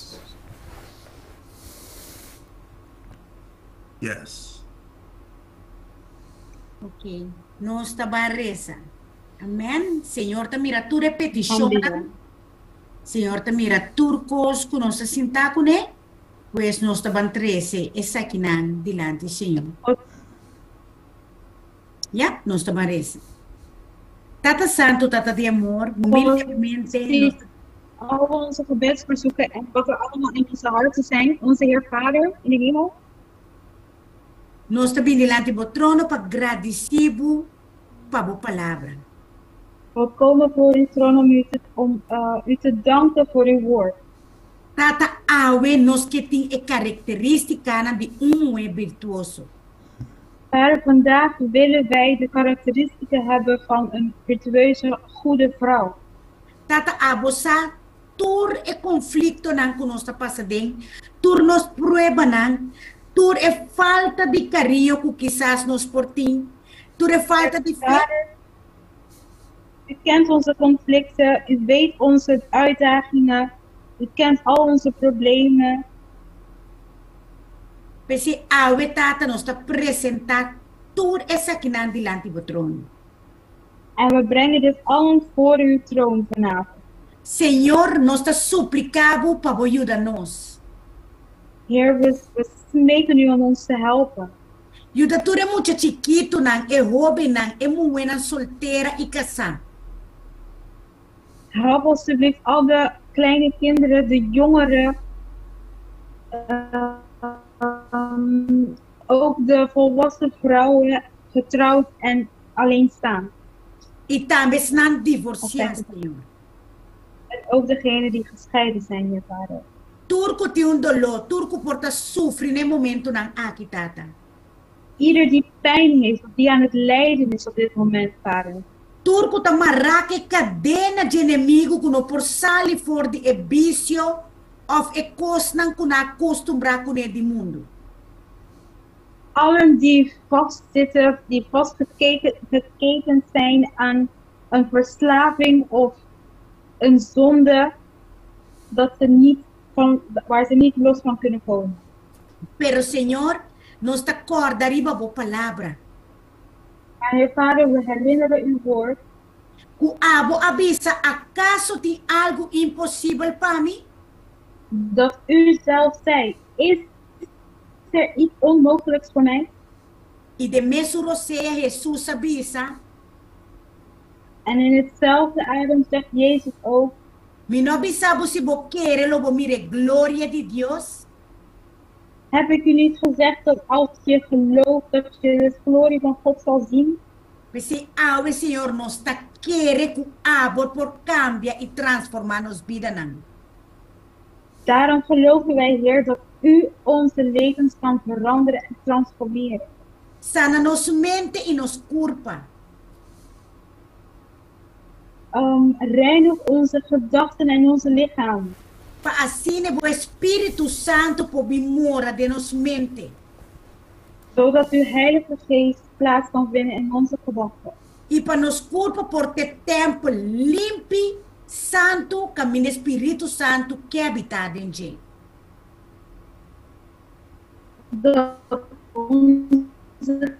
Yes. Ok, nos ta bai resa. Amen. Señor ta mira tur e petishonnan. Señor ta mira tur kos ku nos ta sinta kuné. Pues nos ta ban trese esakinan dilanti Señor. Ya, nos ta ban resa. Tata Santu, Tata di amor, humildemente nos ta. Al onze gebedsverzoeken en wat er allemaal in onze harten zijn, onze Heer Vader in de hemel. Nos ta bin dilanti bo trono pa gradisí bo pa bo palabra. We komen voor uw troon om u te, om, uh, u te danken voor uw woord. Tata, awe nos ke tin e karakterístikanan di un muhé birtuoso. Vader, vandaag willen wij de karakteristieken hebben van een virtueuze, goede vrouw. Tata, abo sa tur e konfliktonan ku nos ta pasa den, tur nos pruebanan, tur e falta di kariño ku kisas nos por tin, tur e falta di fe. Vader, u kent onze conflicten, u weet onze uitdagingen, u kent al onze problemen. P'esei awe, Tata, nos ta presentá tur esakinan dilanti bo trono. En we brengen dit allen voor uw troon vanavond. Señor, nos ta supliká bo pa bo yuda nos. Heer, we, we smeken u om ons te helpen. Yuda tur e mucha chikitunan, e hóbennan, e muhénan soltera i kasá. Help alstublieft al de kleine kinderen, de jongeren, um, ook de volwassen vrouwen, getrouwd en alleenstaand. I tambe esnan divorsiá, Señor. En ook degenen die gescheiden zijn, Heer Vader. Tur ku tin un doló, tur ku por ta sufri na e momentunan aki, Tata. Ieder die pijn heeft of die aan het lijden is op dit moment, Vader. Tur ku ta mará ku e kadena dje enemigu ku no por sali for di e bisio òf e kosnan ku nan a kustumbrá kuné di mundu. Allen die vastzitten, die vastgeketend zijn aan een verslaving of een zonde dat ze niet van, waar ze niet los van kunnen komen. Pero Señor, nos ta kòrda riba bo palabra. Maar Heer Vader, we herinneren uw woord. Ku abo a bisa, Akaso tin algu imposibel pa mi? Dat u zelf zei, Is er iets onmogelijks voor mij? I den mesun rosea Hesus a bisa. En in hetzelfde adem zegt Jezus ook. Mi no a bisa bo si bo kere lo bo mira e gloria di Dios? Heb ik u niet gezegd dat als je gelooft dat je de glorie van God zal zien? P'esei awe, Señor, nos ta kere ku abo por kambia i transformá nos bidanan. Daarom geloven wij, Heer, dat U onze levens kan veranderen en transformeren. Sana nos mente i nos kurpa. Um, reinig onze gedachten en onze lichaam. Pa asina bo Spiritu Santu por bin mora den nos mente. Zodat uw Heilige Geest plaats kan vinden in onze gedachten. I pa nos kurpa por t'e tèmpel limpi, santu, kaminda e Spiritu Santu ke habitá den dje. Dat onze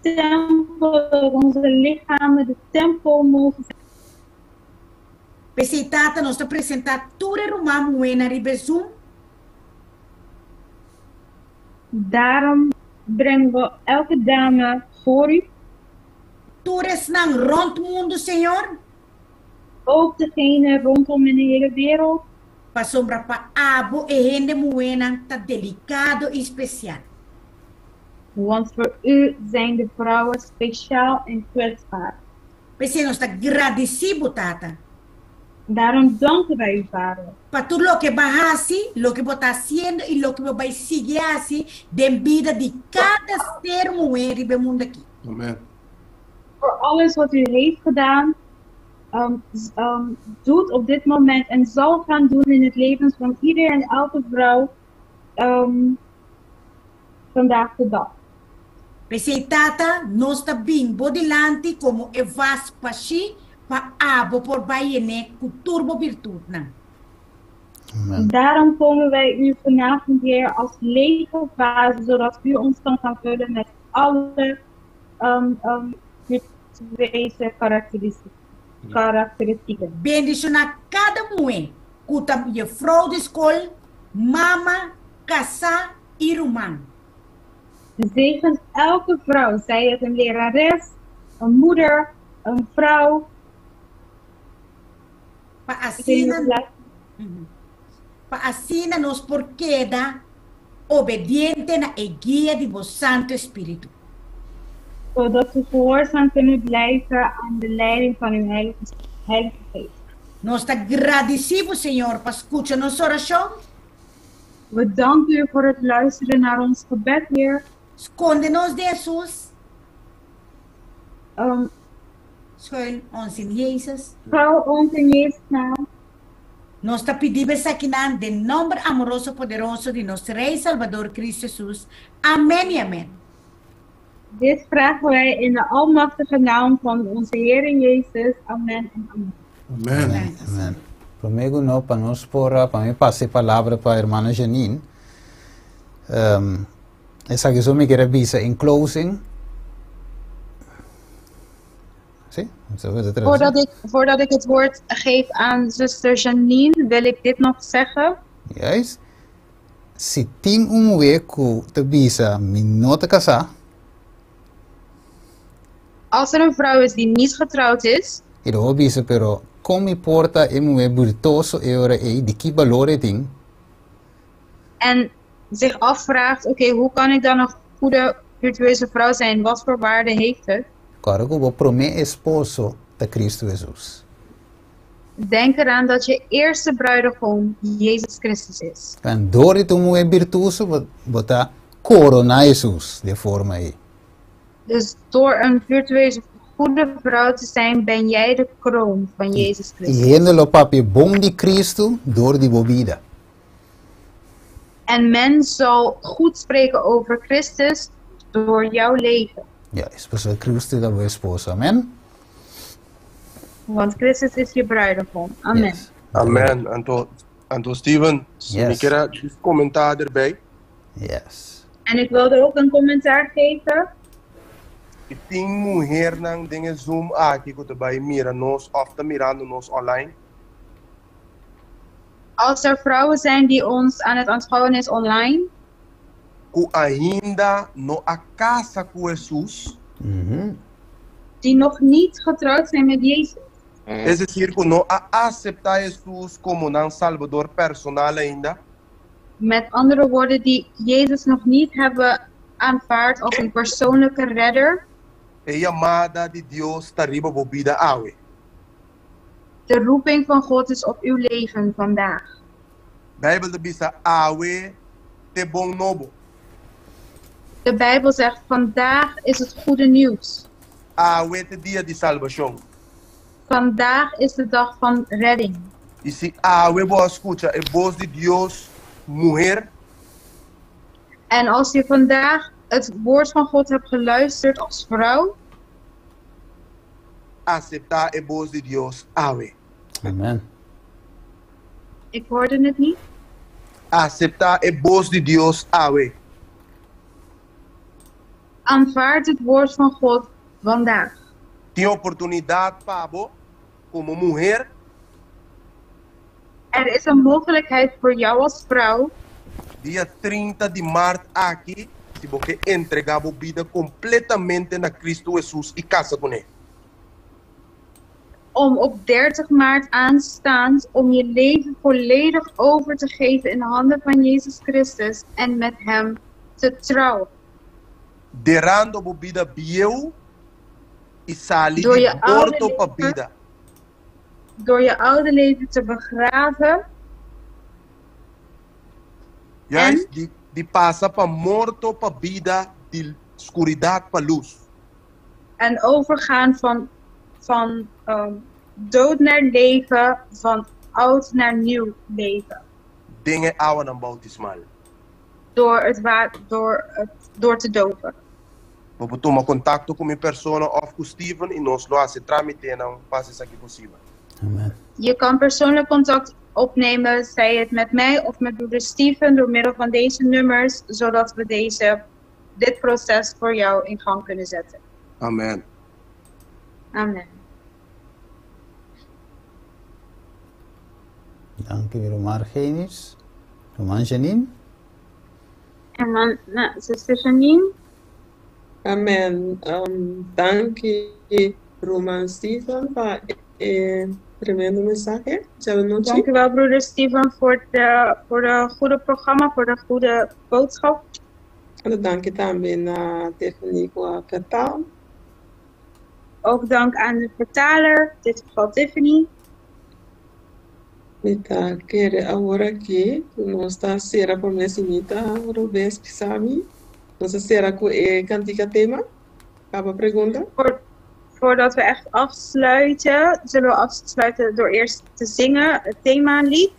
tempel, dat onze lichamen de tempel mogen zijn. P'esei, Tata, nos ta presentá tur e ruman muhénan riba e Zoom. Daarom brengen we elke dame voor u. Tur esnan rònt mundu, Señor. Ook degenen rondom in de hele wereld. Pasobra pa abo e hende muhénan ta delikado i spesial. Want voor u zijn de vrouwen speciaal en kwetsbaar. P'esei nos ta gradisí bo, Tata. Daarom danken wij u, Vader. Pa tur loke bo a hasi, loke bo ta hasiendo i loke bo bai sigui hasi den bida di kada ser muhé riba e mundu akí. Amen. Voor alles wat u heeft gedaan, um, um, doet op dit moment en zal gaan doen in het leven van ieder en elke vrouw um, vandaag de dag. P'esei, Tata, nos ta bin bo dilanti komo e vas bashí pa abo por bai yen'é ku tur bo birtutnan. Amen. Daarom komen wij u vanavond, Heer, als lege vazen, zodat u ons kan gaan vullen met alle virtueuze karakteristieken. Bendishoná kada muhé ku ta yùfrou di skol, mama, kasá i ruman. Zegen elke vrouw, zij het een lerares, een moeder, een vrouw. Pa asina, pa asina nos por keda obediente na e guia di bo Santu Spiritu. Zodat we gehoorzaam kunnen blijven aan de leiding van uw Heilige Geest. Nos ta gradisí bo, Señor, pa skucha nos orashon. We danken u voor het luisteren naar ons gebed, Heer. Skonde nos den Hesus. Schuil ons in Jezus. Schuil ons in Jezus' naam. Nos ta pidi bo esakinan den nòmber amoroso poderoso di nos Rei Salbador Kristu Hesus. Amèn i amèn. Dit vragen wij in de almachtige naam van onze Heer Jezus. Amen en amen. Amen. Amen. Promé ku no, pa nos por a, pa mi pasa e palabra pa hermana Janine. Esaki so mi kier a bisa in closing. Sí, zo is het. Voordat ik het woord geef aan zuster Janine, wil ik dit nog zeggen. Juist. Si tin un muhé ku ta bisa mi no ta kasá. Als er een vrouw is die niet getrouwd is. I lo bisa pero kon mi por ta e muhé virtuoso e ora ei, di ki balor e tin? En zich afvraagt, oké, hoe kan ik dan een goede virtueuze vrouw zijn? Wat voor waarde heeft het? Kòrda ku bo promé esposo ta Kristu Hesus. Denk eraan dat je eerste bruidegom Jezus Christus is. En dor di ta un muhé virtuoso, bo, bo ta koroná Hesus di e forma ei. Dus door een virtueuze goede vrouw te zijn, ben jij de kroon van Jezus I Christus. hende lo papia bon di Kristu dor di bo bida. En men zal goed spreken over Christus door jouw leven. Juist, pasobra Kristu ta bo esposo. Amen. Want Christus is je bruidegom. Amen. Yes. Amen. Anto, anto Steven, mi kier a komentá erbij. Yes. En ik wilde ook een commentaar geven. Si tin muhénan den e Zoom aki ku ta bai mira nos òf ta mirando nos online. Als er vrouwen zijn die ons aan het aanschouwen is online. Ku ainda no a kasa ku Hesus. Die nog niet getrouwd zijn met Jezus. Es desir, ku no a aseptá Hesus komo nan Salbador personal ainda. Met andere woorden, die Jezus nog niet hebben aanvaard als een persoonlijke redder. E yamada di Dios ta riba bo bida awe. De roeping van God is op uw leven vandaag. Beibel ta bisa awe ta bon nobo. De Bijbel zegt, vandaag is het goede nieuws. Awe ta dia di salbashon. Vandaag is de dag van redding. I si awe bo a skucha e bos di Dios, muhé. En als je vandaag het woord van God hebt geluisterd als vrouw. Aseptá e bos di Dios awe. Amen. Ik hoorde het niet. Aseptá e bos di Dios awe. Aanvaard het woord van God vandaag. Tin oportunidat pa bo komo muhé. Er is een mogelijkheid voor jou als vrouw. Dia 30 di mart aki, si bo ke entregá bo bida kompletamente na Kristu Hesus i kasa kuné. Om op 30 maart aanstaand om je leven volledig over te geven in de handen van Jezus Christus en met hem te trouwen. Derando bo bida bieu i sali Door di je oude morto pa leven, bida. door je oude leven te begraven. Juist, di, di pasa pa morto pa bida, di skuridat pa lus. En overgaan van dood naar leven, van oud naar nieuw leven. Den e awanan boutismal. Door, het wa door, het, door te dopen. Bo por tuma kontakto ku mi persona òf ku Steven i nos lo hasi trámitenan pa esaki posibel. Amen. Je kan persoonlijk contact opnemen, zij het met mij of met broeder Steven, door middel van deze nummers, zodat we deze, dit proces voor jou in gang kunnen zetten. Amen. Amen. Dank u, Romar Genis. Roman Janine. En dan, nou, zuster Janine. Amen. Dank u, Roman Steven, voor het tremendo mensahe. Dank u wel, broeder Steven, voor de, voor de goede programma, voor de goede boodschap. En dank je tambe na Tiffany ku vertaal. Ook dank aan de vertaler, in dit geval Tiffany. Mi ta kere awor aki, nos ta sera pa mi si mi ta robes bisa mi. Nos ta sera ku e kantika tema. Kaba pregunta. Voor, voordat we echt afsluiten, zullen we afsluiten door eerst te zingen het themalied.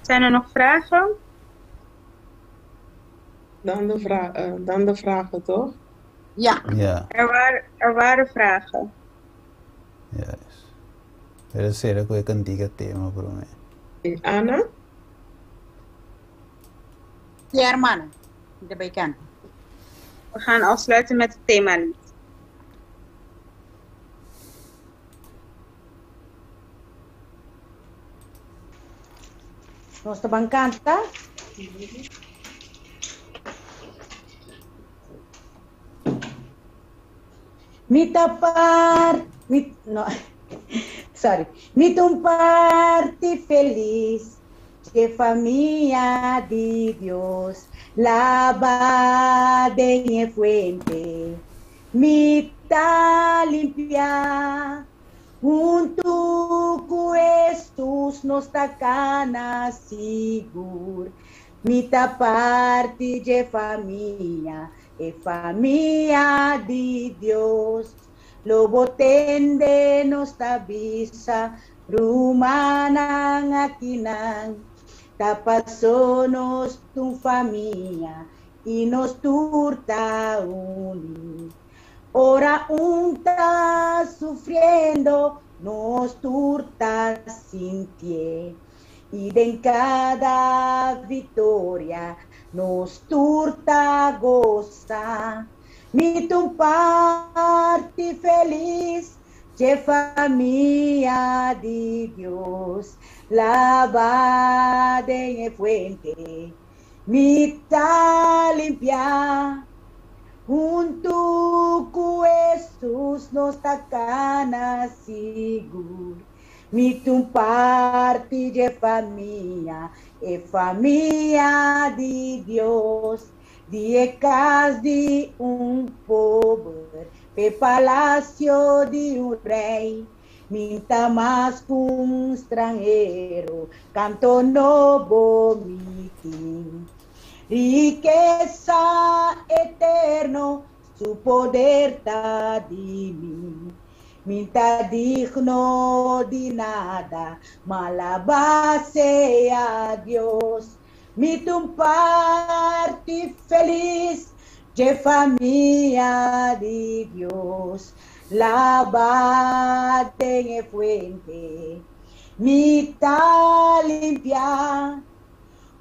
Zijn er nog vragen? Dan de, vra dan de vragen, toch? Ja. Ja. Er waren, er waren vragen. Yes. Pero sera ku e kantika tema promé. Ana? Ja, hermano. De bijkant. We gaan afsluiten met het themalied. Nos ta ban kanta. Mi ta par, mi, no, sorry. Mi ta un parti felis dje famia di Dios, laba den e fuente, mi ta limpia. Huntu ku Hesus nos ta kana sigur. Mi ta parti dje famia, e famia di Dios. Lo bo tende nos ta bisa, rumannan akinan. Ta paso nos t'un famia i nos tur ta uní. Ora un ta sufriendo, nos tur ta sintié. I den kada viktoria, nos tur ta gosa. Mi t'un parti felis dje famia di Dios. Laba den e fuente, mi ta limpia. Huntu ku Hesus nos ta kana sigur. Mi t'un parti dje famia, e famia di Dios. Di e kas di un pober, p'e palasio di un rei. Mi n'ta mas ku un stranhero, kanto nobo mi tin. Rikesa eterno, su poder ta di mi. Mi n'ta digno di nada, ma alabá sea Dios. Mi t'un parti felis dje famia di Dios. Laba den e fuente, mi ta limpia.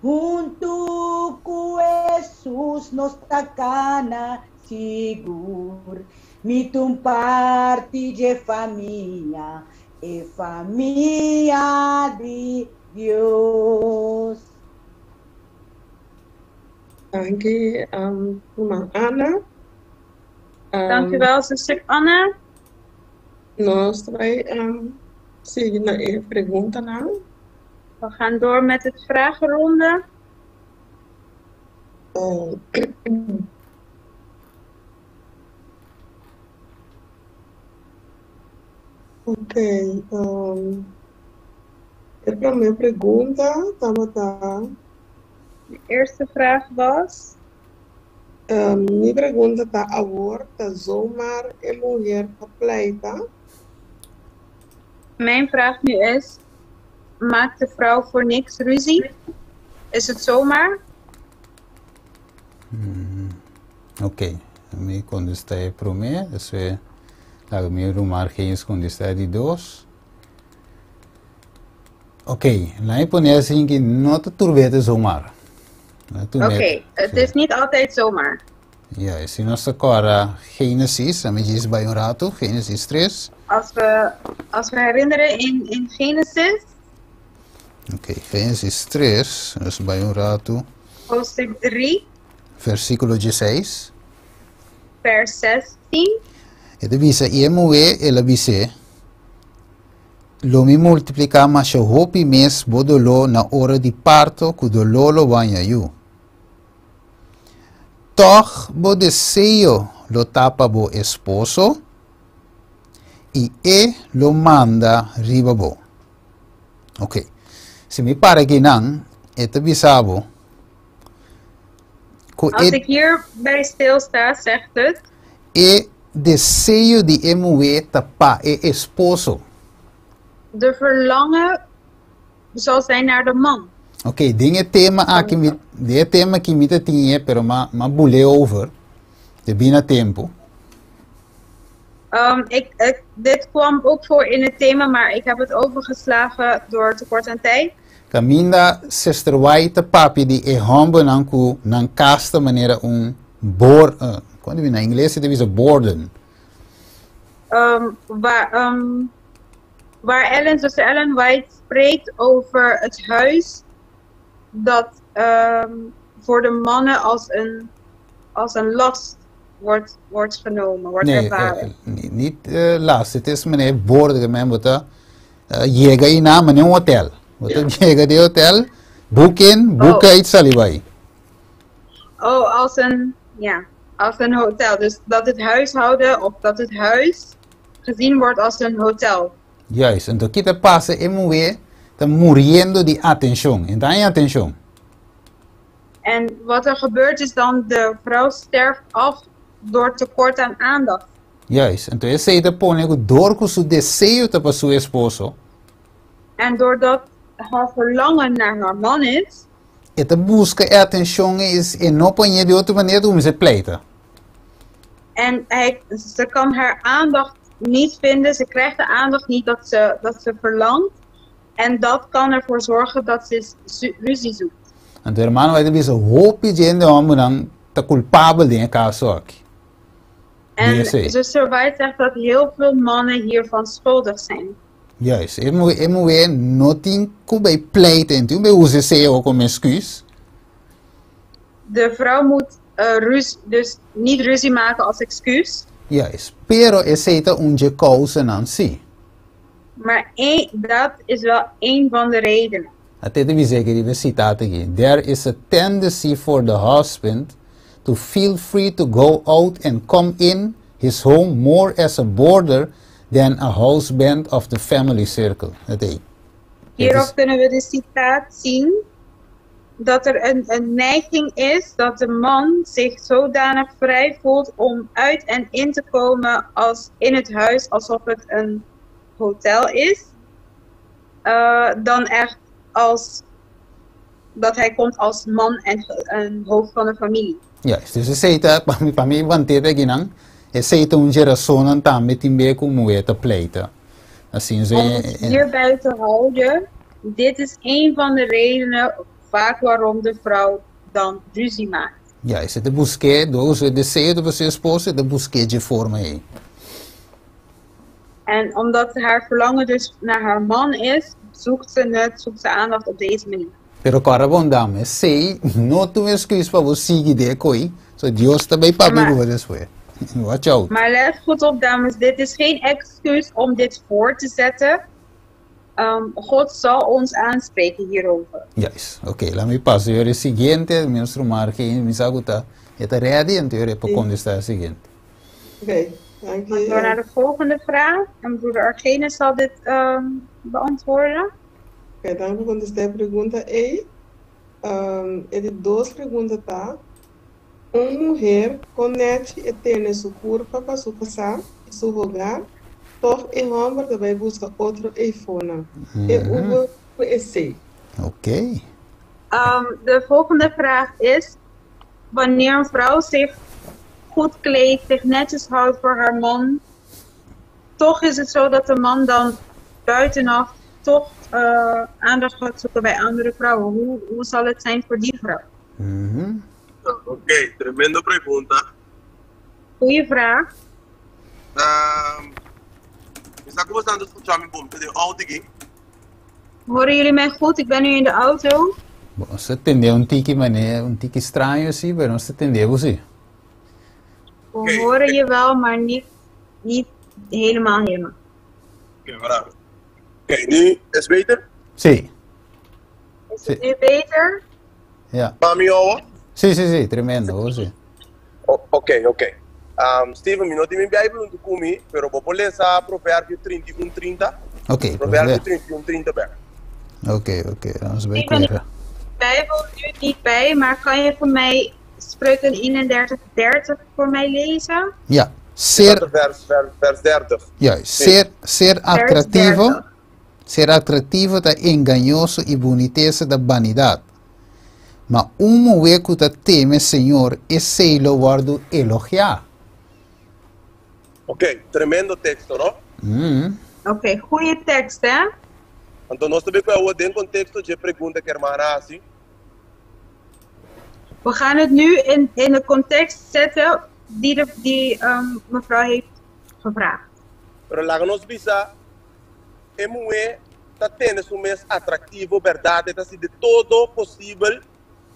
Huntu ku Hesus nos ta kana sigur. Mi t'un parti dje famia, e famia di Dios. Danki, ruman Ana. Dank u wel, zuster Anna. Nos ta bai sigui na e preguntanan. We gaan door met het vragenronde. Ok, e promé pregunta tabata. De eerste vraag was. Mi pregunta ta awor ta zomaar e muher ta pleita? Mijn vraag nu is, maakt de vrouw voor niks ruzie? Is het zomaar? Ok, mi kontestá e promé, despues laga mi ruman Argenis kontestá e di dos. Ok, laat me pone asina ku no ta tur be ta zomaar. Oké, het is niet altijd zomaar. Ja, si nos kòrda Genesis, ami djis bai un ratu, Genesis 3. Als we herinneren in Genesis, Ok, Genesis 3, nos bai un ratu, hoofdstuk 3, versíkulo 16. Vers 16. E ta bisa, i e muhé el a bis'é, Lo mi multipliká masha hopi mes bo doló na ora di parto ku doló lo baña yu. Tòg bo deseo lo ta pa bo esposo, i e lo manda riba bo. Ok, si mi para akinan, e ta bisa bo ku Als e ik hierbij stilsta, zegt het, E deseo di e muhé ta pa e esposo. De verlangen zal zijn naar de man. Ok, den e tema aki mi, den e tema aki mi ta tin e, pero m'a, m'a bul'é over, debí na tempu. Ik, dit kwam ook voor in het thema, maar ik heb het overgeslagen door tekort aan tijd. Kaminda Sister White ta papia di e hòmbernan ku nan kas ta manera un bor, kon ta bisa na ingles e ta bisa borden. Waar Ellen, zuster Ellen White spreekt over het huis dat voor de mannen als een last wordt genomen, wordt Nee, ervaren. Niet last. Het is manera borden, men bo ta yega i na manera un hotel. Bo ta yega di hotel, book in, book uit, sali bai. Oh, ja, als een hotel. Dus dat het huishouden of dat het huis gezien wordt als een hotel. Juist. Anto, kiko ta pasa e muhé ta muriendo di atenshon. Anto, e atenshon. En wat er gebeurt is dan de vrouw sterft af door tekort aan aandacht. Juist. Anto, esei ta pone ku dor ku su deseo ta pa su esposo, En doordat haar verlangen naar haar man is, e ta buska e atenshon i no por di otro manera ku pleita. En ze kan haar aandacht niet vinden, ze krijgt de aandacht niet dat ze verlangt. En dat kan ervoor zorgen dat ze ruzie zoekt. Anto, ruman bai bisa hopi hende hòmbernan ta kulpabel den e kaso aki. En Sim. zuster White zegt dat heel veel mannen hiervan schuldig zijn. Juist. E muhé no tin ku bai pleita, anto bai usa esei komo excuus. De vrouw moet dus niet ruzie maken als excuus. Juist. Pero esei ta un di e kousanan si. Maar dat is wel één van de redenen. Até te dizer que ele citado aqui. There is a tendency for the husband to feel free to go out and come in his home more as a boarder than a husband of the family circle. Dat is. Hierop kunnen we de citaat zien dat er een neiging is dat de man zich zodanig vrij voelt om uit en in te komen als in het huis alsof het een hotel is, dan echt als dat hij komt als man en hoofd van de familie. Juist, dus esei ta, pa mi want'é akinan, esei ta un rason tambe tin be ku muhé ta pleita. Asina, Om het hierbij te houden, dit is een van de redenen vaak waarom de vrouw dan ruzie maakt. Juist, e ta buska, dus e deseo di su esposo, ta buska di forma ei. En omdat haar verlangen dus naar haar man is, zoekt ze aandacht op deze manier. Pero kòrda bon, dame, esei no ta un excuus pa bo sigui den e kos, so Dios ta bai papia ku despues. Watch out. Maar let goed op, dames, dit is geen excuus om dit voor te zetten. God zal ons aanspreken hierover. Juist. Oké, okay, laat me pasa e siguiente, ministro Marque, mi sa ku ta, ta ready, anto e por kontestá e siguiente. Oké, okay, dank je. Door naar de volgende vraag. En broeder Argenis zal dit beantwoorden. Oké, okay, dank pa kontestá e pregunta ei. E di dos pregunta ta. Un muhé kon nèchi e tene su kurpa pa su kasá i su hogar, toch e hòmber ta bai buska otro eifonan. E U E C. Oké. De volgende vraag is: wanneer een vrouw zich goed kleedt, zich netjes houdt voor haar man, toch is het zo dat de man dan buitenaf toch aandacht gaat zoeken bij andere vrouwen? Hoe zal het zijn voor die vrouw? Oké, tremendo pregunta. Goeie vraag. Está começando a escuchar mi bom, de auto aqui. Horen jullie mij goed? Ik ben nu in de auto. Bon, nos ta tende un tiki manera, un tiki straño si, pero nos ta tende si. We horen je wel, maar niet helemaal helemaal. Oké, bravo. Oké, nu is beter? Si. Is het nu beter? Ja. Mami, hoor? Si, tremendo, si. Oké. Steven, mi no tin mi Bijbel huntu ku mi, pero bo por lesa Proverbio 31, 30. Oké, Proverbio 31, 30 bèk. Oké, dan bij Ik ben de Bijbel nu niet bij, maar kan je voor mij Spreuken 31, 30 voor mij lezen? Ja, ser Vers 30. Ja, ser atractivo, ser atractivo ta engañoso i bunitesa ta banidat. Ma un muhé ku ta teme Señor, esei lo wòrdu elogiá. Oké, tremendo teksto, no? Oké, goede tekst, hè? Anto nos ta bai kue den konteksto di e pregunta ku ruman a hasi. We gaan het nu in de context zetten die mevrouw heeft gevraagd. Pero laga nos bisa, e muhé ta tene su mes atraktivo, berdat, ta hasi di todo posibel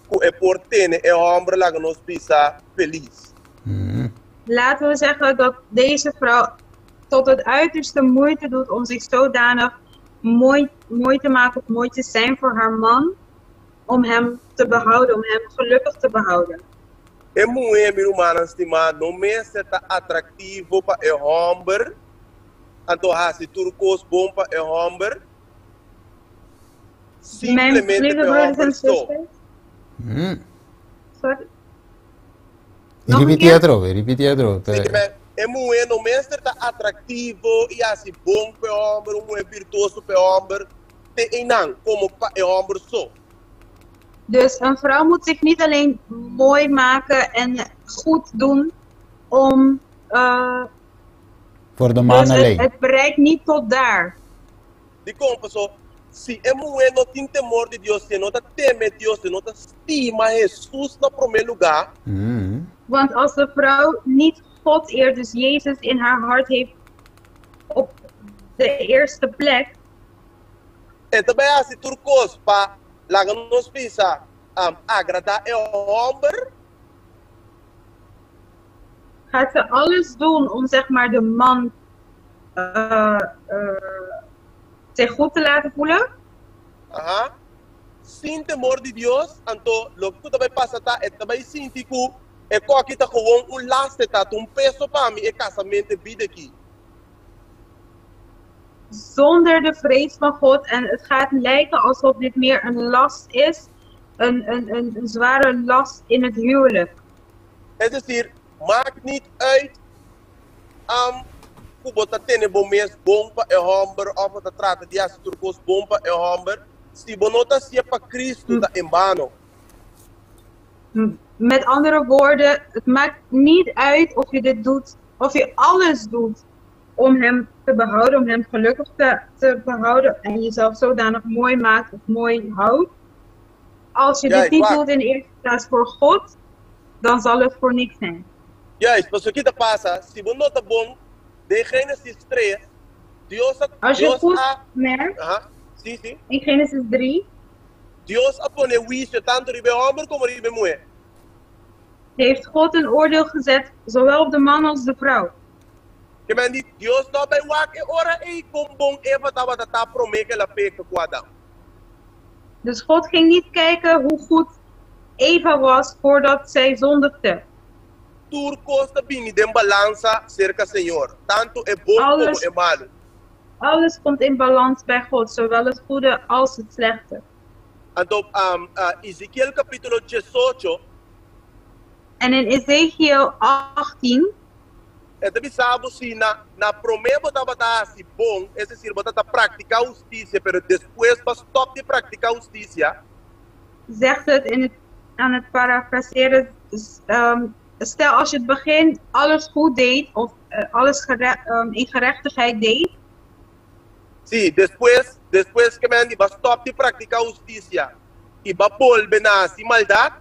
ku e por tene e hòmber, laga nos bisa, felis. Laten we zeggen dat deze vrouw tot het uiterste moeite doet om zich zodanig mooi, mooi te maken of mooi te zijn voor haar man, om hem te behouden, om hem gelukkig te behouden. E muhé, mi ruman stimá, no mester ta atraktivo pa e hòmber, anto hasi tur kos bon pa e hòmber. Mijn Simplemente lieve pa broeders hòmber en so. zusters. Sorry. Nog een Ripití keer? atrobe, ripití atrobe. Ke men, e muhé no mester ta atraktivo i hasi bon pa e hòmber, un muhé virtuoso pa e hòmber, te einan, komo pa e hòmber so. Dus een vrouw moet zich niet alleen mooi maken en goed doen om. Voor de man Dus alleen. het bereikt niet tot daar. Dikon, paso, si e muhé no tin temor di Dios, si no ta teme Dios, si no ta stima Hesus na promé lugá, Want als de vrouw niet God eert, dus Jezus in haar hart heeft op de eerste plek, E ta bai hasi tur kos pa laga nos bisa agradá e hòmber, gaat ze alles doen om, zeg maar, de man zich goed te laten voelen. Aha. Sin temor di Dios, anto loke ku ta bai pasa ta, e ta bai sinti ku e kos aki ta gewoon un last, ta un peso pa mi, e kasamentu, bida aki. Zonder de vrees van God. En het gaat lijken alsof dit meer een last is, een zware last in het huwelijk. Es desir, maakt niet uit ku bo ta tene bo mes bon pa e hòmber òf bo ta trata di hasi tur kos bon pa e hòmber. Si bo no ta hasié pa Kristu, ta en vano. Met andere woorden, het maakt niet uit of je dit doet, of je alles doet om hem te behouden, om hem gelukkig te behouden en jezelf zodanig mooi maakt of mooi houdt. Als je dit Ja, niet waar. doet in de eerste plaats voor God, dan zal het voor niks zijn. Juist, paso kiko ta pasa, si bo no ta bon, den Génesis 3, Dios a, Als je Dios goed a, merkt, aha, si. in Genesis 3, Dios a pone huisio tantu riba hòmber komo riba muhé. Heeft God een oordeel gezet, zowel op de man als de vrouw. Ke men di, Dios no a bai wak e ora ei kon bon Eva tabata ta promé ku el a peka ku Adam. Dus God ging niet kijken hoe goed Eva was voordat zij zondigde. Tur kos ta bini den balansa serka Señor, tantu e bon komo e malu. Alles komt in balans bij God, zowel het goede als het slechte. Anto, Ezekiel kapítulo 18, En in Ezekiel 18, E ta bisa bo si na promé bo tabata hasi bon, es desir, bo tabata praktiká hustisia, pero despues bo a stòp di praktiká hustisia. Zegt het aan het parafraseren, dus, stel als je het begin alles goed deed of alles in gerechtigheid deed. Sí, despues, despues ke men di bo a stòp di praktiká hustisia i bo a bolbe na hasi maldat,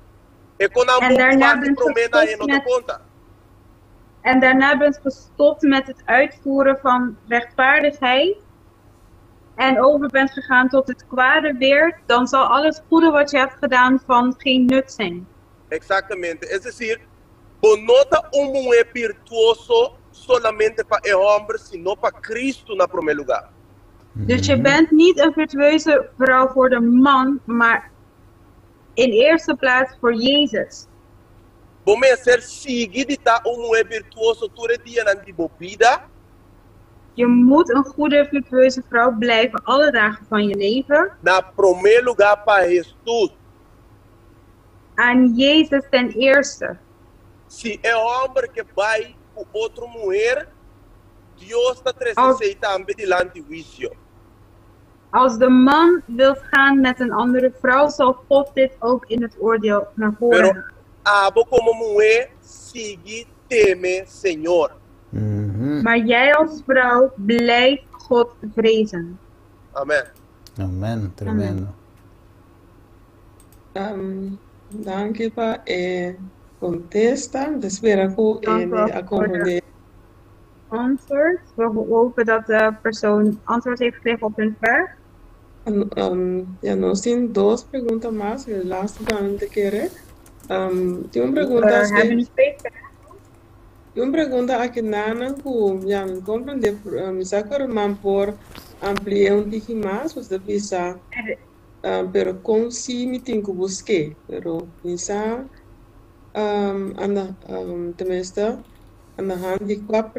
e kon nan En bo daarna ku bent promé na e gestopt no ta met, konta. en daarna bent gestopt met het uitvoeren van rechtvaardigheid en over bent gegaan tot het kwade weer, dan zal al het goede wat je hebt gedaan van geen nut zijn. Eksaktamente. Es desir, bo no ta un muhé birtuoso solamente pa e hòmber, sino pa Kristu na promé lugá. Dus je bent niet een virtueuze vrouw voor de man, maar in eerste plaats voor Jezus. Bo mester sigui di ta un muhé birtuoso tur e dianan di bo bida. Je moet een goede, virtueuze vrouw blijven alle dagen van je leven. Na promé lugá pa Hesus. Aan Jezus ten eerste. Si e hòmber ke bai ku otro muher, Dios ta trese Als, esei tambe dilanti huisio. als de man wilt gaan met een andere vrouw, zal God dit ook in het oordeel naar voren Pero halen. abo komo muhé, sigui teme Señor. Maar jij als vrouw, blijf God vrezen. Amèn. Amèn, tremendo. Um, danki pa e kontesta. Mi ta spera ku Dank u e wel a voor de komprondé. antwoord. We hopen dat de persoon antwoord heeft gekregen op hun vraag. Um, ja, nos tin dos pregunta mas, e laatste dan ta kere. Um, tin un We pregunta hebben nog twee vragen. Tin un pregunta aki nanan ku ja, mi komprondé, mi sa ku ruman por ampli'é un tiki mas, pues ta bisa, pero kon si mi tin ku busk'é? Pero mi sa anda, tenminste, aan de hand di kua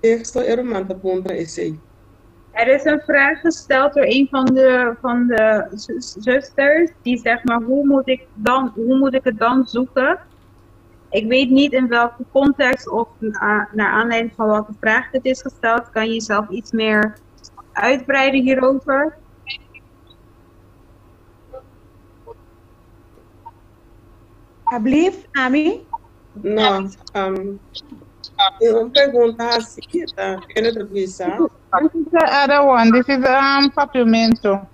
teksto e ruman ta puntra esei. Er is een vraag gesteld door een van de zusters die zegt, maar hoe moet ik het dan zoeken? Ik weet niet in welke context of naar aanleiding van welke vraag dit is gesteld. Kan je zelf iets meer uitbreiden hierover? Alsjeblieft, Ami. No, tin un pregunta asina, ta kende ta bisa? This is the other one. This is Papiamento.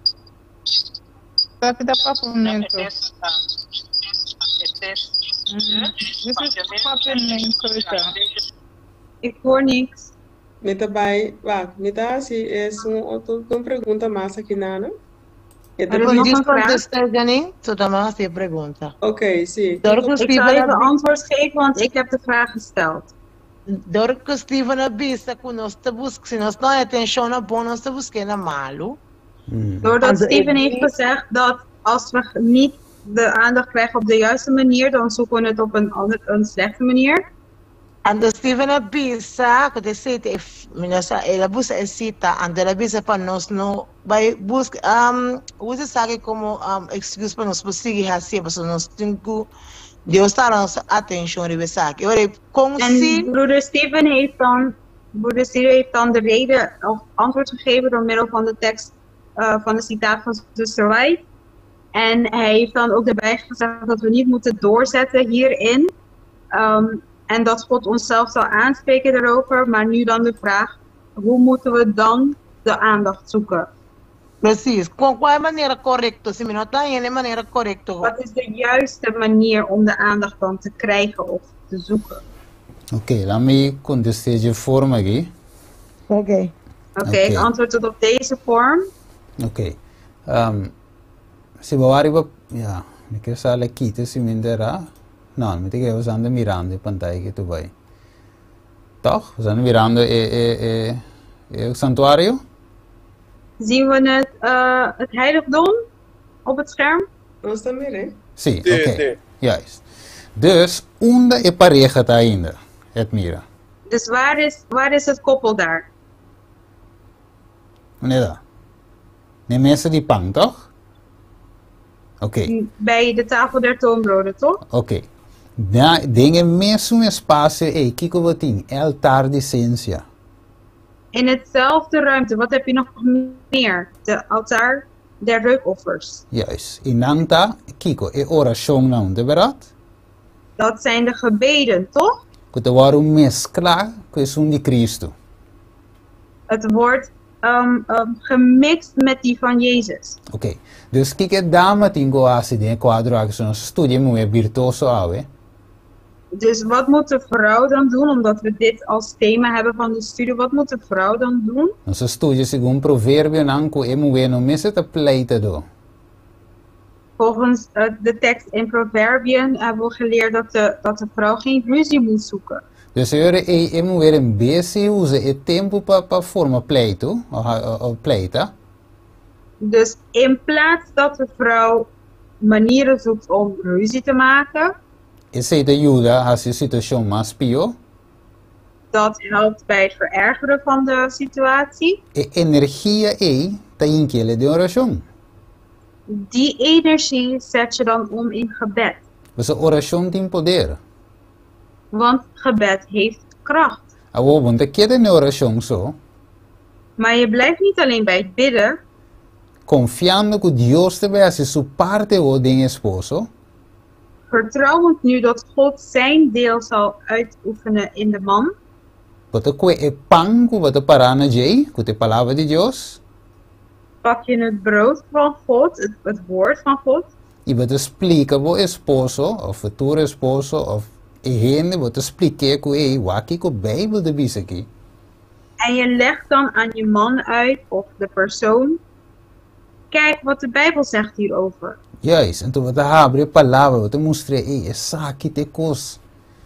Esaki ta Papiamento. This is Papiamento. Ik hoor niks. Mi ta bai, wak, mi ta hasi es un otro un pregunta mas aki nana. E ta Er is nog Puedes een vraag. contestar, Janine? Zo dan maar je pregunta. Oké, sí. Dor ku Ik zal Steven even a, antwoord geven, want ik heb de vraag gesteld. dor ku Steven a bisa ku nos ta buska, si nos no atenshon na bon, nos ta buska na malu. Doordat Anto Steven heeft gezegd dat als we niet de aandacht krijgen op de juiste manier, dan zoeken we het op een, andere, een slechte manier. Anto Steven a bisa, ku esei, mi no sa, el a usa e sita, anto el a bisa pa nos no bai buska, usa esaki komo excuus pa nos sigui hasi, pasobra nos tin ku Dios ta nos atenshon riba esaki. Ora, kon En si broeder Steven heeft dan de reden of antwoord gegeven door middel van de tekst van de citaat van zuster White. En hij heeft dan ook daarbij gezegd dat we niet moeten doorzetten hierin. En dat God onszelf zal aanspreken daarover. Maar nu dan de vraag, hoe moeten we dan de aandacht zoeken? Precies. Kon kua manera korekto? Si mi no ta e manera korekto. Wat is de juiste manier om de aandacht dan te krijgen of te zoeken? Oké, laat me kontestá e forma aki. Oké. Oké, ik antwoord het op deze vorm. Oké. Si bo ariba, ja, mi ke sali aki, si mi ndera. No, mi ke bo ta mirando e pantaya ku tur bai. Toch? Bo ta mirando e santuario? Zien we het heiligdom op het scherm? Nos ta mira? Sí, oké. Juist. Dus, unda e pareha ta ainda, Edmira. Dus waar is het koppel daar? Unda ta? Na mesa di pan, toch? Oké. Bij de tafel der toonbroden, toch? Oké. Na, den e mesun espasio ei, kiko bo tin, altar di sensia. In hetzelfde ruimte, wat heb je nog meer? De altaar der reukoffers. Juist. I nan ta, kiko, e orashonnan, di berdat? Dat zijn de gebeden, toch? Ku ta wòrdu mesklá ku esun di Kristu. Het wordt gemixt met die van Jezus. Oké. Dus kiko e dama tin ku hasi den e kuadro aki si nos studia e muhé birtuoso awe? Dus wat moet de vrouw dan doen, omdat we dit als thema hebben van de studie, wat moet de vrouw dan doen? Nos a studia segun Proverbionan ku e muhé no mester ta pleitadó. Volgens de tekst in Proverbien hebben we geleerd dat de, dat de vrouw geen ruzie moet zoeken. Dus e ora ei e muher en bes di usa e tempu pa pa forma pleitu o pleita. Dus in plaats dat de vrouw manieren zoekt om ruzie te maken. Esei ta yuda hasi e situashon mas pió. Dat helpt bij het verergeren van de situatie. E energia ei ta hink'é den orashon. Die energie zet je dan om in gebed. Pasobra orashon tin poder. Want gebed heeft kracht. Awor bo no ta keda den orashon so. Maar je blijft niet alleen bij het bidden. Konfiando ku Dios ta bai hasi su parti awor den e esposo. Vertrouwend nu dat God zijn deel zal uitoefenen in de man. Bo ta kue e pan ku bo ta pará na djei, ku ta e Palabra di Dios. Pak je het brood van God, het, het woord van God. I bo ta splika bo esposo òf futuro esposo òf e hende, bo ta splik'é ku ei, wak kiko Beibel ta bisa aki. En je legt dan aan je man uit of de persoon, kijk wat de Bijbel zegt hierover. Juist, anto bo ta habri e Palabra, bo ta mustr'é, ei, esaki ta e kos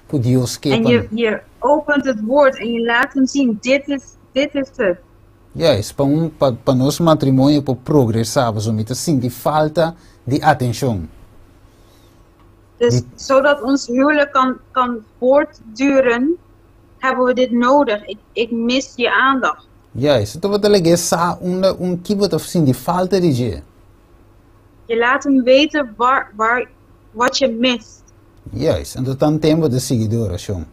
ku Dios ke En pa je, je opent het woord en je laat hem zien, dit is, dit is het. Juist, pa un pa pa nos matrimonio por progresá, pasobra mi ta sinti falta di atenshon. Dus Di. zodat ons huwelijk kan, kan voortduren, hebben we dit nodig. Ik, ik mis je aandacht. Juist, bo ta lag'é sa unda un ki bo ta sinti falta di dje. Je laat hem weten waar, waar, wat je mist. Juist, anto tanten bo ta sigui di orashon.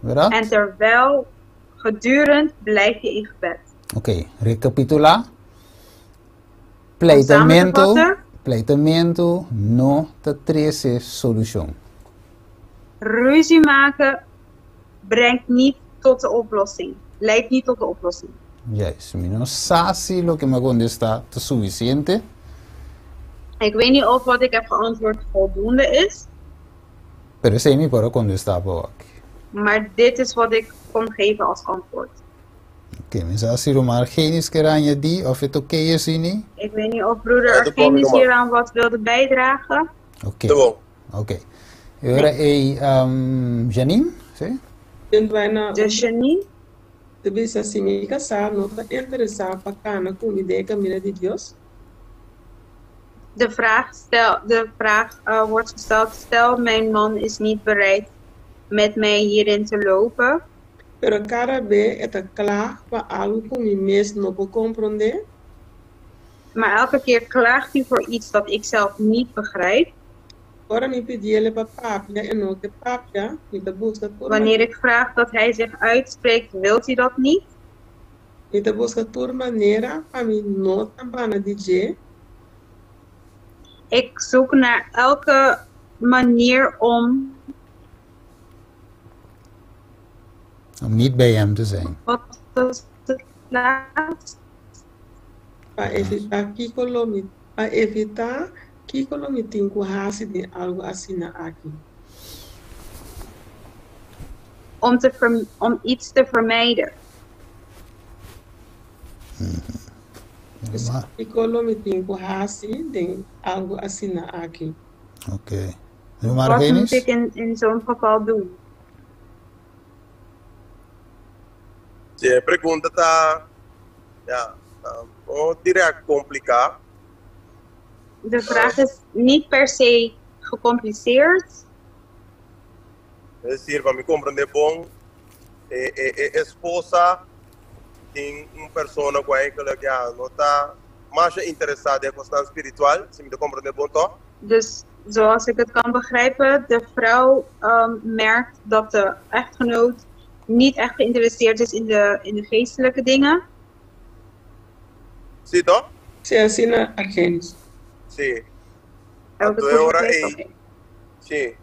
Bèrdat? En terwijl gedurend blijf je in gebed. Oké, rekapitulá. Om samen te Pleitamentu, vatten. pleitamentu no ta trese solushon. Ruzie maken brengt niet tot de oplossing, leidt niet tot de oplossing. Juist, mi no sa si loke mi a kontestá ta sufisiente. Ik weet niet of wat ik heb geantwoord voldoende is. Pero esei mi por a kontestá pa wak. Maar dit is wat ik kon geven als antwoord. Oké, mi sa si Ruman Argenis ker añadí of e ta oké asini? Ik weet niet of broeder Argenis hieraan wat wilde bijdragen. Oké. Oké. E ora ei Janine, si? Dus Janine? Ta bisa si mi kasá no ta interesá pa kana ku mi den e kaminda di Dios? De vraag, stel, de vraag wordt gesteld, stel mijn man is niet bereid met mij hierin te lopen. Pero kada be e ta klag pa algu ku mi mes no por komprondé. Maar elke keer klaagt hij voor iets dat ik zelf niet begrijp. Ora mi pidiele pa papia e no ke papia, mi ta buska tur Wanneer ik vraag dat hij zich uitspreekt, wilt hij dat niet. Mi ta buska tur manera pa mi no ta banda di dje. Ik zoek naar elke manier om. Om niet bij hem te zijn. Wat was het laatste? Pa evitá kiko lo mi pa evitá kiko lo mi tin ku hasi den algu asina aki? Om te om iets te vermijden. Dus kiko lo mi tin ku hasi den algu asina aki? Oké. Wat moet ik in, in zo'n geval doen? Si, e pregunta ta, ja, no direct kompliká. De vraag is niet per se gecompliceerd. Es desir, pa mi komprendé bon, e e e esposa tin un persona ku eigenlijk ja no ta masha interesá den e kosnan spiritual, si mi ta komprendé bon tòg? Dus zoals ik het kan begrijpen, de vrouw merkt dat de echtgenoot niet echt geïnteresseerd is in de, in de geestelijke dingen. Sí, toch? Sí, asina Argenis. Sí. Heb ik het Anto e goed ora begrepen? ei, Oké. sí.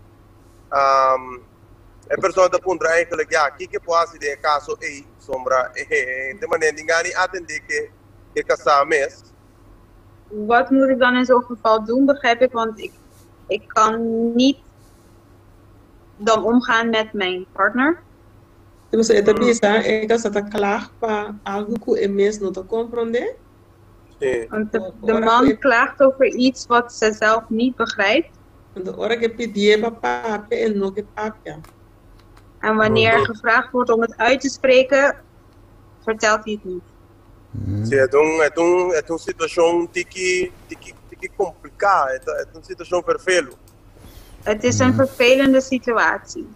E persona ta puntra eigenlijk, ja, kiko por hasi den e kaso ei, sombra, e manera di gani atendé ku e kasá mes. Wat moet ik dan in zo'n geval doen, begrijp ik, want ik kan niet dan omgaan met mijn partner. Dus e ta bisa, e kasá ta kla pa algu ku e mes no ta komprondé. Want de man klaagt over iets wat ze zelf niet begrijpt. Anto ora ku pidié pa papia, e no ke papia. En wanneer gevraagd wordt om het uit te spreken, vertelt hij het niet. Si, e ta un situashon tiki, tiki, tiki kompliká, e ta un situashon ferfelu. Het is een vervelende situatie.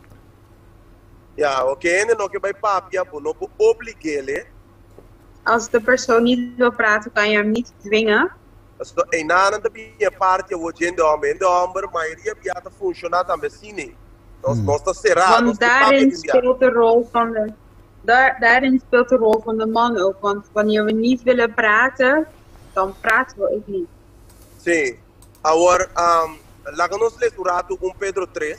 Ja, oké, e no ke bai papia, bo no por oblig'é. Als de persoon niet wil praten, kan je hem niet dwingen. Anto, einan tambe parti o hende hòmber, hende hòmber, mayoria bia ta funshoná tambe asina. Nos ta será. Want daarin speelt de rol van de, daar, daarin speelt de rol van de man ook. Want wanneer we niet willen praten, dan praten we ook niet. Si. Awor, laga nos lesa un ratu 1 Pedro 3.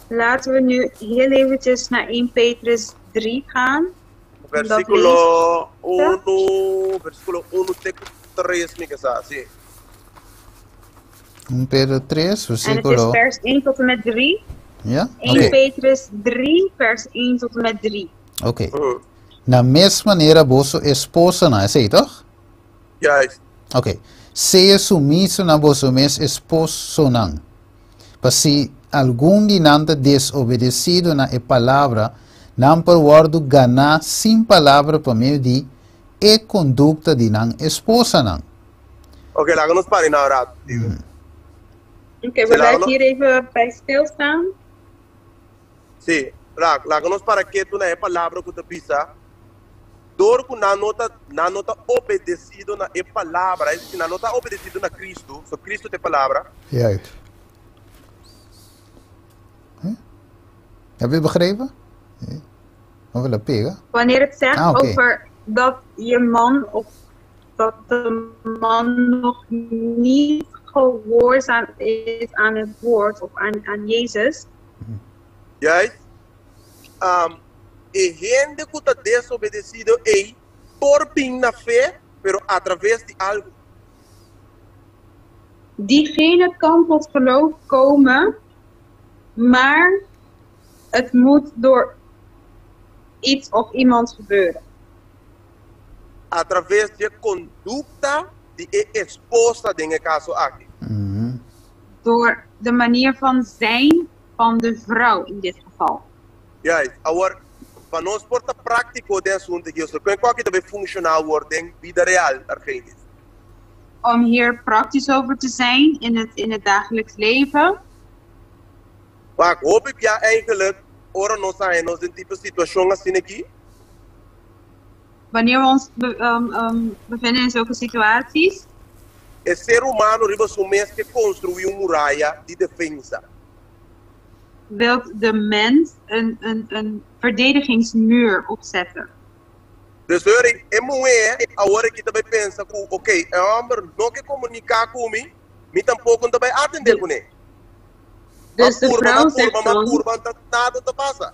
Laten we nu heel eventjes naar 1 Petrus 3 gaan. Versíkulo 1, versíkulo 1 te 3, mi ke, si. 1 Pedro 3, En het is versíkulo. vers 1 tot en met 3. Ja? 1 Petrus 3, vers 1 tot en met 3. Oké. Na mes manera, boso esposanan, esei, toch? Juist. Oké. Sea sumiso na boso mes esposonan. Pa si algun di nan ta desobedesido na e palabra, nan por wòrdu ganá sin palabra pa medio di e kondukta di nan esposanan. Oké, laga nos para un ratu. Oké, we blijven hier even bij stilstaan. Si, laga nos para ketu na e palabra ku ta bisa. Dor ku nan no ta obedesido na e palabra, si nan no ta obedesido na Kristu, so Kristu ta e palabra. Juist. Huh? Heb je begrepen? Nee. Of wil pega? Wanneer het zegt Ah, oké. over dat je man of dat de man nog niet gehoorzaam is aan het woord of aan Jezus. Juist. E hende ku ta desobedesido ei por bin na fe, pero a traves di algu. Diegene kan tot geloof komen, maar het moet door iets of iemand gebeuren. A traves di kondukta di e esposa den e kaso aki. Door de manier van zijn van de vrouw in dit geval. Juist. Awor, pa nos por ta práktiko den asuntu aki, so kon ku tambe funshoná den bida real, Argenis. Om hier praktisch over te zijn in het dagelijks leven. Maar hopi bia eigenlijk, ora nos ta nos den tipo situashon asina aki. Wanneer we ons bevinden in zulke situaties, E ser humano riba su mes ke konstruí un muraya di defensa. Wil de mens een verdedigingsmuur opzetten. Dus hoor, e muhé, awor aki tambe pensa ku, ok, e hòmber no ke komuniká ku mi, mi tampoko no ta bai atendé kuné. Dus de vrouw zegt dan, Purba, nada ta pasa.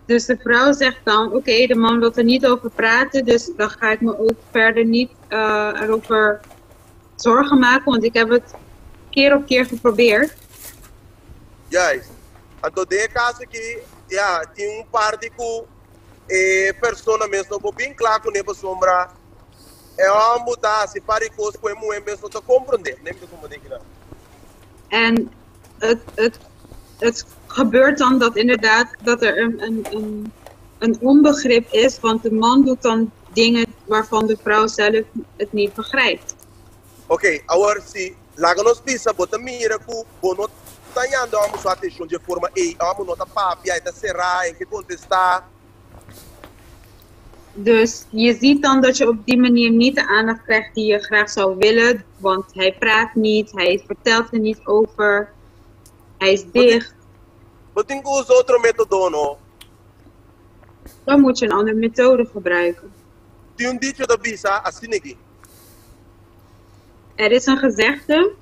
Dus de vrouw zegt dan, oké, de man wil er niet over praten, dus dan ga ik me ook verder niet erover zorgen maken, want ik heb het keer op keer geprobeerd. Juist. Anto, den e kaso aki, ja, tin un parti ku e persona mes no por bin kla kuné pasombra. E hòmber ta hasi kos ku e muhé mes no ta komprondé. Neem de como denk. En het gebeurt dan dat inderdaad dat er een onbegrip is, want de man doet dan dingen waarvan de vrouw zelf het niet begrijpt. Ok, awor si, laga nos bisa, bo ta mira ku bo no ta hañando e hòmber su atenshon di forma ei, hòmber no ta papia, ta será, e n' ke kontestá. Dus je ziet dan dat je op die manier niet de aandacht krijgt die je graag zou willen, want hij praat niet, hij vertelt er niet over, hij is dicht. Bo tin ku usa otro método, no? Dan moet je een andere methode gebruiken. Tin un dicho ta bisa, asina aki. Er is een gezegde,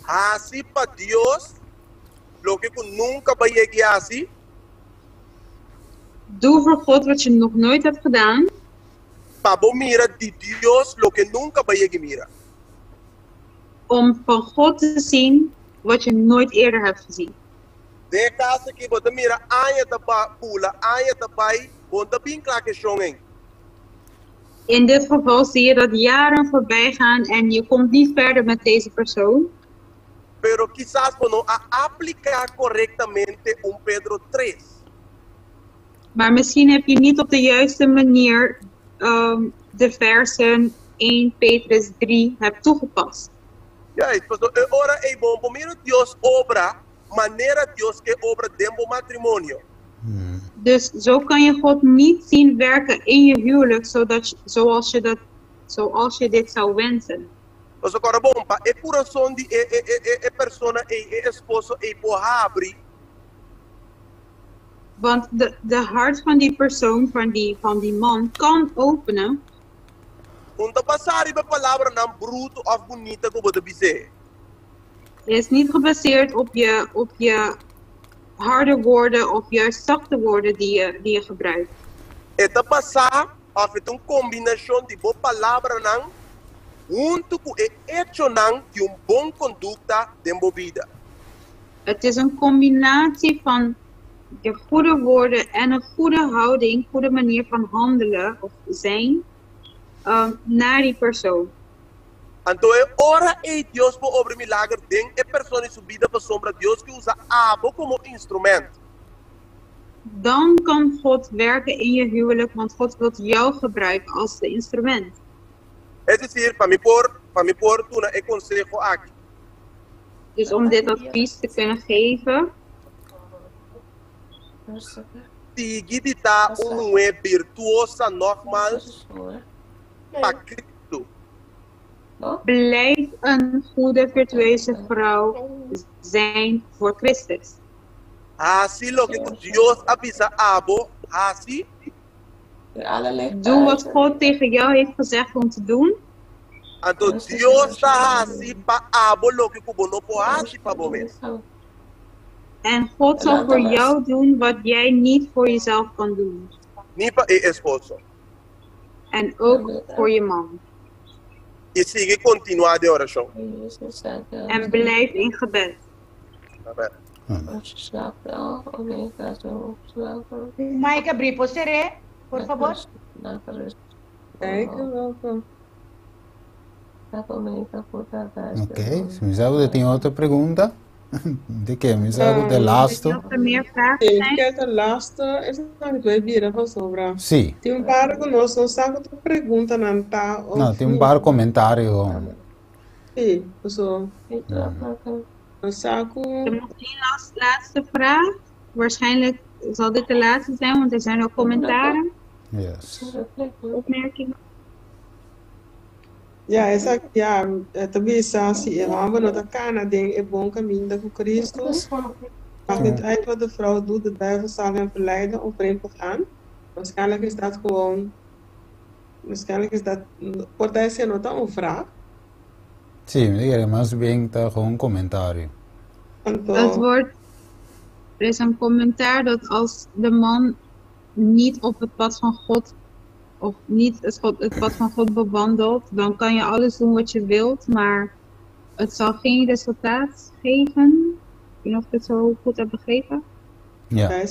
Hasi pa Dios. Loke ku nunka b'a yega di hasi. Doe voor God wat je nog nooit hebt gedaan. Pa bo mira di Dios loke nunka b'a yega di mira. Om van God te zien wat je nooit eerder hebt gezien. Den e kaso aki bo ta mira aña ta bula, aña ta bai, bo no ta bin kla ku e shon ei. In dit geval zie je dat jaren voorbij gaan en je komt niet verder met deze persoon. Pero kisas bo no a apliká korektamente 1 Pedro 3. Maar misschien heb je niet op de juiste manier de versen 1 Petrus 3 hebt toegepast. Juist, pasobra e ora ei bo no por mira Dios obra manera Dios ke obra den bo matrimonio. Dus zo kan je God niet zien werken in je huwelijk zodat, zoals, je dat, zoals je dit zou wensen. Pasobra kòrda bon, pa e kurason di e e e e persona ei, e esposo ei por habri. Want de hart van die persoon, van die man, kan openen. No ta basá riba palabranan brutu òf bunita ku bo ta bis'é. Is niet gebaseerd op je harde woorden of juist zachte woorden die je gebruikt. E ta basá òf e ta un kombinashon di bo palabranan huntu ku e echonan di un bon kondukta den bo bida. Het is een combinatie van de goede woorden en een goede houding, goede manier van handelen of zijn naar die persoon. Anto e ora ei Dios por obra milager den e persona su bida, pasobra Dios ke usa abo komo instrumènt. Dan kan God werken in je huwelijk, want God wil jou gebruiken als de instrument. Es desir, pa mi por duna e konseho aki. Dus om dit advies te kunnen geven, Sigui di ta un muhé virtuosa nogmaals pa Kristu. Blijf een goede virtueuze vrouw zijn voor Christus. Hasi loke Dios a bisa abo, hasi. Doe wat God tegen jou heeft gezegd om te doen. Anto Dios ta hasi pa abo loke ku bo no por hasi pa bo mes. En God zal voor jou doen wat jij niet voor jezelf kan doen. Ni pa e esposo. En ook voor je man. I sigui kontinuá den orashon. En blijf in gebed. Amen. Maika Bripo, seré, por fabor. Kijk, welkom. Ok, si mi sa ku tin otro pregunta. Di ke? Mi sa ku e laatste. Of er meer vragen Sí, zijn? ku e laatste is nog twee bieren van sobra. Sí. Tin un par ku nos no sa ku preguntanan ta No, òf tin un par komentario. Sí, so nos sa ku Er nog één laatste vraag. Waarschijnlijk zal dit de laatste zijn, want er zijn ook commentaren, opmerkingen. Ja, esaki, ja, ta bisa si e hòmber no ta kana den e bon kaminda ku Kristu. Maakt niet uit wat de vrouw doet, de duivel zal hem verleiden om vreemd te gaan. Waarschijnlijk is dat gewoon, waarschijnlijk is dat, por ta no ta un vraag. Sí, mi ta kere mas bien ta gewoon komentario. Anto, Er is een commentaar dat als de man niet op het pad van God, of niet het pad van God bewandelt, dan kan je alles doen wat je wilt, maar het zal geen resultaat geven. Ik weet niet of ik het zo goed heb begrepen. Ja. Ja,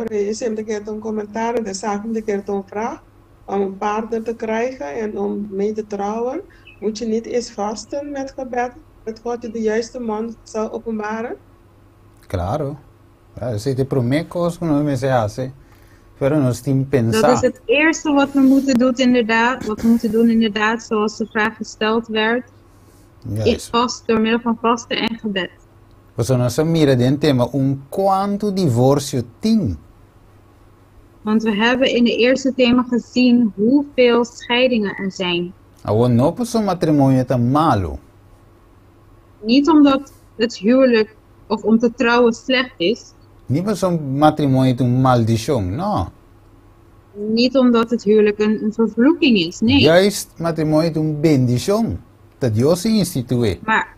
esei ta un komentario, de zaak om de een vraag. Om een partner te krijgen en om mee te trouwen, moet je niet eerst vasten met gebed, dat God je de juiste man zal openbaren? Klaro. Ja, esei ta e promé kos ku nos mester hasi. Pero nos tin Dat pensa. is het eerste wat we moeten doen inderdaad, wat we moeten doen inderdaad, zoals de vraag gesteld werd. Is vast door middel van vasten en gebed. Pasobra nos a mira den tema un kuantu divorsio tin. Want we hebben in de eerste thema gezien hoeveel scheidingen er zijn. Awor no pasobra matrimonio ta malu. Niet omdat het huwelijk of om te trouwen slecht is. Ni pasobra matrimonio ta un maldishon, no. Niet omdat het huwelijk een vervloeking is, nee. Juist matrimonio ta un bendishon. Ta Dios a instituí. Maar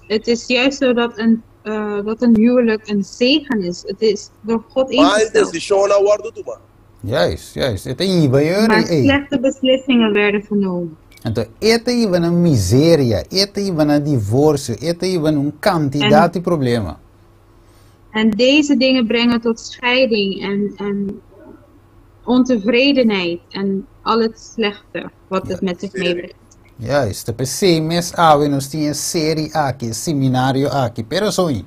het is juist zo dat een dat een huwelijk een zegen is. Het is door God Mal ingesteld. desishon a wòrdu tumá. Juist, juist. E ta hiba e Maar ora ei. slechte beslissingen werden genomen. Anto e ta hiba na miseria, e ta hiba na divorsio, e ta hiba na un kantidat En, di problema. en deze dingen brengen tot scheiding en ontevredenheid en al het slechte wat het met zich meebrengt. Juist, ta p'esei mes awe nos tin e seri aki, e seminario aki, pero soñi.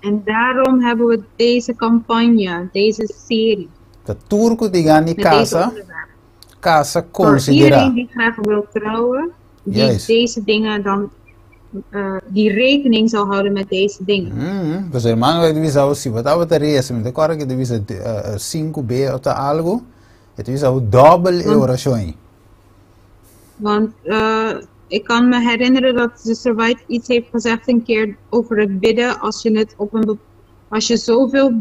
En daarom hebben we deze campagne, deze serie, Ta tur ku tin gana di met deze kasa, onderwerpen. kasa Voor konsiderá. iedereen die graag wil trouwen, die Juist. deze dingen dan, die rekening zal houden met deze dingen. Pasobra hermano a bisa bo si bo tabata resa, mi ta kòrda ku e ta bisa sinku be òf ta algu, e ta bisa bo dòbel e Want, orashon ei. want ik kan me herinneren dat zuster White iets heeft gezegd een keer over het bidden. Als je het op een als je zoveel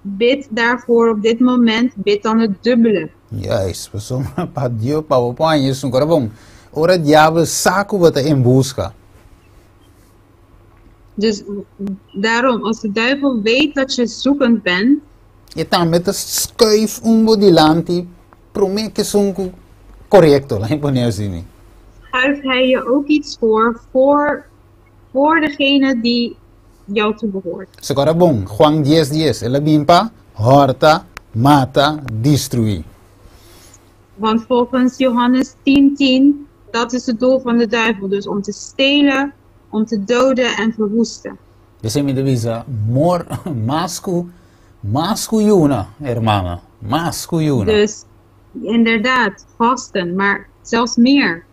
bidt daarvoor op dit moment, bid dan het dubbele. Juist, pasobra pa Dios pa bo por haña esun. Kòrda bon, ora diabel sa ku bo ta en buska. Dus daarom, als de duivel weet dat je zoekend bent, E tambe ta skuif un bo dilanti promé ku esun ku korekto, laat mi pone asina. schuift hij je ook iets voor, voor degene die jou toebehoort. So kòrda bon, Juan dies dies, el a bin pa hòrta, mata, destruí. Want volgens Johannes 10:10, dat is het doel van de duivel. Dus om te stelen, om te doden en verwoesten. P'esei mi ta bisa, mor, mas ku, mas ku yuna, hermana, mas ku yuna. Dus inderdaad, vasten, maar zelfs meer.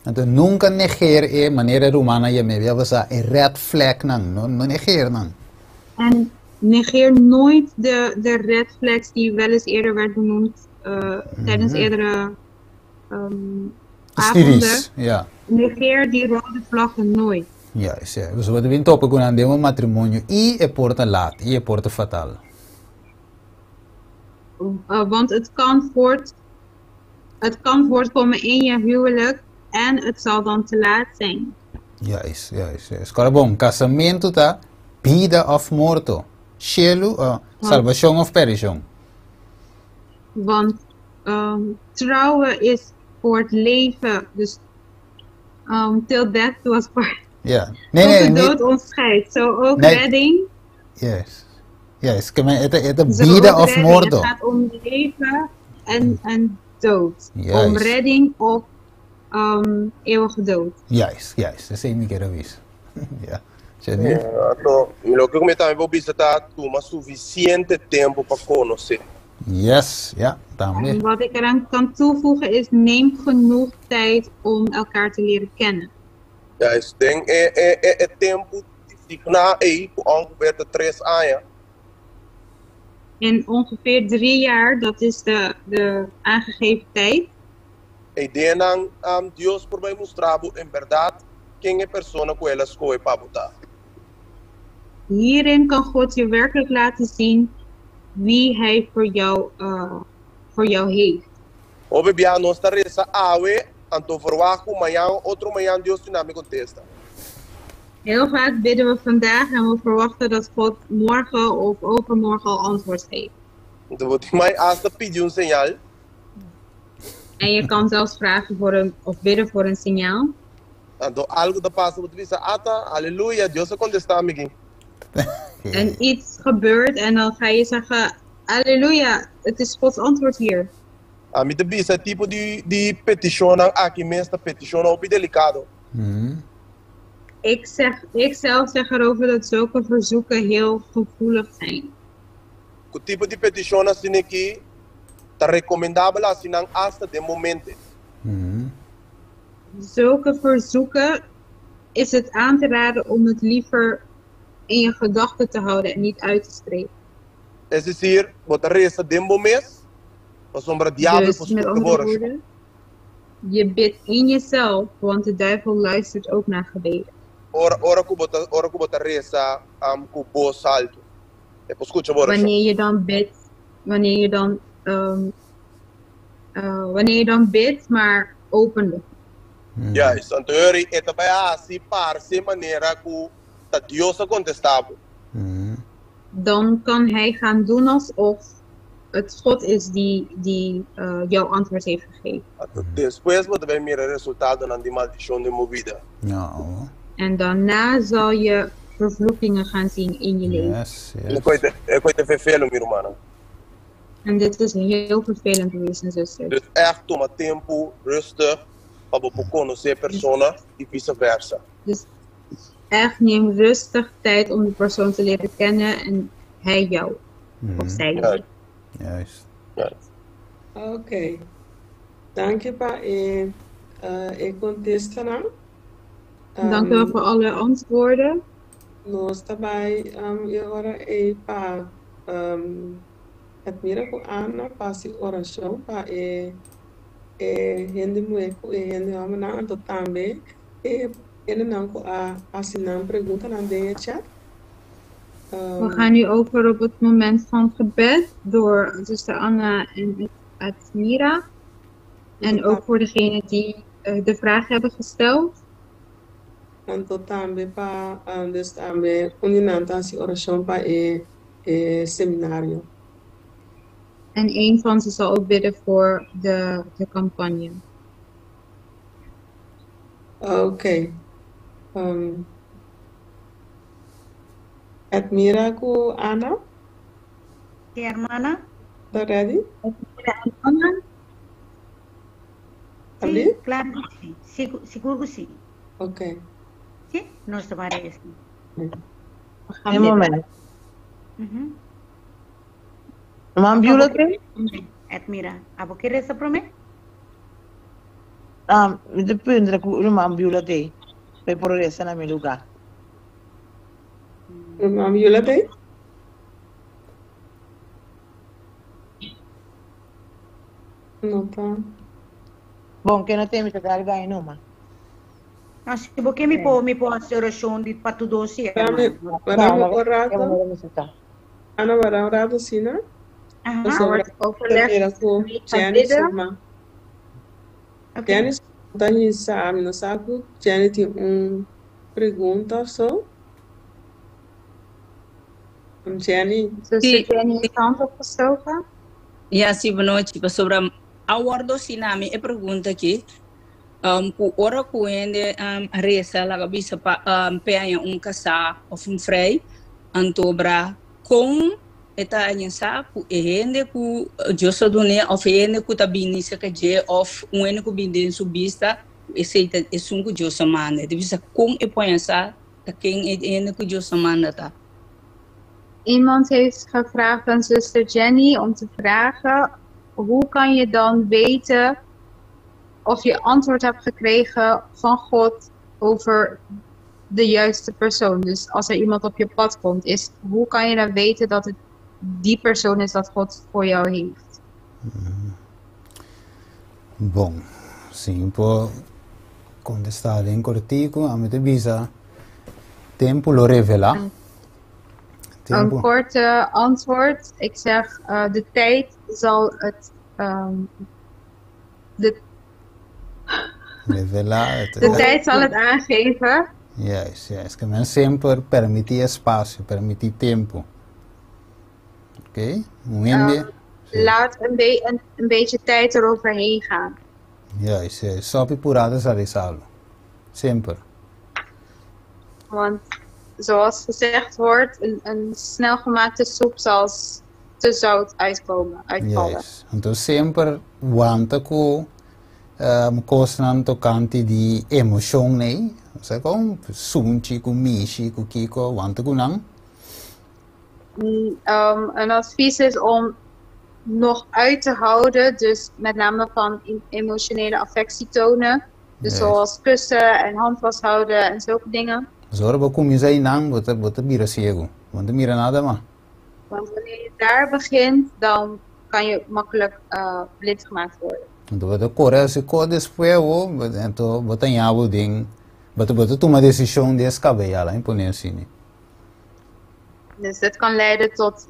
Anto nunka neger e manera e rumannan yam'é, bia bo sa e red flagnan, no no neger nan. En negeer nooit de red flags die wel eens eerder werd benoemd tijdens eerdere avonden. Studies, ja. Negeer die rode vlaggen nooit. Juist, ja. Pasobra bo ta bin topa ku nan den un matrimonio i e por ta laat, i e por ta fatal. Want het kan voort, het kan voortkomen in je huwelijk en het zal dan te laat zijn. Juist, juist, juist. Kòrda bon, kasamentu ta bida òf morto, shelu, salbashon òf perdishon. Want trouwen is voor het leven, dus till death do us part. Ja. Nee, Tot nee, de nee. dood ons scheidt. Zo ook Nee. redding. Yes. Yes, ke men e ta e ta Zo bida ook òf redding. morto. Het gaat om leven en dood. Om Juist. redding of eeuwige dood. Juist, juist. Esei mi kier a bisa. Ja. Janine? Ja, anto, loke ku mi tambe por bisa ta tuma sufisiente tempu pa konosé. Yes, ja, tambe. En wat ik eraan kan toevoegen is neem genoeg tijd om elkaar te leren kennen. Juist, den e e e e tempu designá ei, ku ongeveer ta tres aña. In ongeveer 3 jaar, dat is de aangegeven tijd. Ei den nan Dios por bai mustra bo en bèrdat ken e persona ku el a skohe pa bo ta. Hierin kan God je werkelijk laten zien wie hij voor jou heeft. Hopi bia nos ta resa awe, anto verwagt ku mañan otro mañan Dios tin nami kontesta. Heel vaak bidden we vandaag en we verwachten dat God morgen of overmorgen al antwoord geeft. Anto bo tin mai asta pidi un señal. En je kan zelfs vragen voor een, of bidden voor een signaal. Anto algo ta pasa, bo ta bisa, Ata, aleluya, Dios a kontestá mi aki. En iets gebeurt en dan ga je zeggen, aleluya, het is Gods antwoord hier. Ami ta bisa e tipo di di petishonnan aki mes ta petishonnan hopi delikado. Ik zeg, ik zelf zeg erover dat zulke verzoeken heel gevoelig zijn. Ku tipo di petishon asina aki ta rekomendabel hasi nan asta den momente. Zulke verzoeken is het aan te raden om het liever in je gedachten te houden en niet uit te spreken. Es desir, bo ta resa den bo mes, pasobra diabel Dus por met skucha andere bo orashon. woorden, je bidt in jezelf, want de duivel luistert ook naar gebeden. Ora, ora ku bo ta, ora ku bo ta resa ku bos alto, e por skucha bo orashon. Wanneer je dan bidt, wanneer je dan, wanneer je dan bidt, maar openlijk. Juist, anto yori e ta bai hasi parse manera ku ta Dios a kontestá bo. Dan kan hij gaan doen alsof het God is die jou antwoord heeft gegeven. Despues bo ta bai mira resultadonan di maldishon den bo bida. No. En daarna zal je vervloekingen gaan zien in je leven. E kos ta ferfelu, mi rumannan. En dit is heel vervelend, broers en zusters. Dus echt tuma tempu, rustig, pa bo konosé e persona i vice versa. Dus echt neem rustig tijd om de persoon te leren kennen en hij jou. Of zij jou. Ok. Dank pa e kontestanan. Dank u wel voor alle antwoorden. Nos ta bai ora e pa Admira ku Ana pa hasi orashon pa e hende muhé ku e hende hòmbernan, anto tambe e hendenan ku a hasi nan preguntanan den e chat. We gaan nu over op het moment van gebed door zuster Anna en Admira. En ook voor degenen die de vraag hebben gesteld. Anto tambe pa dus tambe un di nan ta hasi orashon pa e seminario. En een van ze zal ook bidden voor de campagne. Ok. Admira ku Ana? Si, ruman. Ta ready? Admira en Anna? Si, klaro ku si. Sigur ku si. Ok. Si, nos ta bai. We gaan Un bidden. moment. Ruman Beulah tin? Admira, abo ke resa promé? Mi ta puntra ku ruman Beulah tin. Pa por resa na mi lugá. Ruman Beulah tin? No ta. Bon, ku no tin mi ta dal bai numa. No, si bo ke mi por hasi orashon di pa tur si. Warda un ratu. Ana, warda un ratu, Sina. Aha. Overleg ku gaan Jenny bidden. suma. Jenny ta sabi, no sa ku Jenny tin un pregunta òf so. Jenny. Zuster Jenny heeft de hand opgestoken. Ja, si, bon nochi. Sobre a wòrdu siná mi e pregunta aki. Ku ora ku hende resa laga bisa pa p'e un kasá òf un frei anto bra kon e ta sa ku e hende ku Dios a dun'é òf e hende ku ta bini serka dje òf un hende ku bini den su bista esei ta esun ku Dios a manda. Di bisa kon e por sa ta ken e hende ku Dios a manda ta. Iemand heeft gevraagd aan zuster Jenny om te vragen: hoe kan je dan weten of je antwoord hebt gekregen van God over de juiste persoon? Dus als er iemand op je pad komt, is hoe kan je dan weten dat het die persoon is dat God voor jou heeft? Bon, si por kontestá den kòrtiku, ami ta bisa tempu lo revelá. Een Tempu. korte antwoord. Ik zeg, de tijd zal het. Revelá. De tijd zal het aangeven. Juist. Ke men semper permití espasio, permití tempu. Ok? Un hende. Laat een beetje tijd eroverheen gaan. Juist. Sòpi purá ta sali salu. Semper. Want zoals gezegd wordt, een snel gemaakte soep zal te zout uitvallen. Juist. Anto semper wanta ku kosnan tokante di emoshon, nee? Sa kon sunchi ku mishi ku kiko wanta ku nan. Een advies is om nog uit te houden, dus met name van emotionele affectie tonen. Dus zoals kussen en hand vasthouden en zulke dingen. Ora bo kuminsá einan, bo ta bira siegu. Bo n' ta mira nada mas. Want wanneer je daar begint, dan kan je makkelijk blind gemaakt worden. Anto bo ta kore hasi kos despues bo, anto bo ta haña bo den, bo ta tuma desishon deskabeyá, pone asina. Dus dat kan leiden tot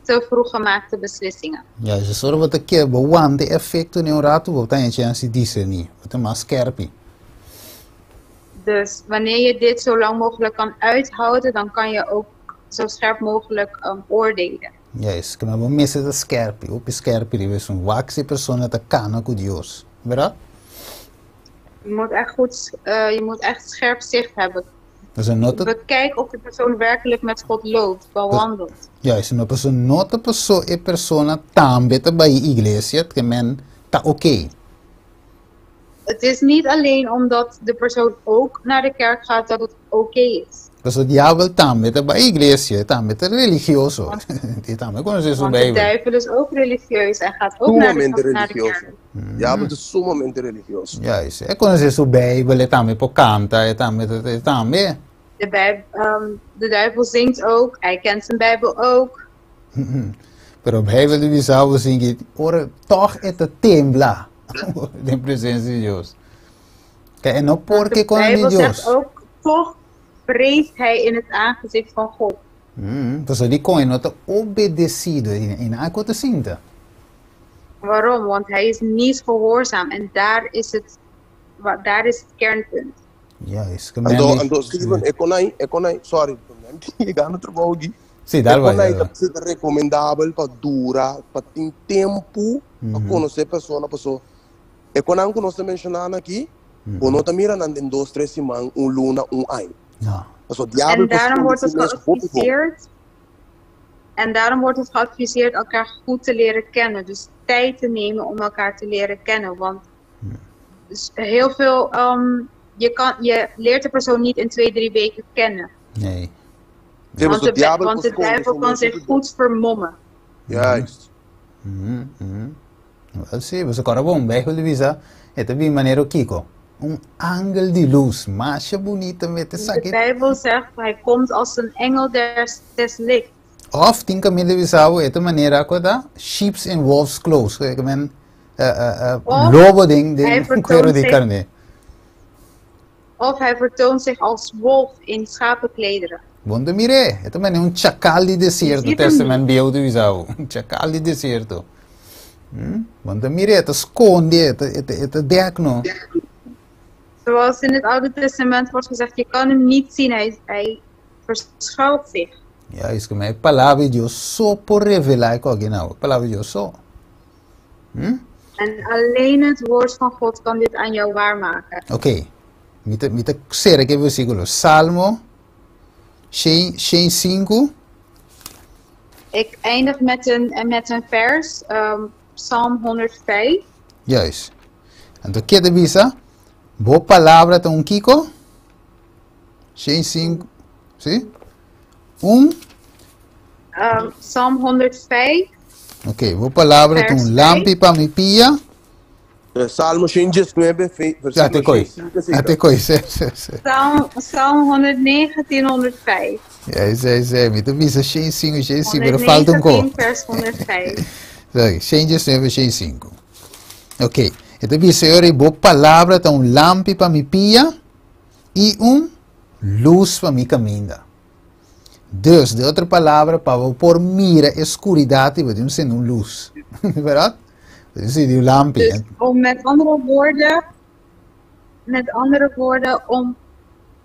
te vroeg gemaakte beslissingen. Ja, dus ora bo ta ke bo wanta efekto un ratu, bo ta chèns di diserní, bo ta mas skèrpi. Dus wanneer je dit zo lang mogelijk kan uithouden, dan kan je ook zo scherp mogelijk oordelen. Juist, ke men bo mester ta skerpi, hopi skerpi riba esun. Wak si e persona ta kana ku Dios, berdad? Je moet echt goed, je moet echt scherp zicht hebben. Pasobra no ta. Bekijk of de persoon werkelijk met God loopt, bewandelt. Juist, no pasobra no ta paso e persona tambe ta bai iglesia, ke men ta oké. Het is niet alleen omdat de persoon ook naar de kerk gaat dat het oké is. Pasobra diabel tambe ta bai iglesia, e tambe ta religioso, e tambe konosé su Want de Bijbel. duivel is ook religieus en gaat ook naar de, Sumamente naar de religioso. kerk. Diabel ta sumamente religioso. Juist, e konosé su Bijbel, e tambe por kanta, e tambe ta, e tambe. De, bij, de duivel zingt ook, hij kent zijn Bijbel ook. Pero Bijbel ta bisa bo sin ki ora tòg e ta tembla den presensia di Dios. Ke e no por De ke kona di Bijbel Dios. zegt ook, toch vreest hij in het aangezicht van God. Pasobra dikon e no ta obedesido i nan a ku ta sinta. Waarom? Want hij is niet gehoorzaam en daar is het, daar is het kernpunt. Juist, ke Anto, men anto di. Steven, e konai, e konai, sorry, yega na trabou aki. Sí, E dal bai, konai dal ta bai. ser recomendabel pa dura, pa tin tempu pa konosé persona, paso e konan ku nos ta menshoná aki, bo no ta mira nan den dos, tres siman, un luna, un aña. No. Paso diabel En por daarom skonde wordt su het mes hopi bon. geadviseerd. En daarom wordt het geadviseerd elkaar goed te leren kennen. Dus tijd te nemen om elkaar te leren kennen. Want dus heel veel, je, kan, je leert de persoon niet in 2, 3 weken kennen. Nee. Sí, Want paso de, diabel want por de skonde duivel su kan mes zich hopi bon. goed vermommen. Juist. Wel sí, pasobra kòrda bon, Bijbel ta bisa, e ta bin manera kiko? Un angel di lus, masha bunita mete De esaki. Bijbel zegt, hij komt als een engel des lichts. Òf tin kaminda bisa bo e ta manera ku ta sheeps in wolves clothes, ke men Of lobo den hij den kuero vertoont di zich, karné. of hij vertoont zich als wolf in schapenklederen. Bo n ta mir'é, e ta manera un chakal di Je desierto, ziet hem niet. Testament Bieu ta bisa bo, un chakal di desierto. Bo n ta mir'é, e ta skonde, e ta dèk no. Zoals in het Oude Testament wordt gezegd, je kan hem niet zien, hij verschuilt zich. Juist, ku e Palabra di Dios so por revelá e kos aki nau. E Palabra di Dios so. En alleen het woord van God kan dit aan jou waarmaken. Ok. Mi ta sera ku e versíkulo. Salmo 105. Ik eindig met een vers, Psalm 105. Juist. Anto, ke ta bisa? Bo palabra ta un kiko? 105. Si? Un? Psalm 105, Ok, bo palabra ta vers un 5. lampi pa mi pia. Salmo 119, Ja, te versíkulo koi. 105 Ah, te sika. koi, si, si, si. Psalm 119, 105. Ja, si, si. Mi ta bisa 105, 105, pero falta un ko. 119, vers 105. Si, 119, 105. Ok. E ta bisa, Señor, bo palabra ta un lampi pa mi pia i un lus pa mi kaminda. Dus, den otro palabra, pa bo por mira e skuridat, bo tin ku un lus. Bèrdat? Dus di lampi. Dus om met andere woorden, om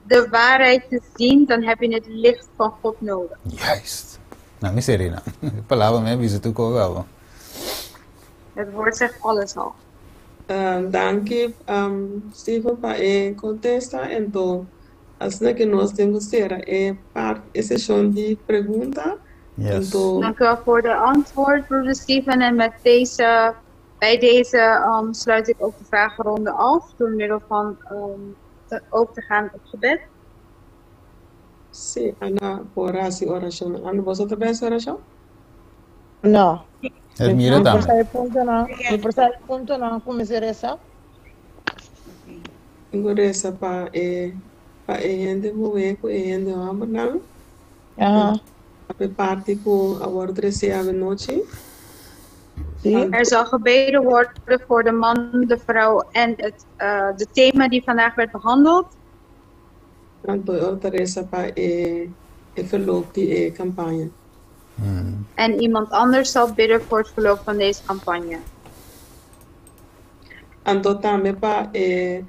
de waarheid te zien, dan heb je het licht van God nodig. Juist. Nou, mi serena. Palabra mes a bisa tur kos kaba. Het woord zegt alles al. Danki, Steven, pa e kontesta. Anto, asina ku nos tin ku sera e parti, e seshon di pregunta. Yes. Anto, Dank u wel voor de antwoord, broeder Steven. En bij deze sluit ik ook de vragenronde af door middel van ook te gaan op gebed. Si, Ana, por hasi orashon. Ana, bo ta bai orashon? No. Admira Mi por tambe. sa e punto no. Mi por sa e punto no kuminsá resa. Mi ta resa pa e hende muhé ku e hende hòmbernan. Pa e parti ku a wòrdu tresé anochi. Si. Er zal gebeden worden voor de man, de vrouw en de thema die vandaag werd behandeld. Anto, mi ta resa pa e verloop di e kampaña. En iemand anders zal bidden voor het verloop van deze campagne. Anto tambe pa e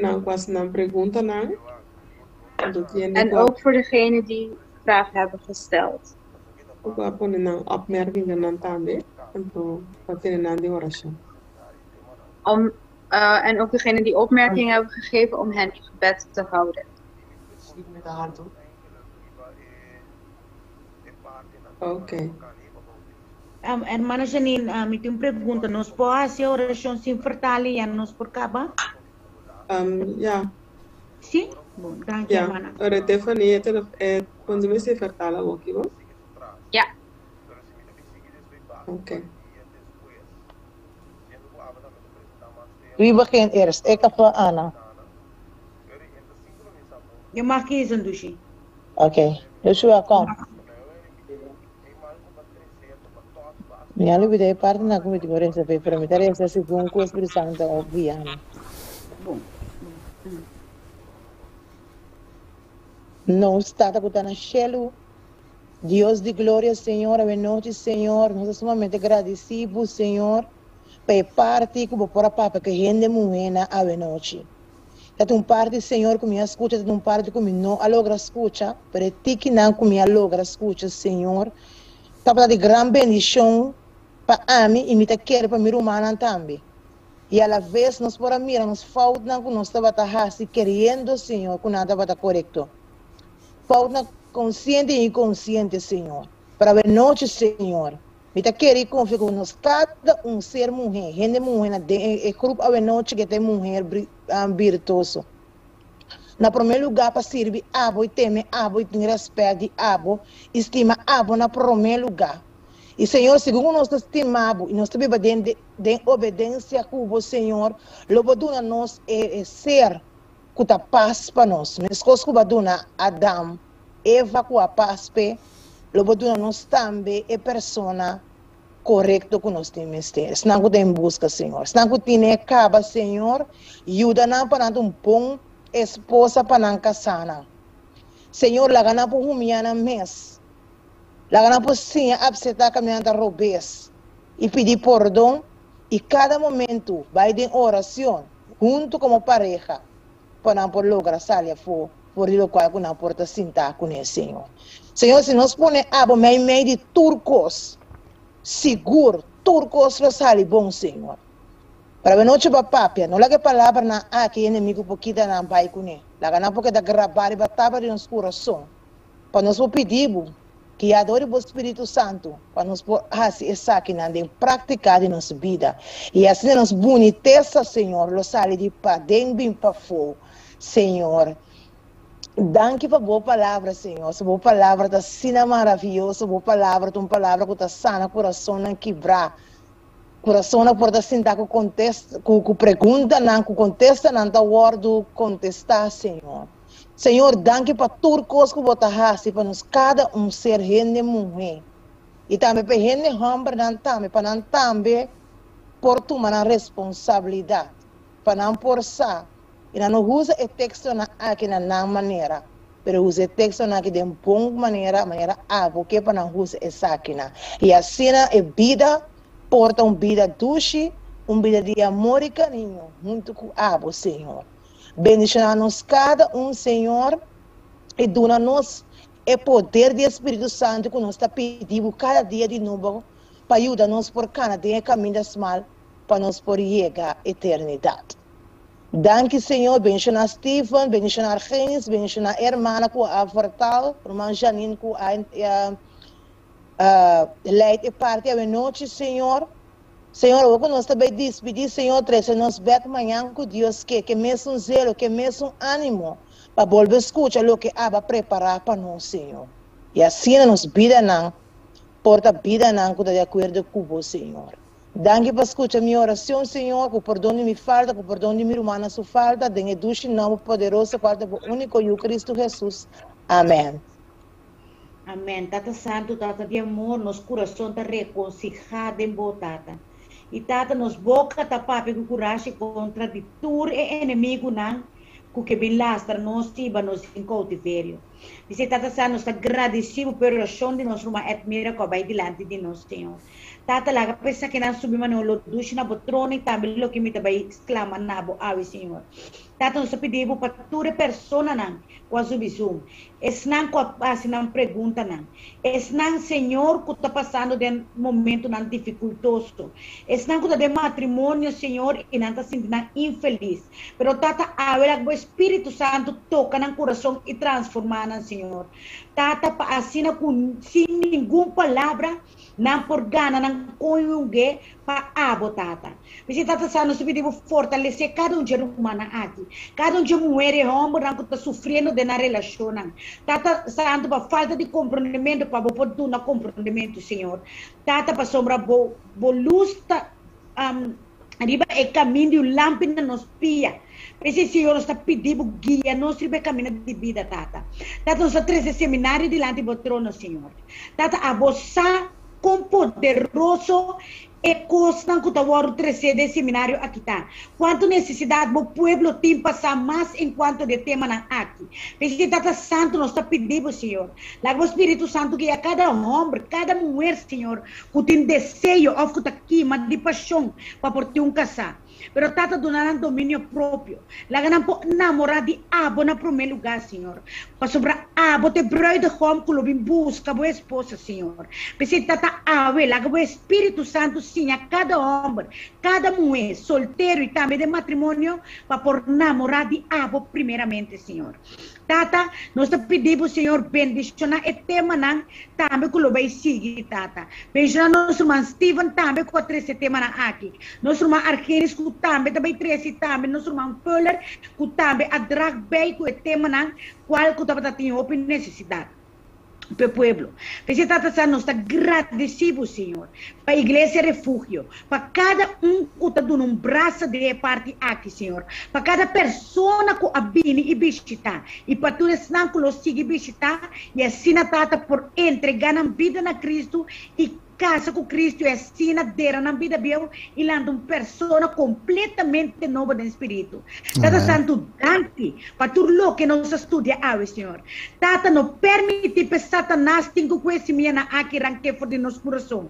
nan ku a hasi nan preguntanan. Anto tin En ook voor degene die vraag hebben gesteld. Ku a pone nan opmerkingennan tambe, anto pa tene nan den orashon. Om, en ook degenen die opmerkingen hebben gegeven om hen in gebed te houden. Ok. Um, hermana Janine, mi tin un pregunta. Nos por hasi orashon sin vertalen ya nos por kaba? Um, ja. Sí? Bon, danki, Ja. hermana. Ora, Tiffany, e tele, e konta mi si vertalen awoki, bo? Ja. Ok. Wie begint eerst? Ik of Anna? Je mag kiezen, Dushi. Oké. Joshua, kom. Mi a lubida e parti na ku mi tin ku resa p'e, pero mi ta resa segun ku e Spiritu Santu ta guia mi. Bon. Nos Tata ku ta na shelu, Dios di gloria, Señor, awe nochi, Señor, nos ta sumamente gradisí bo, Señor, pa e parti ku bo por a papia ku e hende muhénan awe nochi. Ta tin un parti, Señor, ku mi a skucha, ta tin un parti ku mi no a logra skucha, pero e tikinan ku mi a logra skucha, Señor, tabata di gran bendishon pa ami i mi ta kere pa mi rumannan tambe. I alaves nos por a mira nos foutnan ku nos tabata hasi keriendo, Señor, ku nan tabata korekto. Foutnan konsiente i inkonsiente, Señor. Pero awe nochi, Señor, Mi ta kere i konfia ku nos kada un ser muhé, hende muhé na den e grup awenochi ke ta e muher birtoso. Na promé lugá pa sirbi abo i teme abo i tin rèspèt di abo i stima abo na promé lugá. I Señor, segun ku nos ta stima bo i nos ta biba den den obedensia ku bo, Señor, lo bo duna nos e ser ku ta pas pa nos, meskos ku bo a duna Adam Eva ku a pas p'e, lo bo duna nos tambe e persona korekto ku nos tin mester. Esnan ku ta en buska, Señor. Esnan ku tine e kaba, Señor, yuda nan pa nan ta un bon esposa pa nan kasánan. Señor, laga nan por humiá nan mes. Laga nan por siña apseptá kaminda nan ta robes i pidi pordon i kada momentu bai den oracion huntu komo pareha pa nan por logra sali afó for di lokual ku nan por ta sintá kuné, Señor. Señor, si nos pone Abo meimei di tur kos, sigur tur kos lo sali bon, Señor. Pero awenochi bo a papia, no laga e palabranan aki e enemigu por kita nan bai kuné. Laga nan por keda grabá riba tabla di nos kurason, pa nos por pidi Bo, guiá dor di Bo Spiritu Santu, pa nos por hasi esakinan den práktika di nos bida. I asina nos bunitesa, Señor, lo sali di paden bin pafó, Señor. Danki pa bo palabra, Señor. Bo palabra ta asina maravioso. Bo palabra ta un palabra ku ta sana kurasonnan kibrá. Kurasonnan por ta sinta ku kontesta, ku, ku preguntanan, ku kontestanan ta wòrdu kontestá, Señor. Señor, danki pa tur kos ku bo ta hasi pa nos kada un ser hende muhé. I tambe pa e hende hòmbernan tambe, pa nan tambe por tuma nan responsabilidat, pa nan por sa I nan no usa e tekstonan aki na nan manera, pero usa e tekstonan aki den bon manera, manera abo ke pa nan usa esakinan. I asina e bida por ta un bida dushi, un bida di amor i kariño huntu ku abo, Señor. Bendishoná nos kada un, Señor, i duna nos e poder di e Spiritu Santu ku nos ta pidi bo kada dia di nobo pa yuda nos por kana den e kaminda smal pa nos por yega eternidat. Danki Señor, bendiciona Steven, bendiciona Argenis, bendiciona e hermana cu a vertaal, ruman Janine cu a leid e parti awe nochi Señor. Señor, awor cu nos ta bay dispidi Señor, trece nos bek mañan cu Dios ke, ke mesun zelo, ke mesun animo pa bolbe scucha loke aba prepara pa nos Señor. Y asina nos bidanan por ta bidanan cu ta di acuerdo cu bo Señor. Danki pa skucha mi oracion, Señor, ku pordon di mi falta, ku pordon di mi rumannan su falta, den e dushi nomber poderoso kual ta bo úniko Yu, Cristo Jesus. Amen. Amen. Tata Santu, Tata di amor, nos kurason ta rekonsihá den Bo, Tata. I Tata, nos boka ta papia ku kurashi kontra di tur e enemigunan ku ke bin lastra nos i hiba nos den koutiverio. P'esei Tata sa nos ta gradisí bo p'e orashon di nos ruman Edmira ku a bai dilanti di nos, Señor. Tata, laga pa esakinan subi manera un lo dushi na bo trono i tambe loke mi ta bai sklama na bo awe, Señor. Tata, nos ta pidi bo pa tur e personanan ku a subi Zoom, esnan ku a hasi nan preguntanan, esnan, Señor, ku ta pasando den momentunan difikultoso, esnan ku ta den matrimonio, Señor, i nan ta sinti nan infelis. Pero Tata, awe laga bo Espíritu Santu toka nan kurason i transformá nan, Señor. Tata, pa asina ku sin ningun palabra nan por gana nan konyuge pa abo, Tata. P'esei, Tata sa, nos ta pidi bo fortalesé kada un dje rumannan aki, kada un dje muher i hòmbernan ku ta sufriendo den nan relashonnan. Tata Santu, pa falta di komprondementu, pa bo por duna komprondementu, Señor. Tata, pasobra bo bo lus ta riba e kaminda di un lampi na nos pia. P'esei, Señor, nos ta pidi bo guia nos riba e kaminda di bida, Tata. Tata, nos ta trese seminario dilanti bo trono, Señor. Tata, abo sa kon poderoso e kosnan ku ta wòrdu tresé den seminario aki ta. Kuantu nesesidat bo pueblo tin pa sa mas enkuanto di e temanan aki. P'esei, Tata Santu, nos ta pidi bo, Señor, laga bo Spiritu Santu guia kada hòmber, kada muher, Señor, ku tin deseo òf ku ta kima di pashon pa por tin un kasá. Pero Tata duna nan dominio propio. Laga nan por namorá di abo na promé lugá, Señor. Pasobra abo ta e bruidegom ku lo bin buska bo esposa, Señor. P'esei, Tata, awe laga bo Espíritu Santu siña kada hòmber, kada muhé, soltero i tambe den matrimonio, pa por namorá di abo primeramente, Señor. Tata, nos ta pidi bo, Señor, bendiciona e temanan tambe cu lo bay sigui, Tata. Bendiciona nos ruman Steven tambe cu a trece e temanan aki. Nos ruman Argenis cu tambe ta bay trece y tambe nos ruman Fuller cu tambe a drag bay cu e temanan cual cu tabata tin hopi necesidad. Pa e pueblo. P'esei Tata sa nos ta gradeci bo, Señor, pa Iglesia Refugio, pa cada un cu ta duna un brasa den e parti aki, Señor, pa cada persona cu a bini y bishita, y pa tur esnan cu lo sigui bishita, y asina, Tata, por entrega nan bida na Cristo y Casa cu Cristo y asina dera nan bida bieu y lanta un persona completamente nobo den spiritu. Tata Santu, danki pa tur loke nos a studia awe, Señor. Tata, no permiti p'e Satanas tin cu cu e simianan aki ranke for di nos curason.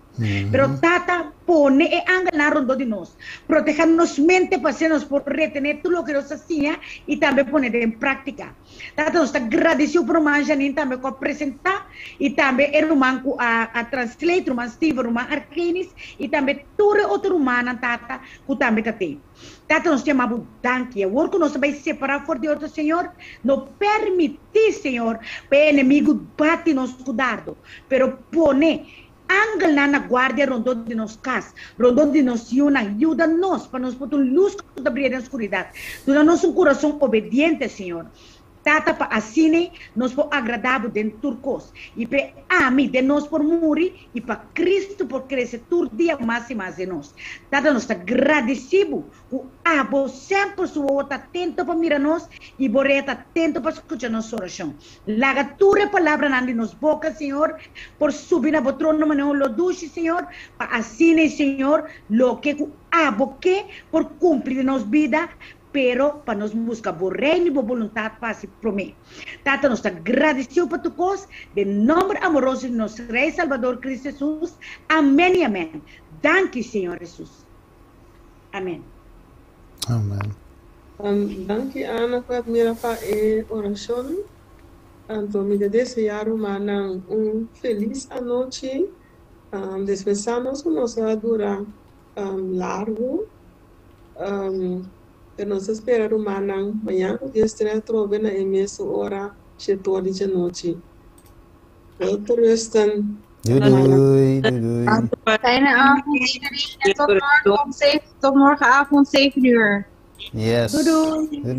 Pero, Tata, pone e angelnan rondó di nos. Proteha nos mente pa asina nos por retene tur loke nos a siña y tambe pone den practica. Tata nos ta gradecido pa ruman Janine tambe cu a presenta y tambe e ruman cu a a translate, ruman Steven, ruman Argenis y tambe tur e otro rumannan tata cu tambe ta tey. Tata nos ta yama bo danki. Awor cu nos ta bay separa for di otro Señor, no permiti Señor pa e enemigo bati nos cu dardo, pero pone angelnan na guardia rondó di nos kas, rondó di nos yunan. Yuda nos pa nos por ta un lus ku ta bria den skuridat. Duna nos un kurason obediente, Señor. Tata, pa asina nos por agradá bo den tur kos, i p'e ami den nos por muri i pa Kristu por krese tur dia mas i mas den nos. Tata, nos ta gradisí bo Ku abo semper su wowo ta atento pa mira nos i bo orea ta atento pa skucha nos orashon. Laga tur e palabranan di nos boka, Señor, por subi na bo trono manera un lo dushi, Señor, pa asina i, Señor, loke ku abo ke por kumpli den nos bida, pero pa nos buska bo Reino i bo boluntat pa hasi promé. Tata, nos ta gradisiu pa tur kos, den nòmber amoroso di nos Rei Salbador Cristo Jesus. Amèn i amèn. Danki, Señor Jesus. Amen. Amen. Danki Ana ku admira pa e orashon. Anto mi ta deseá rumannan un felis anochi. Despensá nos ku nos a dura largu. Pero nos ta spera rumannan mañan ku Dios trae atrobe na e mesun ora shetor di djanochi. Welterusten. Doei doei, doei doei. Fijne avond iedereen en tot morgen om zeven, tot morgenavond 7 uur. Yes. Doei doei. Doei doei.